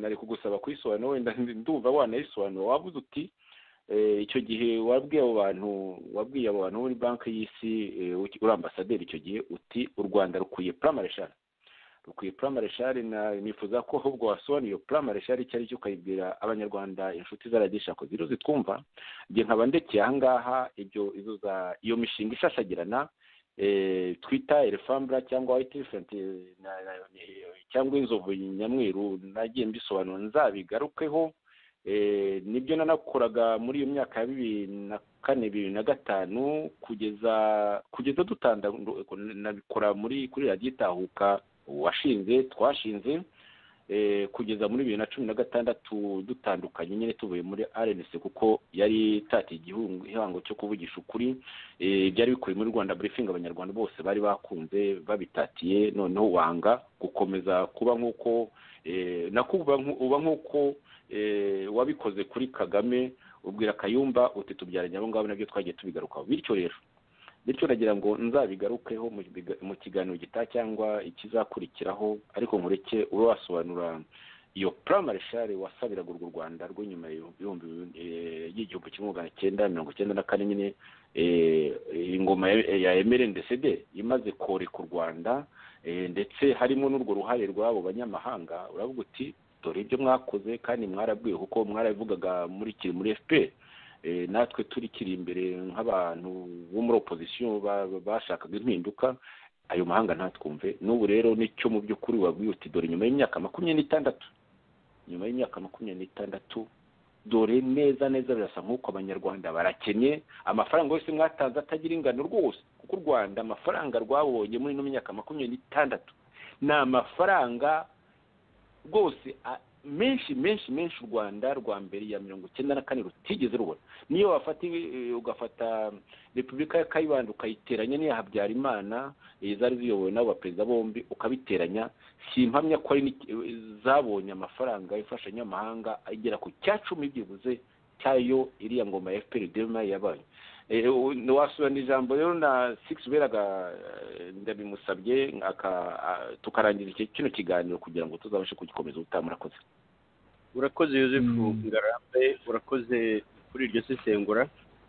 nari kugusaba kuyisobanura, wenda ndumva wanayisobanura. Wavuze uti Icyo gihe wabwiye abo bantu, wabwiye abo bantu muri Banki y'Isi, uri ambasaderi icyo gihe, uti u Rwanda rukwiye Plan Marshall, rukwiye Plan Marshall. Nifuza ko ahubwo wasobanura iyo Plan Marshall icyo ari cyo, ukayibwira Abanyarwanda, inshuti za Radiyo Ishakwe ziro zitwumva. Njye nkaba ndekeye ahangaha. Ibyo izo za iyo mishinga ishashagirana twita éléphant blanc cyangwa white elephant cyangwa inzovu nyamweru, nagiye mbisobanura, nzabigarukeho. Nibyo nanakoraga muri iyo myaka ya 2004, 2005, kugeza dutanda, nabikora muri kuri Radiyo Itahuka washinze, twashinze, kugeza muri 2016 dutandukanye nyine, tuvuye muri RNC, kuko yari itatiye igihango cyo kuvugisha ukuri. Byari bikubiye muri Rwanda Briefing, Abanyarwanda bose bari bakunze babitatiye. Noneho wanga gukomeza kuba nk'uko nako uba nk'uko wabikoze kuri Kagame, ubwira Kayumba uti tubyaranye abo ngabo. Nabyo twagiye tubigarukaho. Bityo rero, bityo nagira ngo nzabigarukeho mu kiganiro gitaha cyangwa ikizakurikiraho, ariko nkureke ube wasobanura iyo Plan Marshall wasabiraga urwo Rwanda rwo nyuma y'1994 nyine, ingoma ya MRND-CD imaze koreka u Rwanda, ndetse harimo n'urwo ruhare rw'abo banyamahanga. Uravuga uti dore ibyo mwakoze kandi mwarabwiwe, kuko mwarabivugaga muri kiri muri FPR, natwe turi kiri imbere nk'abantu bo muri opposition bashakaga impinduka, ayo mahanga ntatwumve. N'ubu rero nicyo mu by'ukuri wabwiye uti dore nyuma y'imyaka 26, nyuma y'imyaka 26, dore neza neza birasa nk'uko Abanyarwanda barakennye, amafaranga yose mwatanze atagira ingano rwose, kuko u Rwanda amafaranga rwabonye muri ino myaka 26 ni amafaranga rwose menshi menshi menshi u Rwanda rwa mbere ya 94 rutigeze rubona. Niyo wafata, ugafata Repubulika ya Kayibanda ukayiteranya n'iya Habyarimana, zari ziyobowe n'abo baperezida bombi, ukabiteranya, si impamya ko ari zabonye amafaranga y'imfashanyamahanga agera ku 10% byibuze cyayo iriya ngoma ya FPR DMI yabaye. Wasubirana ijambo rero na Six Beraga, ndabimusabye, tukarangiza kino kiganiro kugira ngo tuzabashe kugikomeza ubutaha. Murakoze. Urakoze Yosefu Ngarambe, urakoze kuri iryo sesengura.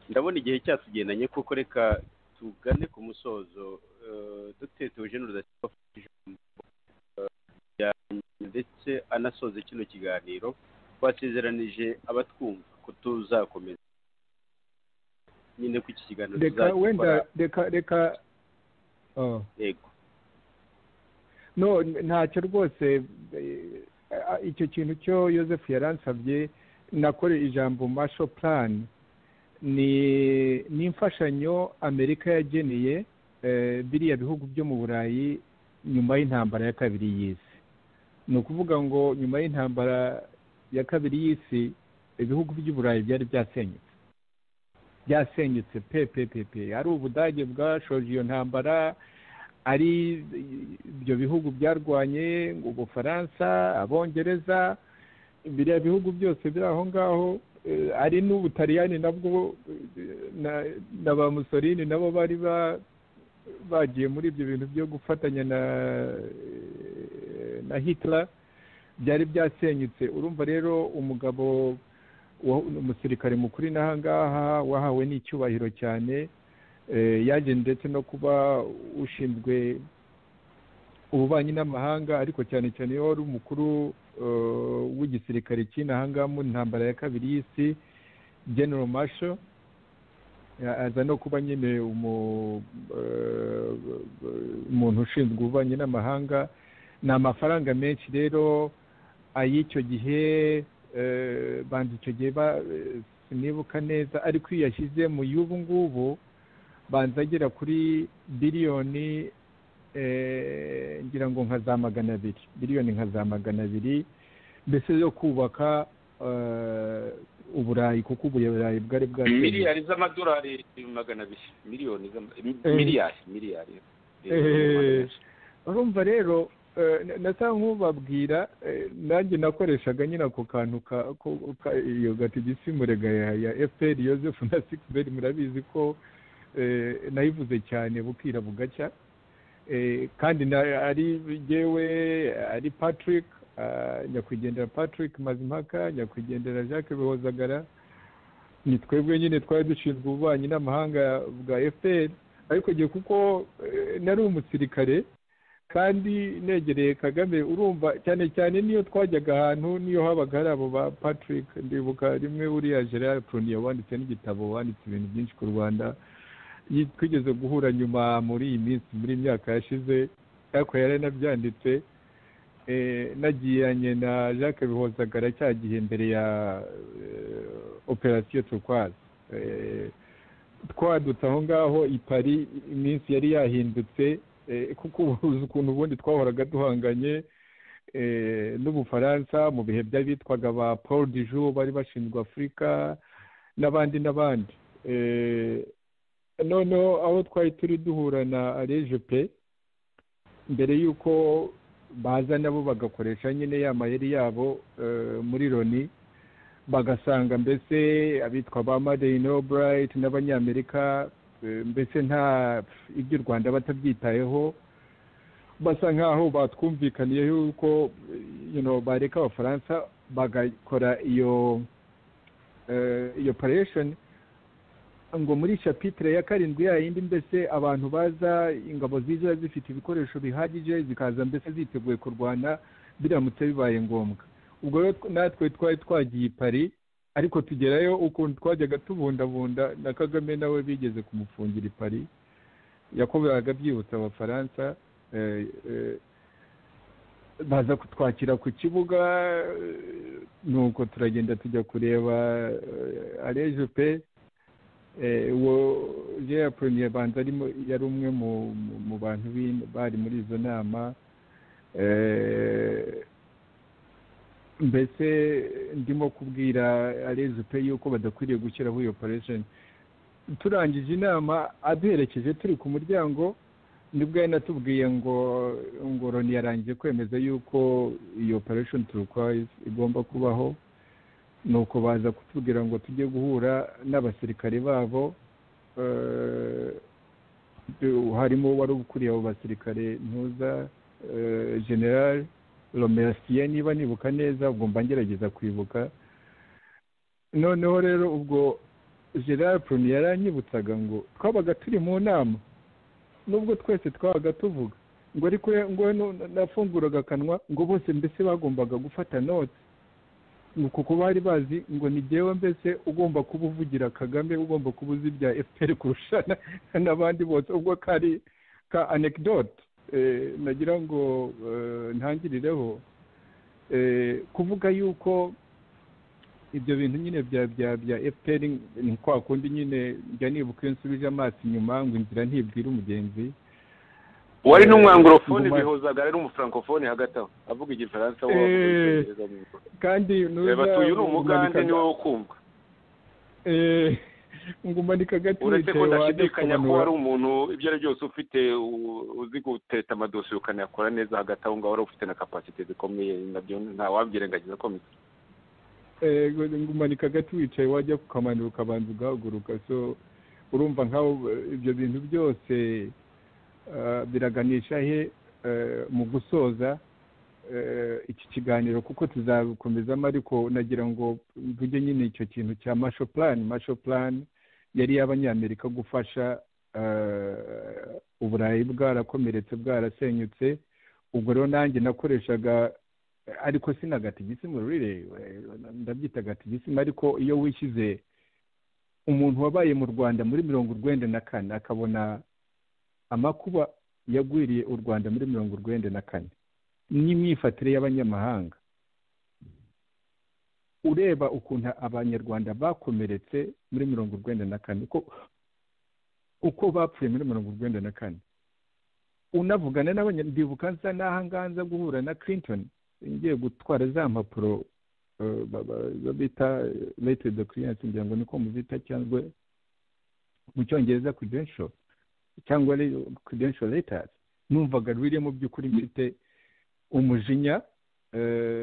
Ndabona igihe cyatugendanye kuko reka tugane ku musozo. Dr Theogene Rudasingwa ijambo ndetse anasoze kino kiganiro. Twasezeranije abatwumva ko tuzakomeza nyine ku iki kiganiro. Reka wenda reka oh. Yego. No, ntacyo rwose. Icyo kintu cyo Joseph yaransabye nakore, ijambo Marshall Plan ni imfashanyo Amerika yageneye biriya bihugu byo mu Burayi nyuma y'intambara ya kabiri y'isi. Ni ukuvuga ngo nyuma y'intambara ya kabiri y'isi ibihugu by'i Burayi byari byasenyutse, byasenyutse pe pe pe pe. Ari Ubudage bwashoje iyo ntambara, ari ibyo bihugu byarwanye, Ubufaransa, Abongereza, biriya bihugu byose biri aho ngaho, ari n'Ubutaliyani nabwo na ba Mussolini nabo bari bagiye muri ibyo bintu byo gufatanya na Hitler, byari byasenyutse. Urumva rero umugabo, umusirikare mukuru n'aha ngaha wahawe n'icyubahiro cyane, yaje ndetse no kuba ushinzwe ububanyi n'amahanga, ariko cyane cyane iyo wari umukuru w'igisirikare cy'inaha ngaha mu ntambara ya kabiri y'isi, General Marshall, aza no kuba nyine umuntu ushinzwe ububanyi n'amahanga. Ni amafaranga menshi rero ay'icyo gihe, banza icyo gihe sinibuka neza, ariko iyo yashyize mu y'ubu ngubu banza agera kuri biliyoni, ngira ngo nka za 200 biliyoni, nka za 200 mbese yo kubaka Uburayi, kuko Uburayi bwari bwa Miliyari z'amadolari 200 miliyoni, miliyari, miliyari. Urumva rero nasa nk'ubabwira, nanjye nakoreshaga nyine ako kantu iyo gatigisimurega ya FPR. Joseph na Sixbert murabizi ko nayivuze cyane bukira bugacya, kandi ari jyewe, ari Patrick, nyakwigendera Patrick Mazimpaka, nyakwigendera Jacques Bihozagara. Ni twebwe nyine twari dushinzwe ububanyi n'amahanga bwa FPR, ariko igihe kuko nari umusirikare kandi negereye Kagame, urumva cyane cyane niyo twajyaga ahantu, niyo habaga hari abo ba Patrick. Ndibuka rimwe uriya Gerard Prunier wanditse n'igitabo, wanditse ibintu byinshi ku Rwanda, twigeze guhura nyuma muri iyi minsi, muri myaka yashize, ariko yaranabyanditse. Nagiranye na Jacques Bihozagara cya gihe mbere ya Opération Turquoise, twadutse aho ngaho i Paris, iminsi yari yahindutse, kuko uzi ukuntu ubundi twahoraga duhanganye n'Ubufaransa mu bihe by'abitwaga ba Paul Dijoud bari bashinzwe Afurika n'abandi n'abandi. Noneho aho twari turi duhura na Alain mbere y'uko baza nabo bagakoresha nyine ya mayeri yabo muri Loni, bagasanga mbese abitwa ba Madeleine Albright n'Abanyamerika mbese nta iby'u Rwanda batabyitayeho, basa nkaho batwumvikaniye yuko bareka Abafaransa bagakora iyo operation, ngo muri chapitre ya 7 ya yindi, mbese abantu baza, ingabo ziza zifite ibikoresho bihagije, zikaza mbese ziteguye kurwana biramutse bibaye ngombwa. Ubwo rero natwe twari twagiye i Paris, ariko tugerayo ukuntu twajyaga tubundabunda na Kagame, nawe bigeze kumufungira i Paris, yakoraga byibutsa Abafaransa. Baza kutwakira ku kibuga, nuko turagenda tujya kureba Alain Juppé. Uwo Gerard Prunier banza arimo, yari umwe mu bantu bari muri izo nama. Mbese ndimo kubwira Alain Juppé yuko badakwiriye gushyiraho iyo operation. Turangije inama, aduherekeje, turi ku muryango, nibwo yanatubwiye ngo Loni yarangije kwemeza yuko iyo Operation Turquoise igomba kubaho. Nuko baza kutubwira ngo tujye guhura n'abasirikare babo, harimo wari ukuriye abo basirikare, ntuza General Lemercier, niba nibuka neza, ubwo mba ngerageza kwibuka. Noneho rero ubwo Gerard Prunier yaranyibutsaga ngo twabaga turi mu nama, nubwo twese twabaga tuvuga ngo, ariko ngo nafunguraga akanwa, ngo bose mbese bagombaga gufata note, kuko bari bazi ngo ni jyewe mbese ugomba kuba uvugira Kagame, ugomba kuba uzi ibya FPR kurusha n'abandi bose. Ubwo kari ka anecdote nagira ngo ntangirireho kuvuga yuko ibyo bintu nyine bya FPR ni kwa kundi nyine njya nibuka iyo nsubije amaso inyuma, ngo inzira ntibwira umugenzi. Wari n'umwanglophone, Bihozaga ari n'umufrancophone hagati aho, avuga Igifaransa, wowe kandi batuye uri Umugande, niwe wo kumva. Ngumanika agati. Uretse ko ndashidikanya ko wari umuntu ibyo ari byose ufite uzi guteta amadosiye ukanayakora neza. Hagati aho ngaho wari ufite na capacité zikomeye, nabyo ntawabyirengagiza akomeza. Ngumanika agati wicaye, wajya kukamanura ukabanza ugahaguruka. So urumva nkaho ibyo bintu byose biraganisha he mu gusoza iki kiganiro, kuko tuzabikomezamo, ariko nagira ngo mvuge nyine icyo kintu cya Marshall Plan. Marshall Plan yari iy'Abanyamerika gufasha Uburayi bwarakomeretse, bwarasenyutse. Ubwo rero nanjye nakoreshaga, ariko sinagatigisimu rurire, ndabyita gatigisimu, ariko iyo wishyize umuntu wabaye mu Rwanda muri 94, akabona amakuba yagwiriye u Rwanda muri 94 n'imyifatire y'abanyamahanga, ureba ukuntu Abanyarwanda bakomeretse muri 94, uko bapfuye muri 94, unavugana n'abanyandibuka nsa n'aha ngaha nza guhura na Clinton, ngiye gutwara za mpapuro bita lettre de créance, ngira ngo niko muzita, cyangwa mu Cyongereza credential, cyangwa credential letters, numvaga rwiriye mu by'ukuri mfite umujinya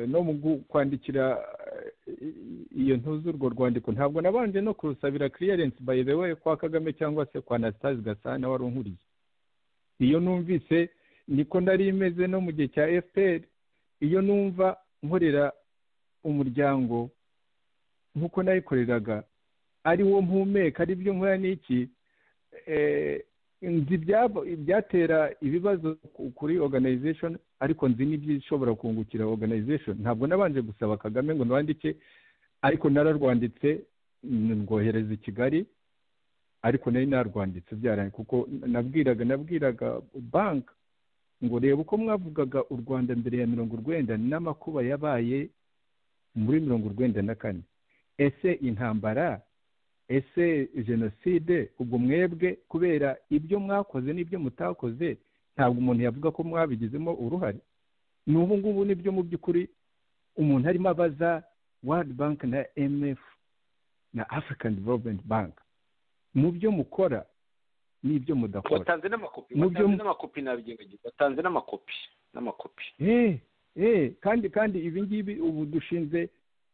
no mu kwandikira iyo ntuzi urwo rwandiko. Ntabwo nabanje no kurusabira clearance, by the way, kwa Kagame cyangwa se kwa Anastase Gasana wari unkuriye. Iyo numvise, niko nari imeze no mu gihe cya FPR, iyo numva nkorera umuryango nk'uko nayikoreraga. ari wo mpumeka, ari byo nkora n'iki, nzi ibyatera ibibazo kuri organization, ariko nzi n'ibyishobora kungukira organization. Ntabwo nabanje gusaba Kagame ngo nwandike, ariko nararwanditse ngohereza i Kigali, ariko nari narwanditse byaranye, kuko nabwiraga bank ngo reba uko mwavugaga u Rwanda mbere ya 90 n'amakuba yabaye muri 94, ese intambara, ese jenoside, ubwo mwebwe kubera ibyo mwakoze n'ibyo mutakoze ntabwo umuntu yavuga ko mwabigizemo uruhare. N'ubu ngubu nibyo mu by'ukuri umuntu arimo abaza World Bank na MF na African Development Bank mu byo mukora n'ibyo mudakora. Watanze n'amakopi, nabigengagiye, watanze n'amakopi. Kandi ibi ngibi ubu dushinze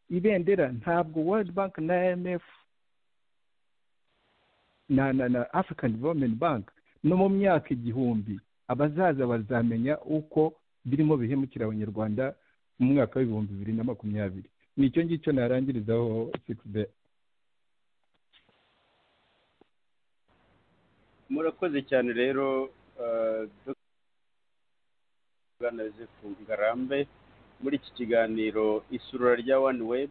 ibendera, ntabwo World Bank na MF na African Development Bank no mu myaka 1000 abazaza bazamenya uko birimo bihemukira abanyarwanda mu mwaka wa 2020. Nicyo ngicyo narangirizaho 6B. Murakoze cyane rero Dr. Joseph Ngarambe muri iki kiganiro isurura rya One Web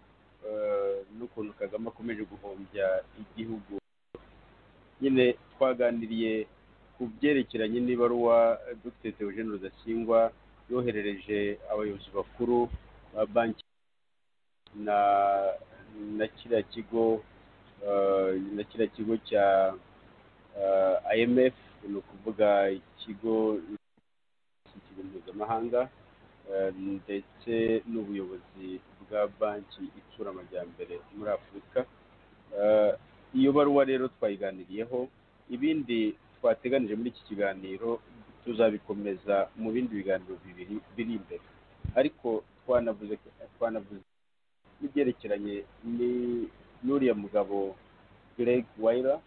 n'ukuntu Kagame akomeje guhombya igihugu. Nyine twaganiriye ku byerekeranye n'ibaruwa Dr. Theogene Rudasingwa yoherereje abayobozi bakuru ba banki na kiriya kigo cya IMF, ni ukuvuga ikigo mpuzamahanga, ndetse n'ubuyobozi bwa banki itsura amajyambere muri Afurika. Iyo baruwa rero twayiganiriyeho, ibindi twateganije muri iki kiganiro tuzabikomeza mu bindi biganiro bibiri biri imbere, ariko twanavuze n'ibyerekeranye n'uriya mugabo Greg Wyler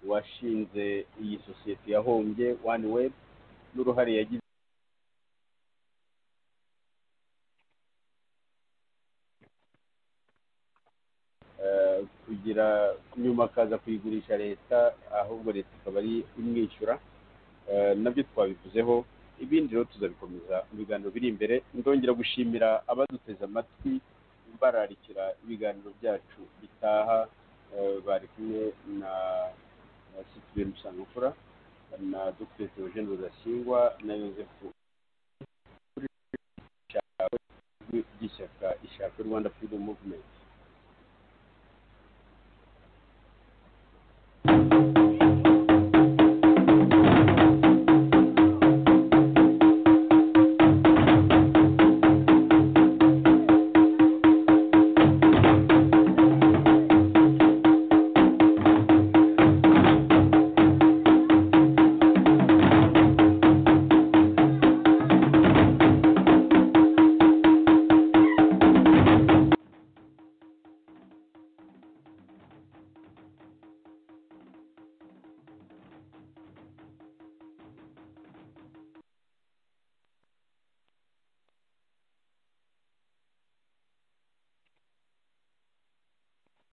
washinze iyi sosiyete yahombye One Web n'uruhare yagize kugira nyuma akaza kuyigurisha leta, ahubwo leta ikaba ari imwishyura, nabyo twabivuzeho. Ibindi rero tuzabikomeza mu biganiro biri imbere. Ndongera gushimira abaduteze amatwi, bararikira ibiganiro byacu bitaha. Bari kumwe na Cyprien Musangamfura na Dr. Theogene Rudasingwa na Joseph ry'ishyaka Ishakwe Rwanda Freedom Movement.